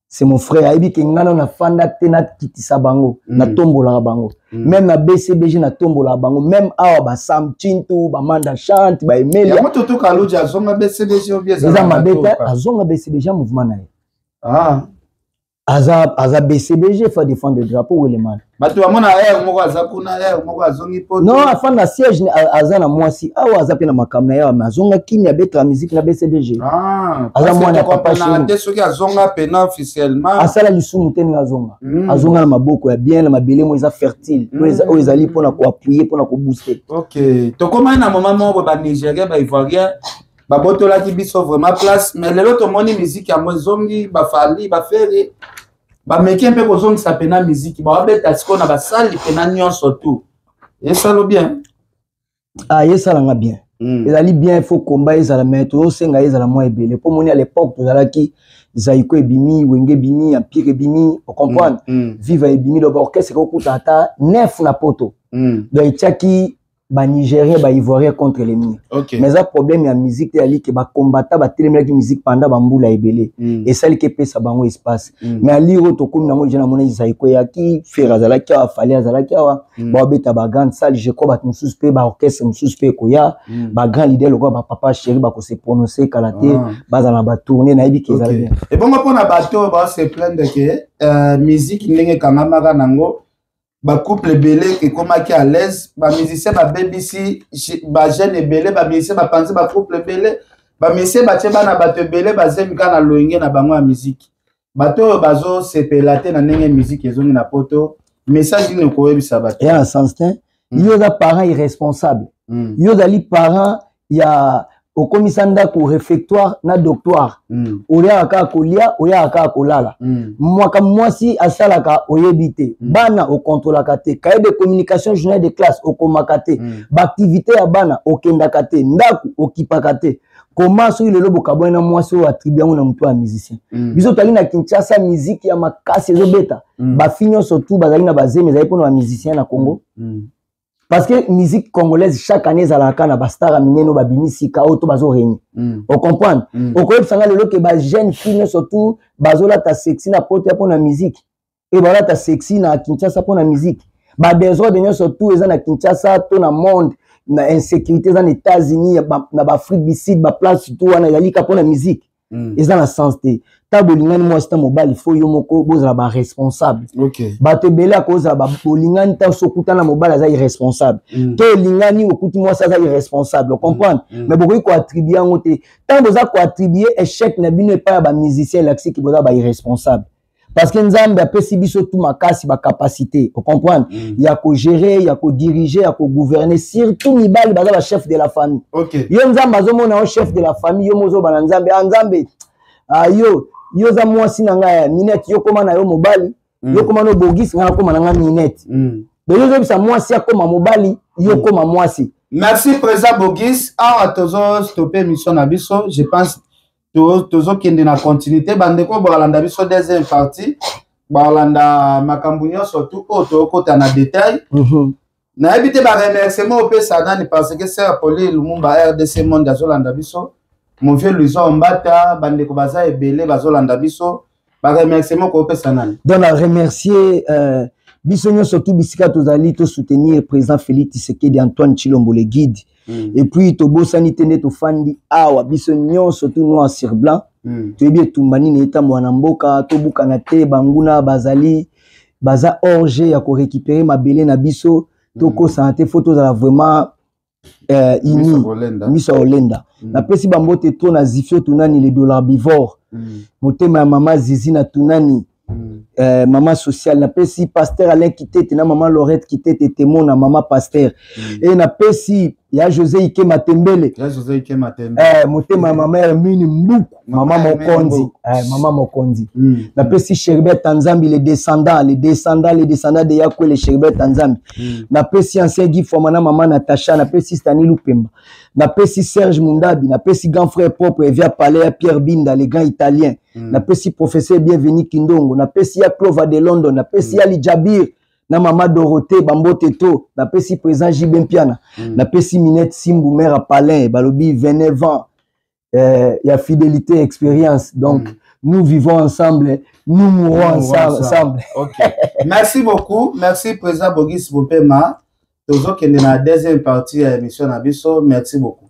c'est mon frère. Ayebi ke nga nano nafanda te, nakitisa bango. Natombolaka bango. Même na BCBG natombolaka bango, même awa basam Chintu, bamanda chante, baemelia. Yango Toto Kaluji azonga BCBG obi? Eza mabe te, azonga BCBG ya mouvement na ye. Ah. Aza BCBG, fa défendre le drapeau Welemana. Bato bamona aire moko aza kuna, aire moko azongi poto. Non, afanda na siège, aza na mwasi awa, aza mpe na makambo na ye awa, mais azonga kini, abetaka musique na BCBG. Ah, Aza mwana ya papa comprenaka chéri. Te soki azonga pena officiellement. Asala lisumu te ndenge azonga. Azonga na maboko ya bien, na mabele mo eza fertile, oyo ezali mpona koappuyer, mpona kobooster. Ok, tokomaki na moment moko boye, banigérien, baivoirien babotolaki biso vraiment place, mais lelo tomoni musique yango ezongi. Bafally, baFerre bameki mpe kozongisa pena musique, bawabeta sikoyo na basali pena nyonso tu, esalo bien. Ah, ye esalanga bien. Ezali bien, faut combat ezala, mais tozosenga ezala mwa ebele, mpo moni à l'époque tozalaki Zaiko ebimi, Wenge ebimi, Empire ebimi, ocomprendre? Viva ebimi, donc baorchestre ekokuta ata neuf na poto. Donc etiaki banigérien, baivoirien contre les murs. Mais eza problème ya musique te, yali ke bakombata, batelemelaki musique pendant bambula ebele. Esaliki epesa bango espace. Mais alire oyo tokómi nango deja, namoni Zaiko eyaki, Ferre azalaki awa, Fally azalaki awa. Baobeta bagrande salle, je crois bato mosusu mpe, baorchestre mosusu mpe ekoya. Bagrand leader lokola bapapa chéri bakose prononcer kala te. Bazala na batournée, nayebi ke ezala bien. Ebongo mpona bato oyo baose plaindre ke musique ndenge ekangamaka nango, bacouple ebele ekomaki à l'aise, bamusicien babebisi bajeune ebele, bamusicien bapanzi bacouple ebele, bamusicien batie bana bato ebele bazemi kaka na loyenge na bango ya musique, bato oyo bazosepela te na ndenge musique ezongi na poto, message nini okoyebisa bato? Eya na sens te. Yo oza parent irresponsable. Yo ozali parent ya okomisa ndako réfectoire na dortoir. Oliaka kaka kolia, oyaka kaka kolala. Mwaka mwasi asalaka oyebi te. Bana okontrolaka te, cahier de communication, journal de classe okomaka te. Baactivité ya bana okendaka te, ndako okipaka te. Koma soki lelo bokabwani na mwasi oyo, attribue yango na moto ya musicien. Biso tozali na Kinshasa, musique ya makasi ezobeta. Bafi nyonso tu bazali na bazemi, ezali mpona bamusicien na Congo. Parce que musique congolaise chaque année ezalaka na bastar ya minene oyo babimi sika, oyo to bazorégner. Ocomprendre? Okoyebisanga lelo ke bajeune fille nyonso tu bazolata sexy na poto ya mpona musique, oyo balata sexy na Kinshasa mpona musique, badésordre nyonso tu eza na Kinshasa to na monde, na insécurité eza na États-Unis, na baafrique du Sud, baplace tu wana ezali ka mpona musique. Eza na sens te. Ta bolingani mwasi ta mobali, fo yo moko bozala baresponsable. Bato ebele akozala bolingani, ta so okutana mobali aza irresponsable, to olingani okuti mwasi aza irresponsable, ocomprendre? Mais bokoki koattribue yango te. Ntango boza koattribue échec na bino epai ya bamusicien, elakisiki boza bairresponsable, parce que Nzambe apesi biso tu makasi, bacapacité, ocomprendre? Ya kogérer, ya kodiriger, ya kogouverner. Surtout mibali baza bachef de la famille. Yo Nzambe azomona yo chef de la famille, yo mozoba na Nzambe, ah Nzambe, ah, yo oza mwasi na ngai ya Minete, yo koma na yo mobali. Yo koma no Bogisi, ngai nakoma na ngai Minete. Donc yo ozobisa mwasi akoma mobali, yo okoma mwasi. Merci président Bogis. Awa tozo stopper émission na biso, je pense tozokende na continuité. Bandeko bolanda biso deuxième partie, balanda makambo nyonso tu oyo tokota na détail. Nayebi te baremerciement opesa nani, parce que sœur Poli Lumumba RDC Monde azolanda biso, mon vieux Luison Mbata, bandeko baza ebele bazolanda biso. Baremerciement koopesa nani? Donc na remercier biso nyonso tu bisika tozali tosoutenir président Félix Tshisekedi Antoine Tshilombo le guide. Et puis tobosani te nde tofandi awa biso nyonso tu noir sur blanc. Toyebi etumba nini etambola na mboka, tobukana te, banguna bazali baza orge ya korécupérer mabele na biso. Tokosana te, faut tozala vraiment uni, miso ya olenda. Napesi bambote to na Zifio Tunani le dollar bivor, motema ya mama Zizi na Tunani, mama sociale. Napesi pasteur Alain Kitete na mama Lorette Kitete temo na mama pasteur. E napesi ya José Ikema Tembele, ya José Ikema Tembele, motema ya mama Hermine Mbuku, mama mokonzi, mama mokonzi. Napesi Sherbet Nzambi, les descendants, les descendants, les descendants de Yakwe, les Sherbet Nzambi. Napesi ancien Guy Foma na mama Natacha. Napesi Stani Lupemba, napesi Serge Mundabi, napesi grand frère propre Evia Palais ya Pierre Binda le grand italien. Napesi professeur Bienvenu Kindongo, napesi ya Clova de London, napesi ya Lijabir na mama Dorothée bambote to. Napesi président JB Mpiana. Napesi Minette Simbu, mère à Palin, balobi 29 ans ya fidélité, expérience. Donc nous vivons ensemble, nous mourrons ensemble, ensemble. Okay. Merci beaucoup, merci président Bogis Bopema. Tozokende na deuxième partie ya émission na biso. Merci beaucoup.